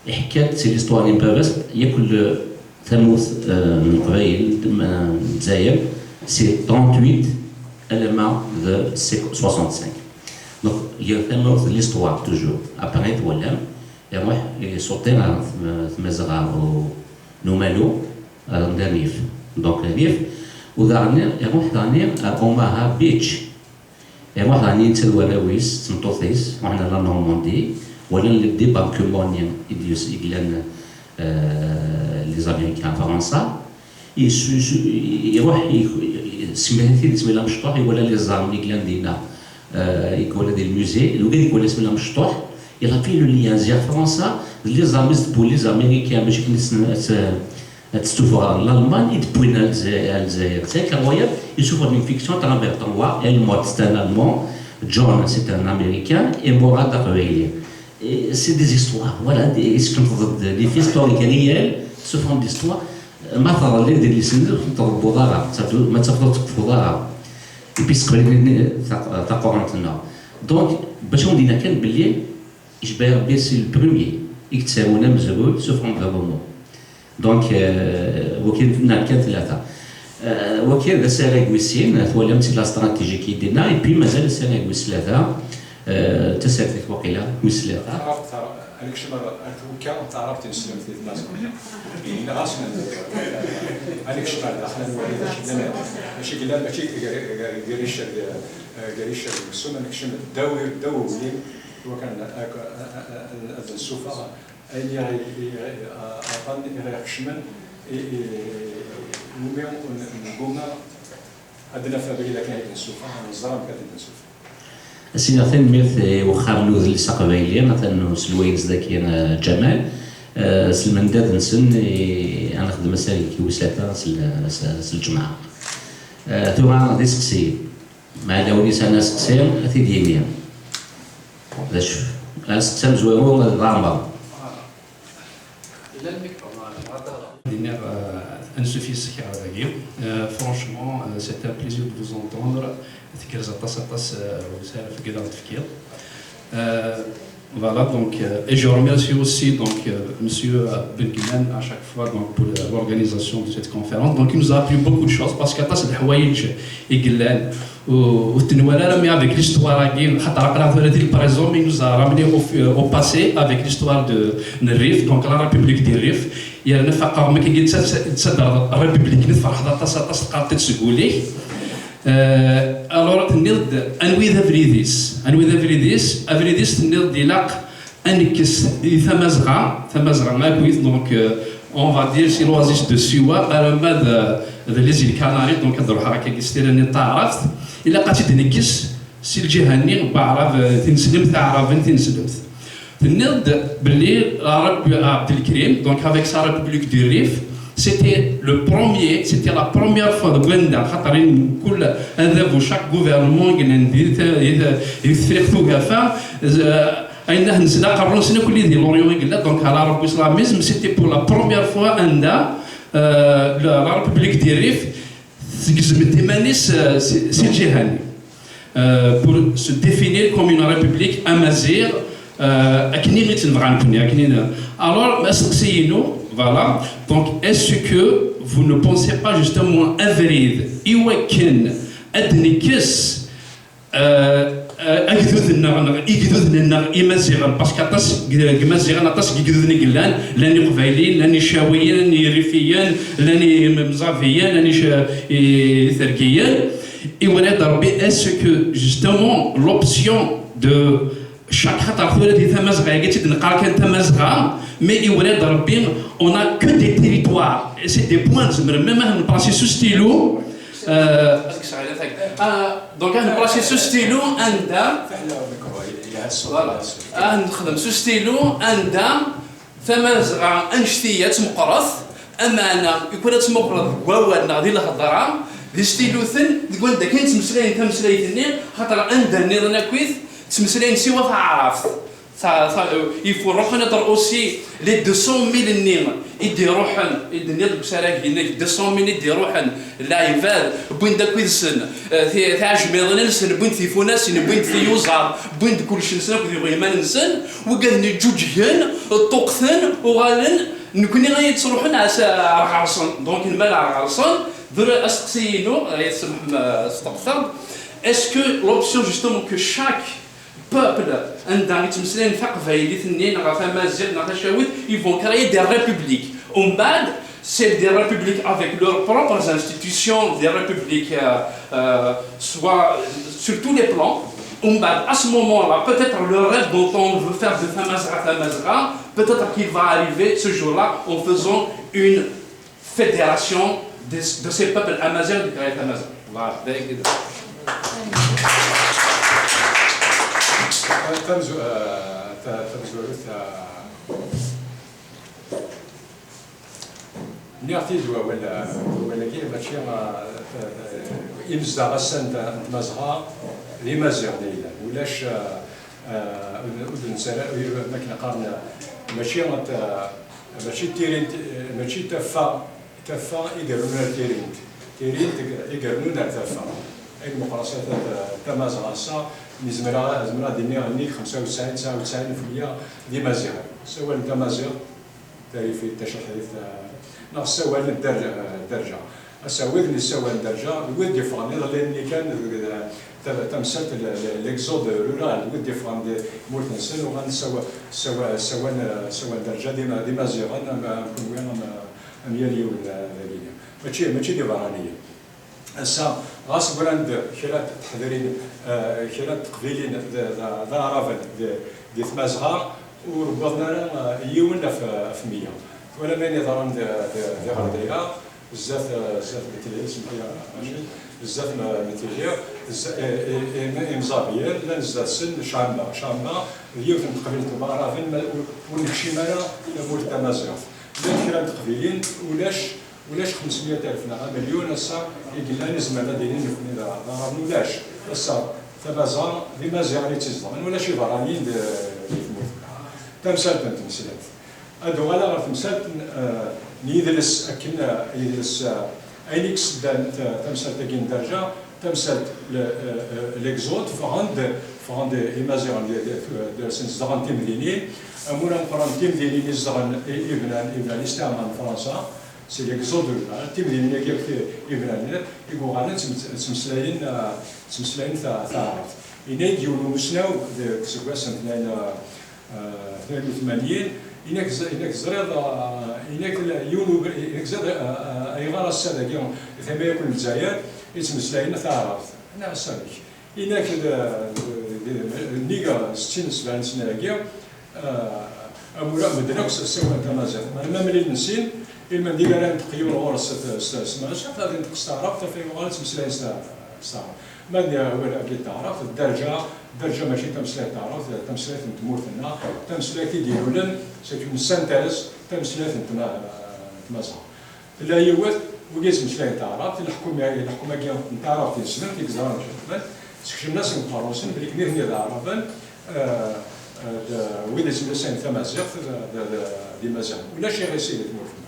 Iḥekka-d si l'histoire n baba-s, yakk le, tamurt, eh, n Leqbayel, n, n Lezzayer, c'est trente-huit alamma d soixante-cinq. Donc, il y a tamurt de l'histoire toujours. Après, twalam, iruḥ, iṣuṭi ɣer tm-, tmazɣa u-, n umalu, ɣer Rrif. Donc, Rrif, u daɣen iruḥ daɣen ar Omaha Beach. Iruḥ daɣen netta d warraw-is, d tmeṭṭut-is, ruḥen ar la Normandie, walan le débarquement-nni i d-yus-, i yellan, euh, les Américains à Fransa. Isu-, isu-, iruḥ, i-, i-, semmiḥ-it-id, isem-il amecṭuḥ, iwala les armes i yellan dinna, euh, iwala di le musée, d wigad iwala isem-il amecṭuḥ, il a fait le lien, ziɣ Fransa, d les armes i s-d-wwin les Américains, bac akken i sen-, ad s-, ad tessufeɣ Lalman i d-wwin ar Lezzayer. C'est incroyable, il souffre d'une fiction à travers temps. Helmut, c'est un Allemand, John, c'est un Américain, et Mourad, d Aqbayli. Et c'est des histoires, voilà, des, est-ce qu'on trouve des faits historiques réels sous forme d'histoire? Ma teɣliḍ di lesned, ur tṛebbuḍ ara, ma tafeḍ ur teqfuḍ ara. Et puis, s teqbaylit-nni taq-, taqurant-nneɣ. Donc, bac ad wen-d-iniɣ kan belli icba Rebbi, c'est le premier i yettarun amezruy sous forme de roman. Donc, euh, wagi nnan kan tlata. Euh, wagi d asarag wis sin, twalam-tt-id la stratégie i d-yenna, et puis mazal asarag wis tlata, euh, d tasertit waqila, wis tlata. Taɛrabt, taɛrabt, ad nekcem ar, ar twekka n taɛrabt ineslemt di tmaziɣt. Yenna-as ad nekcem ar daxel, ad nwali d acu yellan, d acu yellan, mačči gar, gar, gar iccer, eh, gar iccer d uksum, ad nekcem ddaw, ddaw uglim, iwakken ad, ad, ad, ad nessufeɣ ayen i ɣ-, i ɣ-, aṭan i ɣ-ikecmen, i, i, iwumi ur n-, negguma Ad naf abrid akken ay d-nessufeɣ, neẓra amek ad d-nessufeɣ. Sidi, tanemmirt i Wexxam n Udles Aqbayli, atan uselway-ines dagi, eh, Ǧamal, eh, s lmendad-nsen i ad nexdem ass-agi i usata s l-, s, s lǧemɛa. Eh, tura d iseqsiyen. Meɛna win yesɛan aseqsi, ad t-id-yini. D acu? Aseqsi amezwaru d Ɛmer. Dinniɣ, euh, ansuf yis-k ɣer dagi. Euh, franchement, euh, c'est un plaisir de vous entendre. Tgerrez aṭas, aṭas, euh, usaraf i d aɣ-d-tefkiḍ. Euh, voilà, donc, euh, et je remercie aussi, donc, euh, monsieur, euh, Benguilan, à chaque fois, donc, pour, euh, l'organisation de cette conférence. Donc, il nous a appris beaucoup de choses, parce que aṭas n leḥwayeǧ i yellan, ur ur t-nwala ara, mais avec l'histoire-agi, xaṭer aql-aɣ tura di le présent, mais il nous a ramené au, fu- au passé avec l'histoire de n Rrif, donc la République du Rif. Yerna faqeɣ mi akka d-ttadder République-nni, tferḥeḍ aṭas, aṭas, teqqareḍ-tt seg wul-ik. Euh, alors, tenniḍ-d anwi d abrid-is? Anwi d abrid-is? Abrid-is, tenniḍ-d, ilaq ad nekkes i Tamazɣa, Tamazɣa akkit, donc, euh, on va dire, si l'oasis de Siwa, alamma d, d les îles Canaries, donc ad ruḥeɣ akka s tira-nni n taɛrabt, ilaq ad tt-id-nekkes si lǧiha-nni n waɛrab, euh, tineslemt, aɛraben tineslemt. Tenniḍ-d belli Rebbi Ɛebdelkrim, donc avec sa République du Rif, c'était le premier, c'était la première fois deg wanda, xaṭer in kul adabu, chaque gouvernement, yellan di ta- di ta- di Tefriqt Ugafa, euh, ayen ah nesla aqerru-nsen akk di l'Orient i yella, donc à la Rebbi islamisme, c'était pour la première fois anda, euh, la, la République du Rif tegzem-d iman-is, euh, si si lǧiha-nni, euh, pour se définir comme une république amazigh, euh, akken i tt-nebɣa nekkni, akken i n- Alors, asteqsi-inu, voilà, donc, est-ce que vous ne pensez pas justement abrid i wakken ad nekkes, euh, euh, agdud-nneɣ, neɣ igduden-nneɣ imaziɣen, parce que aṭas g- g imaziɣen, aṭas n yigduden i yellan, llan iqbayliyen, llan icawiyen, llan irifiyen, llan imzabiyen, llan ica- i- itergiyen. I wala d Rebbi, est-ce que justement l'option de chaque, xaṭer tura di Tamazɣa-agi, tt-id-neqqar kan Tamazɣa, mais i wala d Rebbi, on a que des territoires, et c'est des points, tzemrem même ad nemplacer sous stylo, euh, donc ad nemplacer sous stylo anda, voilà, ad nexdem sous stylo anda Tamazɣa annect-iya d tmeqqret, ameɛna, i kul ad tmuqleḍ deg wawal neɣ di lhedra, d istiluten, deg wanda kan ttmeslayen tameslayt-nni, xaṭer anda nniḍen akkit, ttmeslayen siwa taɛrabt. Ta- ta- Il faut reconnaître aussi les deux cent mille-nni i d-iruḥen, i d-tenniḍ deg usarag-inek, deux cent mille i d-iruḥen, lɛibad, wwin-d akk yid-sen, eh, ti- tiɛejmiḍin-nsen, wwin-d tifunasin, wwin-d tiyuzaḍ, wwin-d kullec-nsen akk d iɣiman-nsen, wigad-nni ǧǧuǧgen, ṭṭuqten, uɣalen, nekkni ay yettruḥen ar s- ar ɣer-sen. Donc, lmal ar ɣer-sen, d asteqsi-inu, ay tsemḥem, eh, steqsaɣ-d, est-ce que l'option justement que chaque peuple, anda i ttmeslayen taqbaylit-nni, neɣ tamaziɣt, neɣ tacawit, ils vont créer des républiques. Umbeɛd, c'est des républiques avec leurs propres institutions, des républiques, euh, euh, soit sur tous les plans. Umbeɛd, à ce moment-là, peut-être le rêve dont on veut faire de Tamazɣa Tamazɣa, peut-être qu'il va arriver ce jour-là en faisant une fédération de, de ces peuples amazigh, de créer Tamazɣa. Voilà, d ayen kan. Tamzu- eh, ta- Tamezwarut, eh, nniɣ-t-id wawal, wawal-agi, mačči, eh, eh, imezdaɣ ass-a n n Tmazɣa d Imaziɣen i yellan. Ulac, eh, eh, ur d-, ur d-nettarra, ur, akken qqaren, mačči, eh, mačči d tirint, mačči d taffa, taffa i irennun ar tirint, tirint i irennun ar taffa. Ayen meqqer ass-a ta- Tamazɣa ass-a, nezmer a, zemreɣ ad d-iniɣ nnig xemsa u tesɛin, tesɛa u tesɛin fi lmeyya d Imaziɣen. Ssawalen tamaziɣt, tarifit, tacaḥḥit, eh, neɣ ssawalen dderja, eh, dderja. Ass-a, wid nessawal dderja, d wid d-yeffɣen iḍelli-nni kan deg, eh, ta- tamsalt, le- le- l'exode rural, d wid d-yeffɣen di tmurt-nsen, uɣalen ssawa- ssawa- ssawalen, eh, ssawalen dderja d ima- d Imaziɣen, am am kunwi, am am yal yiwen, eh, dagini. Mačči, mačči d iberraniyen. Ass-a, ɣas wran-d kra n teḥdarin, eh, kra n teqbilin d, d, d aɛraben di, di Tmazɣa, ur wwiḍen ara, eh, yiwen ɣef, ɣef meyya. Twalam ayen iḍerren di, di, di Ɣerdaya, zdat, eh, zdat Betlil, semḥ-iyi, Racid. Bezzaf n, n tili, bzza-, i, i, i, imẓabiyen llan zdat-sen, Camma. Camma d yiwet n teqbilt n Waɛraben, ma ur, ur nekcim ara tamurt tamaziɣt. Llant kra n teqbilin, ulac, ulac xemsmya alef neɣ amelyun ass-a i yellan izemren ad d-inin nekkni d, d Aɛraben, ulac. Ass-a, Tamaziɣt d Imaziɣen i tt-izedɣen, ulac iberraniyen d, di tmurt. Tamsalt n tmeslayt. Ad uɣaleɣ ɣer temsalt n, eh, n yidles akken, eh, yidles, eh, ayen i yesseddan ta-, tamsalt-agi n Derja, tamsalt le-, eh, eh, l'exode, ffɣen-d, ffɣen-d Imaziɣen d, d, d, dersen zedɣen timdinin, amur ameqqran n timdinin i zedɣen i, ibnan, ibnan istiɛmar n Fransa, c'est l'exode rural, timdinin-agi akk ti-, ibnan, i yuɣalen ttmes-, ttmeslayen, eh, ttmeslayen ta-, taɛrabt. Yenna-yi-d yiwen umusnaw deg useggas n tnayen, eh, tnayen u tmanyin, inak z-, inak ẓriḍ, ah, inak l-, yiwen ub-, inak ẓriḍ, ah, ah, ayɣer ass-a dagi, tama yakk n Lezzayer, i ttmeslayen taɛrabt. Neɣ ass-a amek? Inak d, d, d, nnig settin sebɛin sna-agi, ah, amura medden akk s-, ssawalen tamaziɣt. Meɛna ma mlil nessin, ilmend i ara yenṭeq yiwen ɣur-s s, s, s, s, s, ad yenṭeq s taɛrabt, af yuɣal ttmeslayen s, s taɛrabt. Ma d awal-agi n taɛrabt, dderja, dderja mačči d tameslayt n taɛrabt, d tameslayt n tmurt-nneɣ, tameslayt i d-ilulen, c'est une synthèse, tameslayt n tma-, tmaziɣt. Tella yiwet, wigi yettmeslayen taɛrabt, leḥkum-, leḥkum-agi n taɛrabt yessnen, i yeẓran acu xedmen, sekcmen-asen deg uqerru-nsen belli nitni d Aɛraben, eh, eh, d wid yettmeslayen tamaziɣt, d, d, d, d Imaziɣen. Ulac iɣisi di tmurt-nneɣ.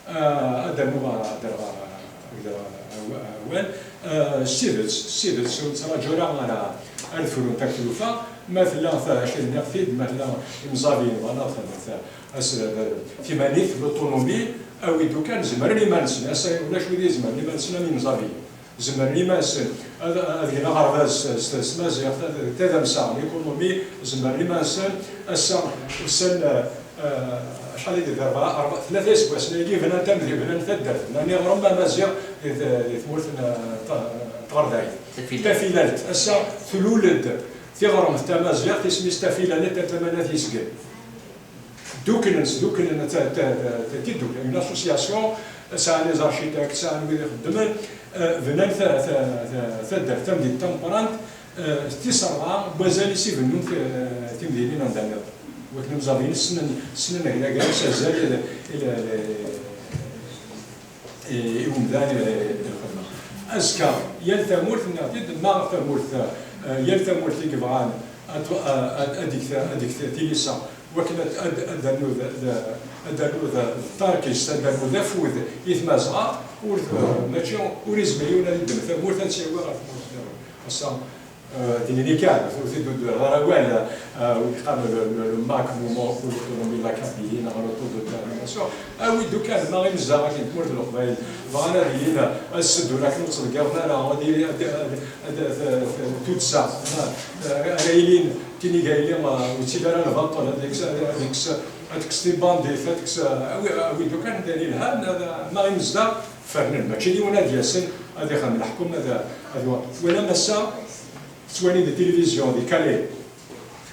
Ah, ad d-rnuɣ, ad d-rreɣ, ad d-rreɣ aw-, awal. Ah, s tidet, s tidet, ur nettraǧu ara ara, ara d-frunt akk tlufa. Ma tella ta-, akken nniɣ-t-id, ma tella imẓabiyen bɣan ad xedmen ta-, as-, timanit, l'autonomie, awi-d ukan, zemren iman-nsen. Ass-a ulac wid izemren iman-nsen am imẓabiyen. Zemren iman-nsen ad, ad gen aɣerbaz s, s, s tmaziɣt, ad, tadamsa, l'économie, zemren iman-nsen. Ass-a, ussan, eh, acḥal i d-, rebɛa, rebɛa, tlata iseggasen-agi bnan tamd-, bnan taddart, bnan iɣrem amaziɣ di, di tmurt n, eh, ta-, tɣerdayt. Tafilalt. Tafilalt. Ass-a, tlul-d tiɣremt tamaziɣt, isem-is Tafilalt, tama n At Yezgen. Dduklen, sduklen, ta-, ta-, ta-, ta-, tiddukla, une association, sɛan les architectes, sɛan wid ixeddmen, eh, bnan ta-, ta-, ta-, taddart tamdint tameqqrant, eh, tis rebɛa n wazal-is i bennun ti-, timdinin anda nniḍen. Wakken imẓabiyen ssnen, ssnen aglagal s azal i, i, i, i umdan, eh, i lxedma. Azekka, yal tamurt, nniɣ-t-id, ma tamurt, eh, yal tamurt i yebɣan ad, ad, ad, ad d-teg ta-, ad d-teg ta-, tilisa, wakken ad, ad, ad d-ternu d, d, ad d-ternu d, d tarkist, ad d-ternu d afud i tmazɣa, ur t-, mačči, ur izmir yiwen ad iddem tamurt ad tt-yawi ɣer tmurt nniḍen. Ass-a, Euh, d nnikan, ur t-id-ur d-rriɣ ara awal, euh, ur yeqqar le, le, le MAK, Mouvement pour l'Autonomie de la Kabylie, neɣ l'autodétermination. Awi-d ukan, ma imezdaɣ akken tmurt n Leqbayel, bɣan ad ilin, ad sseddun akken ur ttḍeggiren ara, ad ili, ad, ad, ad, ad, ad, tuddsa, euh, ara ilin, tiniga ili, euh, ur ttili ara lbaṭel, ad ikkes, ad ikkes, ad tekkes tibandit, ad tekkes, euh, awi, awi-d ukan, d ayen ilhan, ad, ma imezdaɣ, fernen, mačči d yiwen ad yasen, ad ixdem leḥkum, ad, ad, wala massa, Tettwali di tilivizyu di Calais,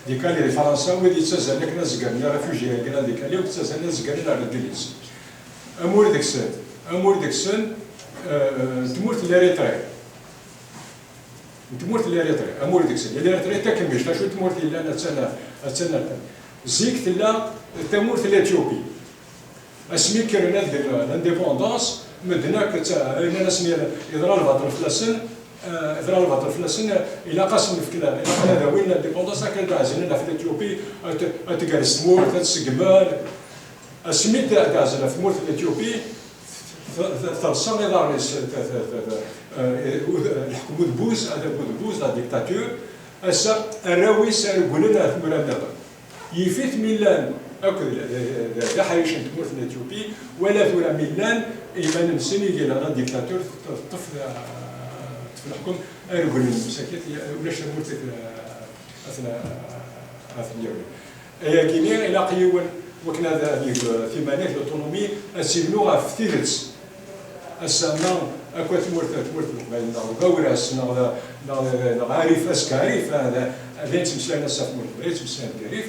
di Calais di Fransa, wid yettazzalen akken ad zegren iréfugiés-agi di Calais, wid yettazzalen ad zegren ar Legliz. Amur deg-sen, amur deg-sen, eh, n tmurt n l'Érythrée. N tmurt n l'Érythrée, amur deg-sen. L'Érythrée d takemmict, acu n tmurt yellan attan, attan, attan. Zik tella tamurt n l'Éthiopie. Asmi kkren ad gen l'indépendance, medden akk tt-, nnan-asen yeḍra lbaṭel fell-asen, eh, yeḍra lbaṭel fell-asen, ilaq-asen nefk la-, ilaq ad awin l'indépendance, akken ad ɛezlen ɣef l'Éthiopie, ad t-, ad tgerrez tmurt, ad tseggmen. Asmi d-, d-ɛezlen ɣef tmurt n l'Éthiopie, t-, t-, terṣa iḍarren-is, t-, t-, t-, t-, eh, ud-, leḥkem udebbuz, adabu udebbuz, la dictature. Ass-a, arraw-is regglen ar tmura nniḍen. Yif-it mi llan akk d, d, d, d aḥric n tmurt n Éthiopie, wala tura mi llan iman-nsen i yellan la dictature teṭṭef, teṭṭef leḥkem, regglen msakit, ulac tamurt i t-, a ten-, a ten-yawin. Ayagi-nni ilaq yiwen wakken ad, ad yeg timanit, l'autonomie, ad tt-yebnu ɣef tidet. Ass-a, ma akk tmurt, tmurt n Leqbayel, neɣ Bawras, neɣ, neɣ, neɣ Arif, azekka Arif, ah, d, d ayen ttmeslayen ass-a ɣef tmurt n Leqbayel, ttmeslayen deg Arif,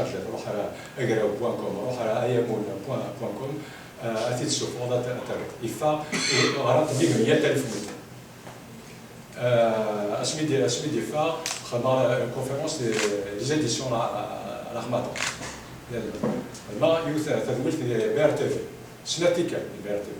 télécharger, ruḥ ar agraw point com, ruḥ ar ayamun point com, euh, ad t-id-tessufɣeḍ, ad t-, ad t-terreḍ. Yeffeɣ, ɣran-t nnig meyya alef n medden. Euh, asmi d-, asmi d-yeffeɣ, xedmeɣ la conférence des, des éditions La, La Xmata. Xedmeɣ yiwet tadwilt di B R T V, snat tikkal di B R T V.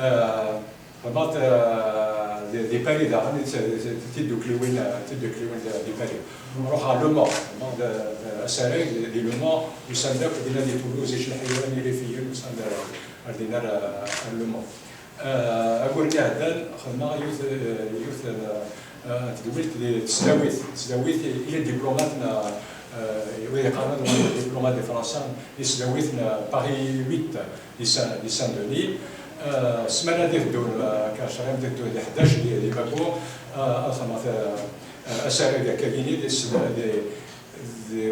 Euh, xedmeɣ-t, euh, di, di Paris daɣen, i t-, tidukliwin, tidukliwin di, di Paris. Ruḥeɣ Le Mans, xedmeɣ d, d, asarag di, di Le Mans, usan-d akk dinna di Toulouse, icelḥiyen, irifiyen, usan-d ar, ar dinna ar, ar Le Mans. Euh, ayyur-nni iɛeddan, xedmeɣ yiwet, euh, yiwet, euh, euh, tedwilt di tesdawit, tesdawit i les diplomates n, Wid yeqqaren ad uɣalen d diploma di Fransa, di tesdawit n Paris huit, di Saint-, di Saint-Denis. Eh, ssmana ad d-ddun, eh, akka, cɣil ad d-ddun di ḥdac di, di Bamako, eh, ad xedmeɣ, eh, asarag akka-gini di tesda-, di, di,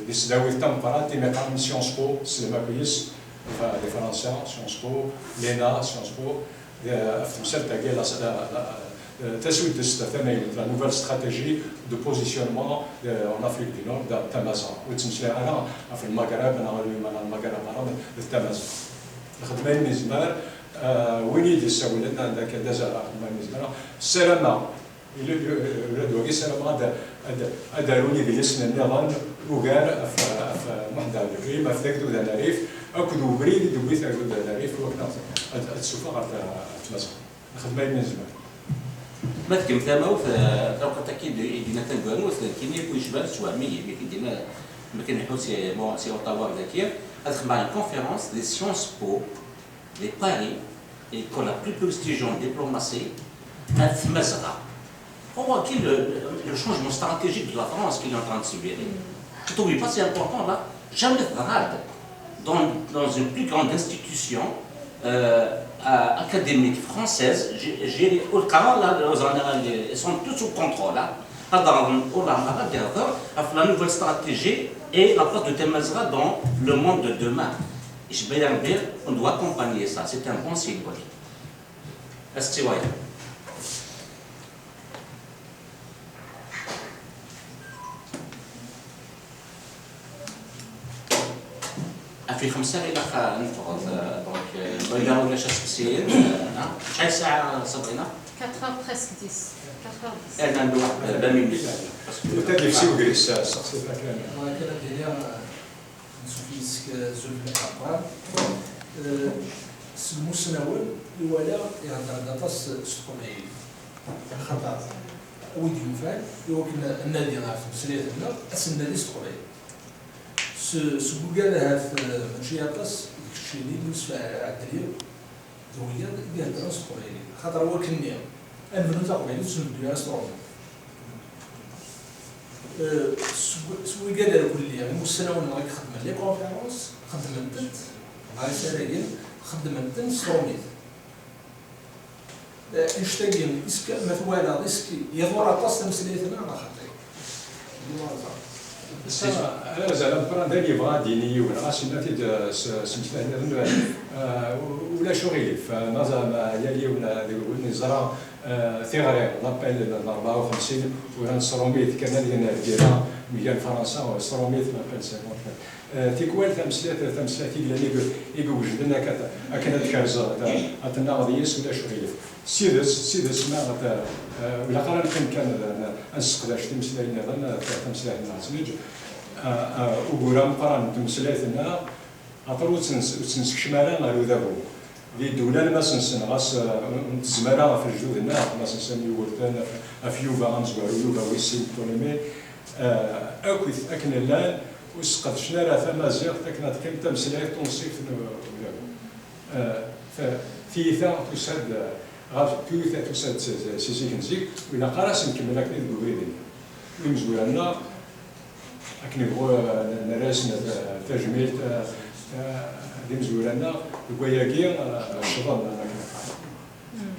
di tesdawit tameqqrant imi qqaren Sciences Po, tessnem akk yes, di Fransa, Sciences Po, l'ENA, Sciences Po, eh, ɣef temsalt-agi, la, la, la, eh, taswidest tamaynut, la nouvelle stratégie de positionnement, eh, en Afrique du Nord, d Tamaziɣt. Ur ttmeslayeɣ ara ɣef Lmagreb, neɣ Lyaman, Lmagreb, ara d Tamaziɣt. Nxeddem ayen nezmer, eh, win i d-yessawlen, anda akka d azal, nxeddem ayen nezmer. Ssarameɣ, ula d wagi, ssarameɣ ad, ad, ad arun idlisen nniḍen ugar ɣef, ɣef Muḥend Ɛebdelkrim, ɣef Agdud Anarif, akked ubrid i d-tewwi Agdud Anarif, wakken ad, ad, ad tsuffeɣ ɣer, ɣer Tmaziɣt. Nxeddem ayen nezmer. Ma tgem tamawt, eh, tawqit-agi d-, i d-yenna taneggarut, d kini akk yecban, teswehmem-iyi, mi k-id-yenna, mi k-nḥu si, bon, si Ottawa daki, ad xedmeɣ une conférence di Sciences Po, di Paris, et pour la plus prestigiante diplomatie, à Tmazra. On voit que le, le, le changement stratégique de la France qu'il est en train de subir. Quand on voit pas, c'est important là. Jamais Thrad, dans, dans une plus grande institution, euh, euh, académique française, j'ai, j'ai, au Qatar, là, les Anarabes, ils sont tous sous contrôle, là. Alors, au Qatar, la nouvelle stratégie et la place de Tmazra dans le monde de demain. Je vais dire, on doit accompagner ça, c'est un bon signe, oui. Astiwaya. Ɣef lxemsa ilaq ad neffeɣ, euh, donc, euh, ma yella ulac asteqsiyen, euh, ha? Acḥal ssaɛa, Sabrina? Quatre heures presque, dix. Quatre heures dix. Erna ndu waḥed la minute. Parce que Ur tadif si wegris, seqsi fell-ak. Bɣiɣ kan ad d-iniɣ, euh, Ansuf yis-k, eh, Zulfan Ɛebran. Eh, s lmusnawen i walaɣ ihedder-d aṭas s teqbaylit. Axaṭer a wi d-yufan i wakken ad nadi ɣef tmeslayt-nneɣ, ad s-nnadi s teqbaylit. S, seg wigad ahat, eh, mačči aṭas d keččini d Yusef Ɛedli, d wiyaḍ i d-iheddren s teqbaylit. Axaṭer wakkenni, ad nebnu taqbaylit ur s-nbeddu ara s tṛumit. Eh, s, s wigad irkelli, imussnawen-nneɣ i ixeddmen les conférences, xeddment-tent, dɣa isaragen, xeddmen-ten s tṛumit. Eh, annect-agi, isk, ma twalaḍ, isk iḍur aṭas tameslayt-nneɣ neɣ xaṭi? Arazal ameqqran d ayen yebɣa ad d-yini yiwen, ɣas yenna-t-id, eh, s, s mekla nniḍen, eh, ulac uɣilif, eh, ma zeɛma yal yiwen, eh, deg win yeẓra, eh, tiɣri, l'appel n rebɛa u xemsin, uran s tṛumit, kan ad gen lgirra mgal Fransa, s tṛumit, l'appel cinquante-quatre. Eh, tikwal tameslayt, tameslayt i yellan i, i iwejden akka, akken ad tkerzeḍ, ad, ad tennaɣeḍ yes, ulac uɣilif. S tidet, s tidet, ma ɣef, eh, ur ilaq ara neqqim kan ad, ad nesseqdac timeslayin nniḍen, eh, tameslayt-nneɣ ad tt-neǧǧ. Eh, eh, ugur ameqqran n tmeslayt-nneɣ, axaṭer ur tt-nes-, ur tt-nessekcem ara ɣer udabu. Di ddewla n Masensen, ɣas, eh, ur nettezmar ara ɣef lejdud-nneɣ, ɣef Masensen Yugurten, ɣef, ɣef Yuba amezwaru, Yuba wis sin Ptolémée, eh, akk akken llan, ur sqedcen ara tamaziɣt akken ad teqqim tameslayt tunṣibt n udabu. Eh, ta-, tiyita tusa-d, eh, ɣef, tiyita tusa-d si, si zik n zik, ur ilaq ara ad s-nkemmel akken deg ubrid-nni. Imezwura-nneɣ, akken yebɣu, eh, nerra-asen ta-, tajmilt, eh, eh, d imezwura-nneɣ, deg wayagi, eh, ccḍen, akken qqaren.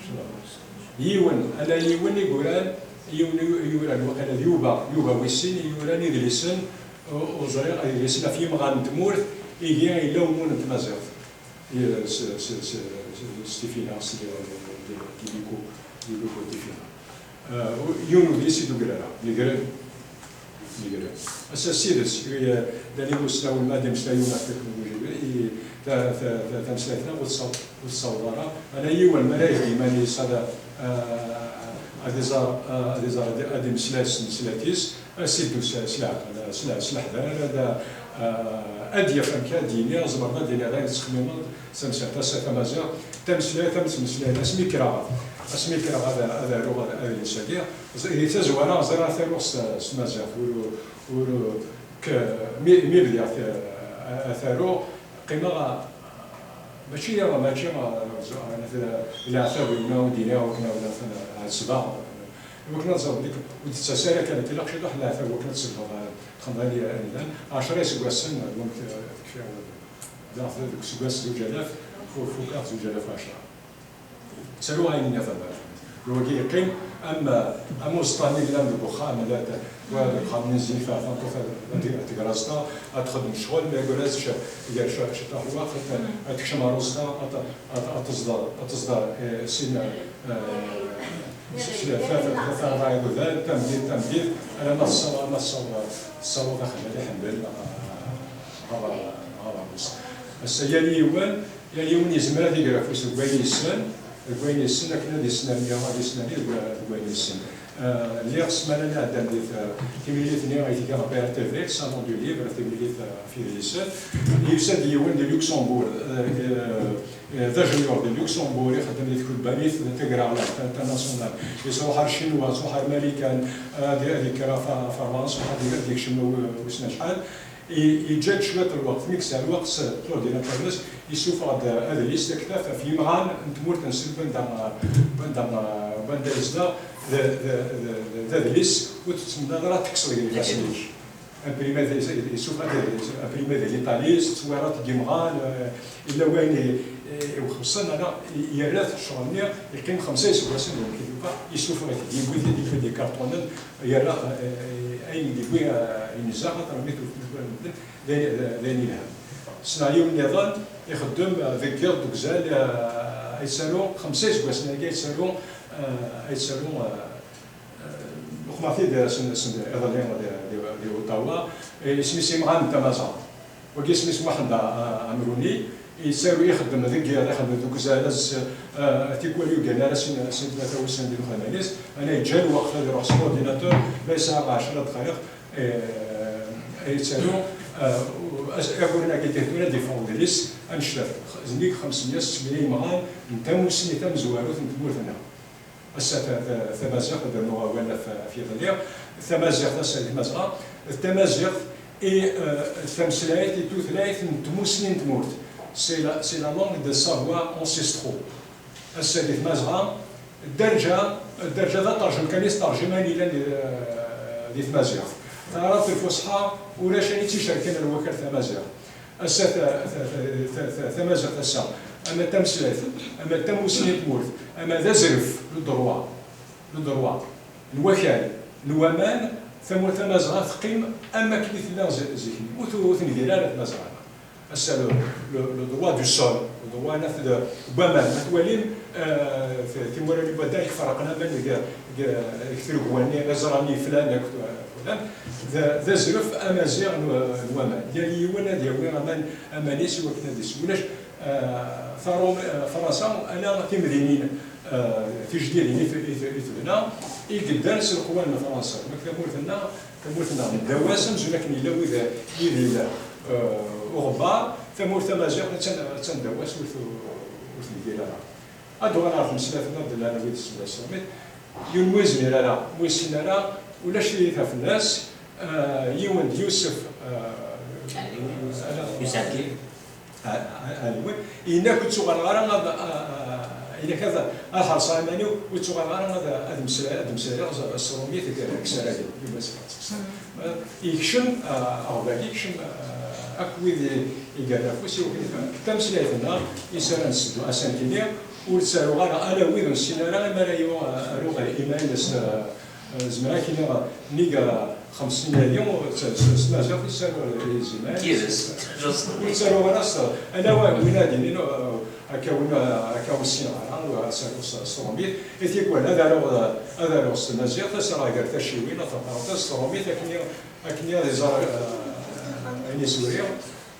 Ccḍen. Yiwen, ala yiwen i yuran, yiwen i yuran, waqila d Yuba, Yuba wis sin, i yuran idlisen, u-, ur ẓriɣ, idlisen ɣef yimɣan n tmurt, ihi yella ummun n tmaziɣt. I, s, s, s, s, s tifinaɣ, s, di, di, di, di Biku, di Biku tifinaɣ. Eh, u-, yiwen udlis i d-ugrara, yegren, yegren. Ass-a s tidet, i, eh, llan imusnawen ma d-imeslayen ɣef teknoloji, i, ta, ta, ta, tameslayt-nneɣ ur tessaw-, ur tessaweḍ ara. Ala yiwen, mi ara yehdi iman-is ad, eh, ad iẓer, eh, ad iẓer, ad, ad imeslay s tmeslayt-is, As-iddu s, s leɛqel, s le-, s leḥder, ad, ah, ad yaf amek ad d-yini, tzemreḍ ad d-tiniḍ ayen tettxemmimeḍ, s tamsalt ass-a tamaziɣt, tameslayt am tmeslayin, asmi kkreɣ, asmi kkreɣ ad, ad aruɣ ad, adlis-agi, ẓ-, di tazwara ẓriɣ ad t-aruɣ s, s tmaziɣt, ur, ur, k-, mi, mi bdiɣ t-, a-, ad t-aruɣ, qqimeɣ, mačči, mačči, ah, leɛtab-iw, neɣ ur d-iniɣ wakken ad ɛettbeɣ, Iwakken ad ẓren dik ur d-tettas ara kan akka, ilaq ciṭuḥ n leɛtab iwakken ad tselbeḍ, eh, txedmeḍ ayen, ayen yellan. Ɛecra iseggasen, eh, wamek, eh, tekfi awal. Daɣ deg useggas zuǧ alaf, fu-, fukeɣ zuǧ alaf u ɛecra. Ttaruɣ ayen nniḍen. Wagi yeqqim am, am uẓeṭṭa-nni yellan deg uxxam, la, la, deg uxxam-nni zik, ta-, tameṭṭut ad, ad, ad tger aẓeṭṭa, ad txeddem ccɣel, ma yeggra-s c-, gar c-, ciṭuḥ n lweqt, ad, ad tekcem ɣer uẓeṭṭa, ad, ad, ad teẓder, ad teẓder, eh, sin, eh, s-, s-, tlata, tlata, rebɛa idudan, tameddit, tameddit, alamma tessaweḍ, alamma tessaweḍ, tessaweḍ axeddam iḥemmel, eh, ɣer, ɣer ṛṛus. Ass-a, yal yiwen, yal yiwen yezmer ad iger afus deg wayen yessen, deg wayen yessen, akken ad isnerni, ad isnerni deg wa-, deg wayen yessen. Eh, lliɣ ssmana iɛeddan di t-, timlilit-nni ay tga ɣef R T V, Salon du Livre, timlilit, eh, ɣef yidlisen. Yusa-d yiwen di Luxembourg, eh, eh, eh, d ajnur di Luxembourg, ixeddem di tkebbanit tagraɣlant, international. Yesruḥ ar Ccinwa, yesruḥ ar Marikan, eh, ad, ad ikker ɣer Fa-, Ferṛans, ad, ad ikcem u-, wissen acḥal. I-, yeǧǧa-d cwiṭ n lweqt. Mi yesɛa lweqt s l'ordinateur-nnes, yessufeɣ-d adlis, taktabt ɣef yimɣan n tmurt-nsen, wanda, wanda, wanda yezdeɣ, d, d, d, d, d adlis ur tettemneḍ ara ad tekkseḍ deg ifassen-ik. Imprimé di, yessufeɣ-d adlis, imprimé di l'Italie, s tettwirat n yimɣan, eh, yella wayen i, i, ixuṣṣen, ala, i-, yerra-t ccɣel-nni, yeqqim xemsa iseggasen deg Wikipedia, yessufeɣ-it-id, yewwi-t-id, yewwi-d ikarṭunen, yerra, eh, eh, ayen i d-yewwi, eh, inza, xaṭer mi t-ufan medden, d ayen, d ayen yelhan. Ssneɣ yiwen nniḍen, ixeddem, eh, deg yiḍ, deg uzal, eh, ay yettaru, xemsa iseggasen-agi ay yettaru, eh, ay yettaru, eh, eh, uqmeɣ-t-id, eh, sen-, sen-, iḍelli di, di, di Ottawa, eh, isem-is Imɣan n Tamaẓra. Wagi isem-is Muḥend A-, A-, Amruni, yettaru, ixeddem deg yiḍ, ixeddem deg uzal, ass, eh, tikwal ur ggan ara sin, sin tlata wussan di lxedma-ines, ana yeǧǧa lweqt ad iruḥ s l'ordinateur, ma yesɛa ɛecra dqayeq, eh, ay yettaru, eh, as-, ayyuren-agi d-iheddun ad d-yeffeɣ udlis, annect-a, nnig xemsemya, settemya imɣan n tamussni tamezwarut n tmurt-nneɣ. Ass-a ta-, ta-, tamaziɣt, ad d-rnuɣ awal ɣef, ɣef yiḍelli. Tamaziɣt, ass-a di Tmazɣa, d tamaziɣt i, eh, d tameslayt, i tutlayt n tmussni n tmurt. C'est la, c'est la langue des savoirs ancestraux. Ass-a di Tmazɣa, dderǧa, dderǧa d aṭerjem kan i s-terjem ayen yellan di, eh, di tmaziɣt. Taɛrabt lfuṣḥa, ulac ayen i tt-icerken ar wakal tamaziɣt. Ass-a ta-, ta-, tamaziɣt ass-a, ama d tameslayt, ama d tamussni n tmurt, ama d azref, le droit, le droit, n wakal, n waman, tamurt tamazɣa teqqim am wakken i tella zi-, zik-nni. Ur t-, ur tengir ara tmazɣa. Ass-a, le, le, le droit du sol, le droit n, n waman, ma twalim, eh, t-, timura n wadda i iferrqen aman deg, deg, deg tregwa-nni, iẓra-nni yeflan akk, eh, d, d azref amaziɣ n, n waman. Yal yiwen ad yawi aman, aman-is i wakken ad isewwel. Ulac, eh, Faṛum-, eh, Fransa, ala timdinin, eh, tijdidin i t-, i t-, i tebna, i yeddan s leqwanen n Fransa. Mak tamurt-nneɣ, tamurt-nneɣ, nedda-as amzun akken yella wid yid yella, eh, uɣebbar, tamurt tamaziɣt attan, attan ddaw-as ur t-, ur tengir ara. Ad uɣaleɣ ɣer tmeslayt-nneɣ d lɛali wid s-, s-, yiwen ur yezmir ara, ur yessin ara, ulac tiyita fell-as, eh, yiwen d Yusef, eh, Yusef Ɛli. Ɛelwi, yenna-k ur ttuɣaleɣ ara ad, a, a, yenna-k ad, ad ḥerṣeɣ iman-iw, ur ttuɣaleɣ ara ad, ad msla-, ad mslaleɣ s, s tṛumit deg, deg Sarayen. Yekcem, a, aɣbel-agi, yekcem, a, akk wid i, i yerra afus i wakken tameslayt-nneɣ i s ara nseddu ass-a nekkini, ur ttaruɣ ara ala wid ur nessin ara, imi ara yuɣ, a, aruɣ iman s, a, zemreɣ ad k-iniɣ nnig, a, xemsin yagi, s, s, s tmaziɣt i ttaruɣ izimer. Ur ttaruɣ ara s, ala wa-, win ad d-inin, a, akka win, a, akka ur ssineɣ ara, ad ttaruɣ s, s tṛumit. I tikwal, ad aruɣ, ad aruɣ s tmaziɣt, ad s-rreɣ gar tacciwin, ad teqqareḍ s tṛumit, akken i, akken i ad iẓer, eh, ayen i s-uriɣ.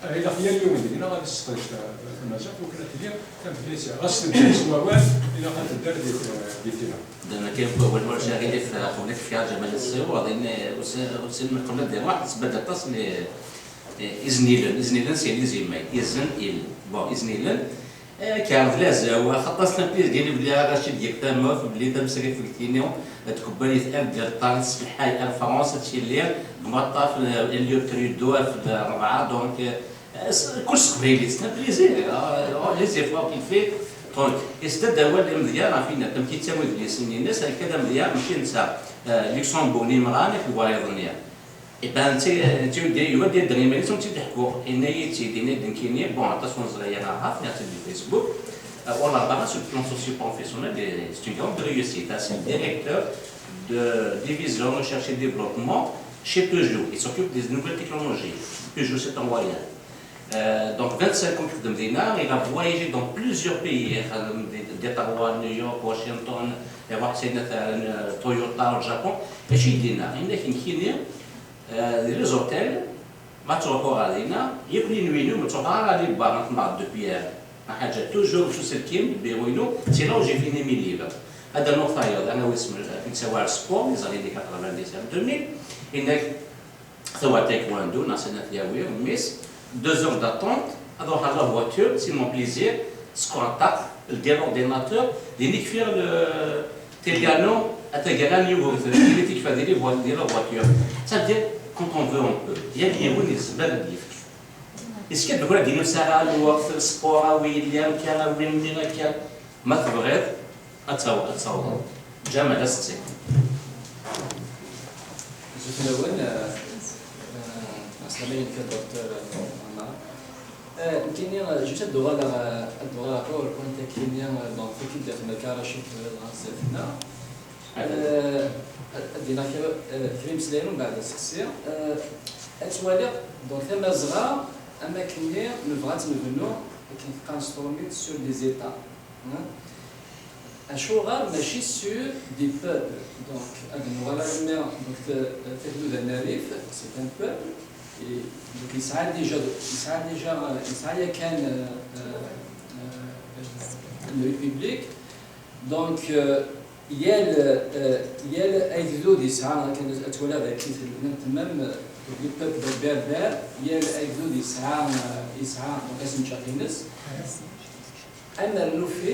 Eh, ilaq yal yiwen deg-neɣ ad yesseqdec ta-, tamaziɣt, wakken ad tili tamedyazt. Ɣas tebda s wawal, ilaq ad tedder di, di tira. Dan kan, wawal ma ulac aɣilif, eh, qbel ad k-fkeɣ Ǧamal ad tessiweḍ, in, eh, ur s-, ur ssineɣ qbel ad iruḥ, tettbadal aṭas n, eh, iznilen, iznilen s yal izimer, izen, il. Bon, iznilen, Eh, Kaɛeb d lazew, axaṭer s tlampli deg-i belli ara Racid yek tamawt, belli tamesrit deg tini, d tkebbanit ar Gerṭa, tesselḥay ar Fransa, ad tili deg umaṭṭaf, eh, Elliot Trudeau, af d rebɛa, donc, eh, s-, kul s teqbaylit, c'est un plaisir, eh, les efforts qu'il fait, Donc, yesdad awal amedya ɣef inna, amek yettawi idlisen-ines, akka d amedya, mačči netta, eh, Luxembourg, n imɣan, akked wayeḍ-nni. Eh ben, netta, netta yuwad iman-is, ur tt-id-ḥkuɣ, yenna-yi-tt-id, yenna-yi-d nekkini, bon, aṭas ur neẓri ara, ɣef, neɣ-tt-id di Facebook. Euh, on l'a pas sur le plan socio-professionnel, c'est une grande réussite, hein, c'est le directeur de division recherche et développement chez Peugeot. Il s'occupe des nouvelles technologies. Peugeot, c'est un royal. Euh, donc, vingt-cinq ans qu'il est là, il a voyagé dans plusieurs pays, hein, des, des New York, Washington, et voilà, c'est une, euh, Toyota au Japon. Et chez Dina, il a fini, euh, les hôtels, ma tu vas à Dina, il y a plus de nuit, mais tu vas à la barre, de Pierre. Toujours sous cette qui, le bureau, c'est là où j'ai fini mes livres. هذا نوع ثاير، انا واسم كنت سواء سبور، les années quatre-vingt-dix, deux mille. انك سواء تايكواندو، ناس انا ثياوي، ميس، deux heures d'attente، اروح على la voiture، c'est mon plaisir. سكواتاق، ندير l'ordinateur، ديني كفير تيليانو، اتاكالان يوغورت، ديني تكفى ديني فوا دير la voiture. Ça veut dire, quand on veut, on peut. يا اليوم يزبر اليفك. Est-ce que تقول ديني ساعة الوقت، سبور، ويليام كان، وين كان؟ ما تبغيض، أتصور، أتصور. جامع لا ستي. زوج الأول، آه، آه، عسلامة عليك الدكتور عمار. آه، يمكنني، آه، جوج أدوغ على، آه، أدوغ على PowerPoint كينيا، آه، دونك كي دير مكارا شوف، آه، غنسيتنا. آه، أدينا كرا، آه، كريم سليم بعد سكسي. آه، أتوالي، دونك، تمازغا، أما كني نبغى تنبنو، كي نبقى نستورمي sur des États. Hein? Acuɣer mačči sur des peuples. Donc, ad nuɣal armi, donc, t-, t-, Agdud Anarif, c'est un peuple, et donc, yesɛa déjà, yesɛa déjà, yesɛa yakan, euh, euh, euh, une république. Donc, euh, yal, euh, yal agdud yesɛa, akken ad twaliḍ dagi, même, euh, les peuples berbères, yal agdud yesɛa, euh, yesɛa, donc, asenǧaq-ines. Amer nufi,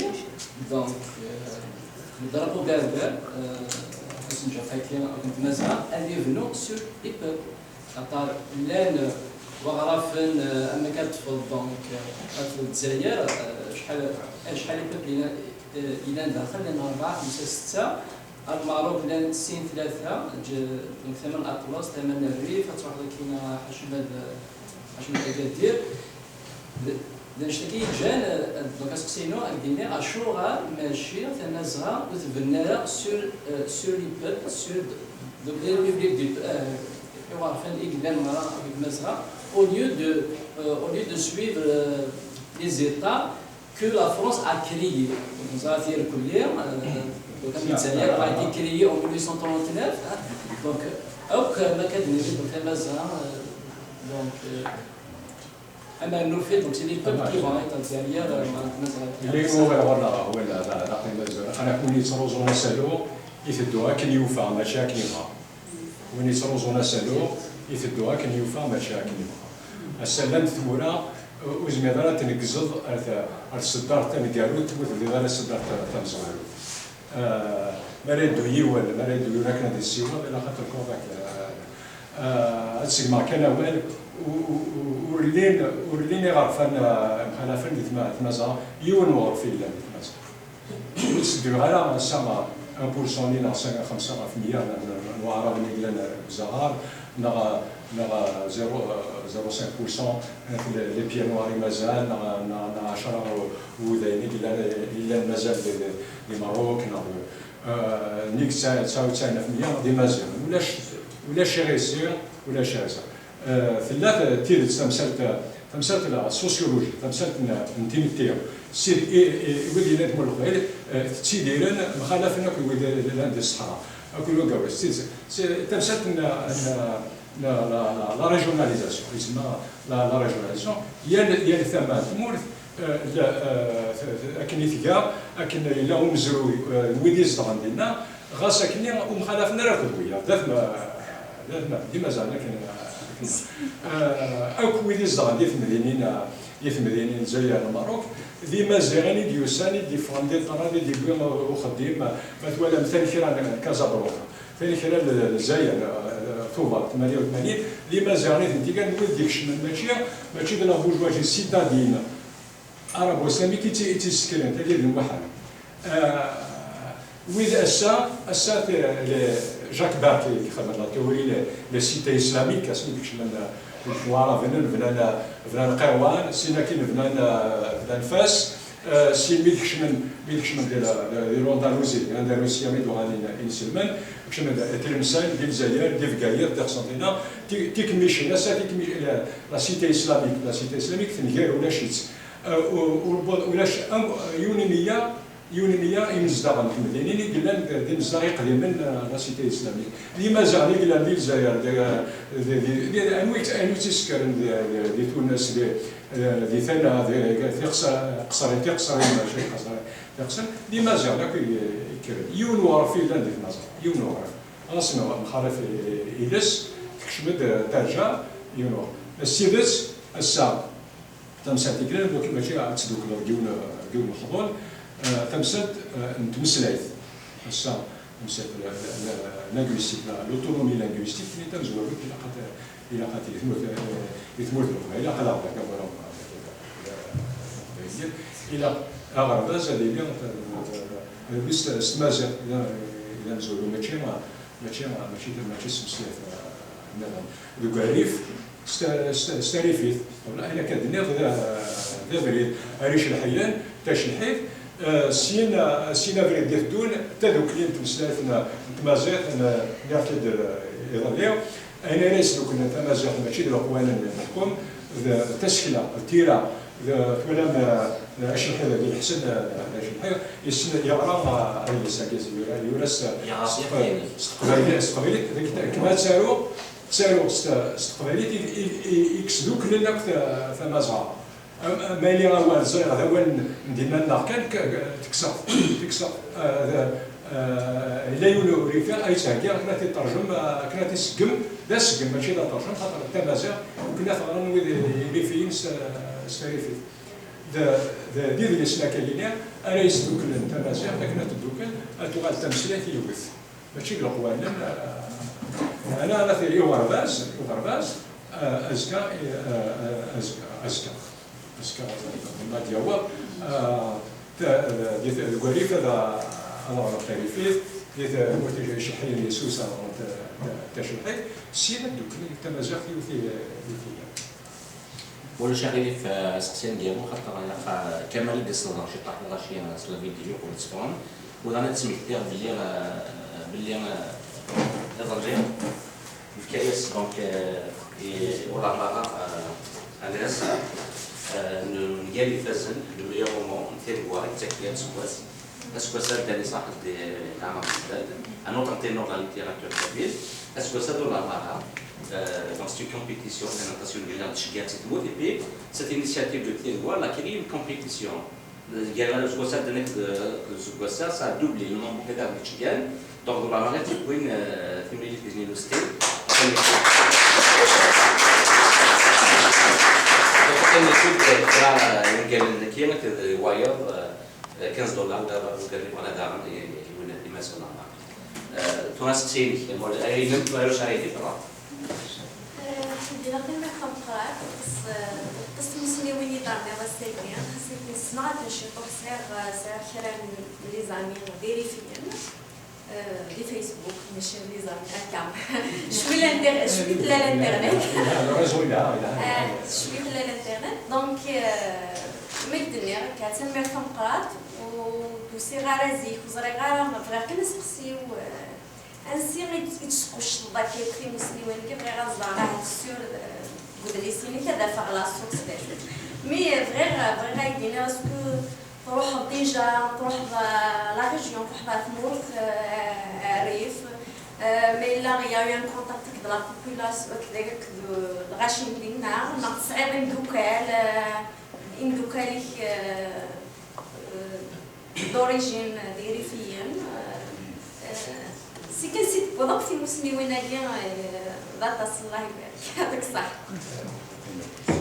donc, euh, le drapeau berbère, euh, asenǧaq-agi, akken tmazɣa, ad yebnu sur les peuples. Axaṭer llan waɣrafen, euh, am akka teṭṭfeḍ, donc, euh, ɣef Lezzayer, euh, acḥal, acḥal n peuples yella, euh, yellan daxel, llan rebɛa, xemsa, setta. Ar Lmerruk llan sin, tlata, ǧ-, donc tama n Aṭlas, tama n Rrif, ad truḥeḍ akkin ɣer Ḥacmad, Ḥacmad Agadir. D, d annect-agi yeǧǧan, euh, donc aseqsi-inu ad k-d-iniɣ, acuɣer mačči Tamazɣa ur tbennu ara sur, euh, sur les peuples, sur, donc les républiques des, euh, iɣerfan i yellan merra deg Tamazɣa, au lieu de, euh, au lieu de suivre, euh, les États que la France a créés. Donc, ça, c'est le collier, euh, donc, comme Lezzayer a été créé en mille huit cent trente-neuf, hein. Donc, euh, donc, euh, ma كتبني donc Tamazɣa, euh, donc, euh, أما النوفل، donc, c'est les peuples qui vont être derrière, euh, Tamazɣa. Ili uɣal ɣur-neɣ wala d aqim azwar. Aql-aɣ win yettruẓun asalu, iteddu akken yufa, mačči akken yebɣa. Win yettruẓun asalu, iteddu akken yufa, mačči akken yebɣa. Ass-a llant tmura, ur zmireḍ ara ad tneggzeḍ ar ta-, ar tseddart taneggarut, ur tebdiḍ ara tseddart ta-, tamezwarut. Ah, mi ara yeddu yiwen, mi ara yeddu yiwen akken ad yessiweḍ, ilaq ad t-trekruḍ akka. Ah, ad segmeɣ kan awal, u-, u-, u-, ur llin, ur llin iɣerfan, ah, mxalafen di tma-, tmaziɣt, yiwen n uɣref i yellan di tmaziɣt. Ur ttedduɣ ara ass-a un pour cent-nni neɣ xemsa ɣef meyya n, n, n Waɛraben i yellan deg uzaɣar, neɣ, neɣ zéro, zéro cinq pour cent n les pieds noirs i mazal, neɣ, neɣ, neɣ ɛecra n wudayen i yellan, i yellan mazal di, di, di Merruk, neɣ, eh, nnig tesɛa, tesɛa u tesɛin ɣef meyya d Imaziɣen. Ulac, ulac iɣisi, ulac iɣisi. Eh, tella t-, tidet tamsalt, tamsalt n la sociologie, tamsalt n, n timetti, si, i, i, i wid yellan deg Mulqil, eh, tettidiren mxalafen akk wid yellan di ṣṣeḥra, akk wid, s tidet, s-, tamsalt n, n, n la, la, la, la régionalisation, isemma la, la régionalisation, yal, yal tama n tmurt, eh, la, eh, t-, t-, akken i tga, akken yella umezruy, eh, n wid izedɣen dinna, ɣas akkenni ur mxalafen ara akked wiyaḍ, d atma, d atma, d imazan akken, akken, eh, akk wid izedɣen di temdinin, eh, di temdinin n Lezzayer, Lmerruk, d Imaziɣen i d-yusan, i d-yeffɣen di ṭṭrad, i d-yewwi uxeddim, ma twalam tanekra n Casablanca, tanekra n Lezzayer, eh, Tubeṛ tmanya u tmanyin, d Imaziɣen i tent-igan, d wid d-ikecmen, mačči, mačči d la bourgeoisie citadine. Arab islamique i tt-, i tt-yessekren, tagi d lmuḥal. Ah, wid ass-a, ass-a, t-, le, Jacques Barth i ixedmen la théorie, le, le cité islamique, asmi d-kecmen, eh, Waɛraben, bnan, bnan Qiṛwan, sin akin bnan, eh, bnan Fas, eh, sin mi d-kecmen, mi d-kecmen di la, di l'Andalousie, Andalusia mi d-uɣalen inselmen, kecmen di Tlemsan, di Lezzayer, di Bgayet, di Qsenṭina, ti-, tikmicin, ass-a tikmi-, la, la cité islamique, la cité islamique tenger ulac-itt. Eh, u-, u-, ulac am, yiwen imeyya, yiwen imeyya imezdaɣ n temdinin i yellan d, d imezdaɣ iqdimen, eh, la cité islamique. D Imaziɣen i yellan di Lezzayer, di, di, di, di, anwi, anwi tt-isekkren di, di, di Tunes, di, eh, di Tana, di, di Tiqsa-, Qesrin, Tiqesrin, mačči Qesrin, Tiqesrin, d Imaziɣen akk i, i yekkren. Yiwen uɣref i yellan di Tmaziɣt, yiwen uɣref. Ɣas nexalaf i, i, iles, tekcem-d, eh, terǧa, yiwen uɣref. S tidet, ass-a, tamsalt i yellan, wagi mačči ad tdukleḍ deg yiwen, deg yiwen n lexḍul, eh, tamsalt, eh, n tmeslayt. Ass-a, tamsalt la, la, la, linguistique, la, l'autonomie linguistique, netta tamezwarut, ilaq ad, ilaq ad, i tmurt, eh, i tmurt n Leqbayel, ilaq ad aɣ-d-, ilaq aɣerbaz ad yili, eh, s, s tmaziɣt, d, d amezwaru, mačči, mačči, mačči, mačči s tmeslayt, eh, nniḍen. Deg Rrif, s ta-, s ta-, s tarifit, wala ayen akka d-nniɣ, d, d abrid ara icelḥiyen, tacelḥit, eh, syin, eh, syin abrid d-iteddun, tadukli n tmeslayt n, n tmaziɣt, n, nniɣ-t-id, eh, iḍelli, ayen ara yesduklen tamaziɣt mačči d leqwanen n leḥkem, d, d tasekla, d tira, d, twalam, eh, acelḥiḍ di leḥsen, eh, d acelḥiḍ, yessen yeɣra, eh, adlis-agi, yura, yura s, s teqbaylit, s teqbaylit, d akken, akken ad taru, ttaruɣ s, s teqbaylit i, i, i, i yesduklen akk ta-, tamazɣa. Am-, ma yili awal ẓriɣ d awal n, n dinna-nneɣ kan, k-, k-, tekkseɣ, tekkseɣ, ah, d, ah, yella yiwen ur yeffiɣ, ad yettheggi akken ad t-iterjem, ah, akken ad t-iseggem, d aseggem, mačči d aterjem, xaṭer tamaziɣt, akken ad t-ɣren wid irifiyen s, s tarifit. D, d, d idlisen akka yini ara yesduklen tamaziɣt akken ad teddukel, ad tuɣal d tameslayt yiwet. Mačči deg leqwanen, eh, ana, ana tili i uɣerbaz, i uɣerbaz, eh, azekka, eh, eh, azekka, azekka, azekka, ma d-yaweḍ, eh, ta-, di, deg warrif ad, ad ɣreɣ tarifit, di tmurt iceḥḥiyen yes-s ad ɣrent, eh, ta-, tacelḥit, syin ad dduklen tamaziɣt yiwet i, yiwet i. Ulac aɣilif, eh, aseqsi aneggaru, xaṭer ilaq, eh, Kamal i d-yesseḍher ciṭṭaḥ lɣaci, eh, s la vidéo ur yetteffɣen. Udan ad d-smektiɣ belli, eh, belli, eh, iḍelli nefka-yas, donc, eh, i Ulamara, eh, adres, eh, n, n ungal ifazen, le meilleur roman n tiregwa i yettakken yal aseggas. Aseggas-a, Dani Saḥel d Ɛmer Mezdad, un autre ténor de la littérature kabyle. Aseggas-a d Ulamara, euh, donc c'est une compétition, d aṭas n wungalen i ɣ-d-tceggɛen si tmurt, et puis cette initiative de Tiregwa, elle a créé une compétition. Gar aseggas-a d nekk d, d useggas-a, ça a doublé le nombre n wungalen i ɣ-d-iceggɛen. Donc Ulamara i d-yewwin, euh, timlilit-nni n ustil. Donc atan yettut, euh, kra, euh, wungalen-nni akked wayeḍ, euh, quinze dollars, d aberru kan i bɣan ad aɣen i, i win, i Mass Ulamara. Eh, tura asteqsi-inek, tura ulac aɣilif, tura. Eh, ḥemdileɣ tamart tameqqrant, ṭṭes, eh, ṭṭes tmusniwin i d-terniḍ ass-agi, xas akken ssneɣ-ten ciṭuḥ, sɛiɣ, eh, sɛiɣ kra n les amis d irifiyen. Euh, di Facebook, mačči di ẓer, akka. Cwi l'inter-, cwi tella l'internet. Le réseau, il a, il a, il a. Euh, cwi tella l'internet. Donc, euh, ma k-d-nniɣ akka, tanemmirt tameqqrant, ur d-usiɣ ara zik, ur ẓriɣ ara, bɣiɣ kan aseqsi-w, euh, ansi i d-, i d-tesqucceḍ akka akk timusniwin-agi, bɣiɣ ad ẓreɣ ahat sur, euh, deg udlis-inek ad afeɣ la source d acu. Mais, euh, bɣiɣ, bɣiɣ ad k-d-iniɣ, est-ce que Truḥeḍ déjà, truḥeḍ, euh, la région, truḥeḍ ɣer tmurt, euh, rrif, euh, ma yella il y a eu un contact avec la population, avec, avec, euh, lɣaci n dinna, neɣ tesɛiḍ imdukal, euh, imdukal-ik, euh, euh, d'origine d irifiyen, euh, euh, Si kan si tewweḍ akk timusniwin-agi, eh, d aṭas, Allah ibarek. Yeɛṭik ṣṣeḥḥa.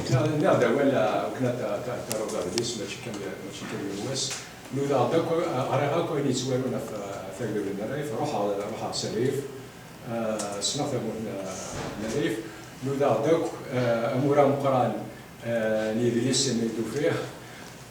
Nniɣ-, nniɣ-d awal, eh, akken ad ta-, ta-, taruḍ adlis, mačči kan, mačči kan yiwen wass. Nudaɣ-d akk, eh, ɣriɣ akk ayen yettwarun ɣef, eh, ɣef agdud n Rrif. Ruḥeɣ, ruḥeɣ s Rrif, eh, ssneɣ tamurt n, n Rrif. Nudaɣ-d akk, eh, amur ameqqran, eh, n yidlisen i d-ufiɣ.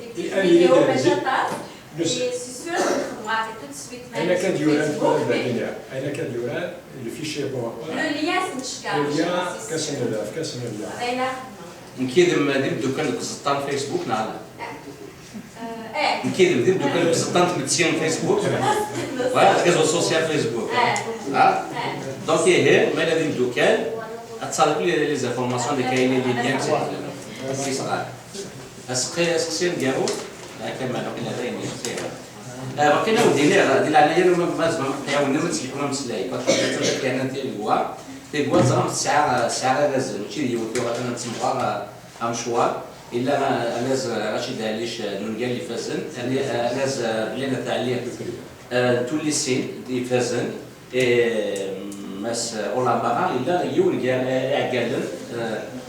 des petites vidéos, mais j'attends. Et c'est sûr, je vais tout de suite même sur Facebook, mais ayen akka d-yuran, le fichier PowerPoint, le lien, efk-asen-d, efk-asen-d. Nekk yid-m d imeddukal deg uẓeṭṭa n Facebook, neɣ ala? Nekk yid-m d imeddukal deg uẓeṭṭa n tmetti n Facebook, voilà, réseau social Facebook. Donc, ihi, ma yella d imeddukal, ad tserrif les informations, des cahiers, les liens, et cetera. Aseqqi, aseqsi aneggaru, akka ma waqila d ayen yexṣiren. Waqila ur d-iniɣ, di leɛnaya-nwen, ma tzemrem ad ɣ-tɛawnem ad tleḥḥum ameslay, parce que d tidet kan tigwa, tigwa teẓram tesɛa, tesɛa arrazen, mačči d yiwet tuɣa kan ad temɣer amecwar, illa arraz Racid Ɛlic n ungal ifazen, arraz Bli At Ɛli n tullisin ifazen, Mass Olambara yella yiwen gar iɛeggalen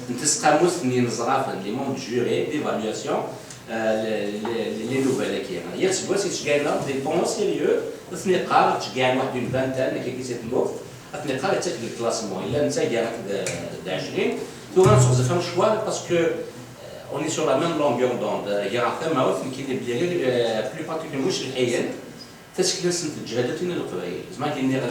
n tesqamut n yineẓrafen, les membres du jury d'évaluation, les nouvelles-agi. Yal aseggas yettgayna des bons sérieux, ad ten-iqqar, ttgayna waḥed une vingtaine, akka i s-temmut, ad ten-iqqar, yettak deg classement. Yella netta gar-ak d ɛecrin. Tura ad nseɣzef amecwar, parce que on est sur la même longueur d'onde. Gar tamawt, nekk i d-ibliɣ, plus particulièrement celḥiyen, tasekla-nsen teǧhed akken i Leqbayel. Zma k-iniɣ,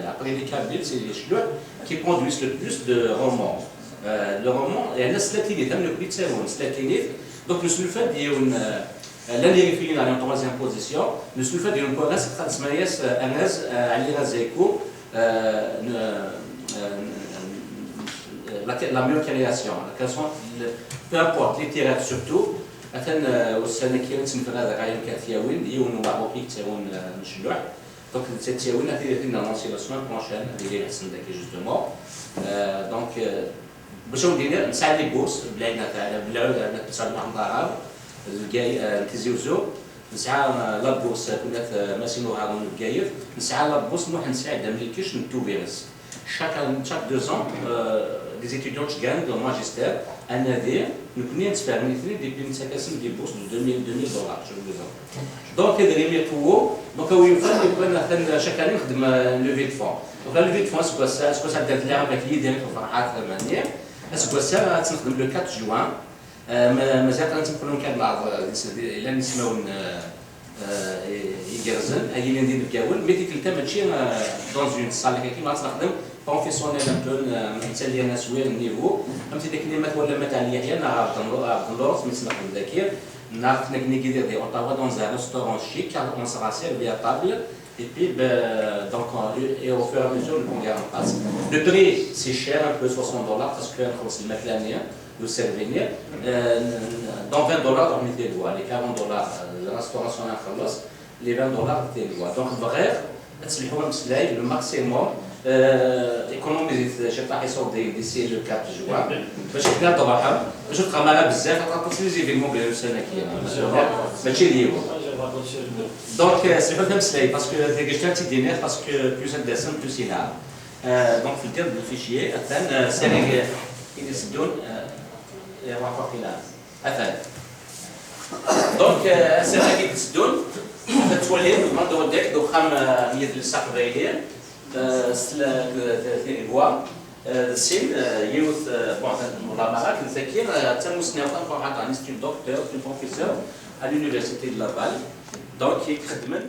après les Kabyles, c'est les Celluḥ qui produisent le plus de romans. Le roman, yerna s latinit, am nekni ttawin s latinit. Donc nesnulfa-d yiwen, llan yirifiyin en troisième position, nesnulfa-d yiwen n warraz, xaṭ semma-yas arraz Ɛli Razayku, la meilleure création, la création, peu importe, littéraire surtout. Atan ussan-agi ad tt-nefra d Ryan Katyawin, d yiwen n umeɛrufi yettawin n Celluḥ. Donc netta yettawin ad t-id-annoncer la semaine prochaine, ad yili ḥsen dagi justement. Donc bac ad wen-d-iniɣ, nesɛa les bourses, Belɛid n At Ɛli, Belɛid n At Sɛid Muḥend Aɛrab, n Tizi Uzzu, nesɛa la bourse Kunat Masin Uharun n Bgayet, nesɛa la bourse Muḥend Saɛid Amlikec n Tubiret. Chaque, chaque deux ans, des étudiants ttgan dans le magistère, anadi, nekni nettferni-ten-id, et puis nettak-asen des bourses de deux mille, deux mille dollars chaque deux ans. Donc idrimen iqewwu, donc a wi yufan, yukan atan chaque année nexdem levée de fonds. Donc la levée de fonds aseggas-a, aseggas-a d lɛib ak Yidir, Ferḥat, Mani. Aseggas-a ad tt-nexdem le quatre juin. Mazal kan ad tt-nexdem kan lɛerḍ, llan ismawen igerrzen, ad yilin d inebgawen, mais tikkelt-a mačči dans une salle, akka ad tt-nexdem professionnel un peu, nettali aswir n niveau, am tin akken ma twalam At Ɛli Yeḥya neɣ Ɛebd Nnur, Ɛebd Nnur, mi tt-nexdem dagi, neɣ akken akken i yidir di Ottawa dans un restaurant chic, car on sera servi à table, et puis donc et au fur et à mesure le congrès en passe. Le prix c'est cher un peu, soixante dollars, parce que nxelleṣ lmakla-nni. Usservini, euh, dans vingt dollars, on était loin. Les quarante dollars, euh, la restauration, on a les vingt dollars, on était loin. Donc, bref, c'est le maximum. Euh, économiser, je sais pas, ils sont des, d'ici le quatre juin. باش حنا نتبعهم، باش تبقى معنا بزاف، خاطر les événements بين السنة كاين. ماشي ديما. Donc, euh, c'est pas comme cela, parce que les gens qui dénervent, parce que plus ça descend, plus il y a. Euh, donc, في الكتاب le fichier, atan, euh, c'est les, ils donnent, euh, les rapports finaux. Atan. Donc, euh, c'est ça qui se donne. Tettwaliḍ, ma d-wadek, d uxxam, euh, n yidles aqbayli, euh, s la, d, d, d, d, euh, d sin, euh, yiwet, euh, bon, n la Maroc, d tagi, euh, d tamussni, d tamussni, c'est une docteur, c'est une professeur à l'université de Laval. Donc, i ixeddmen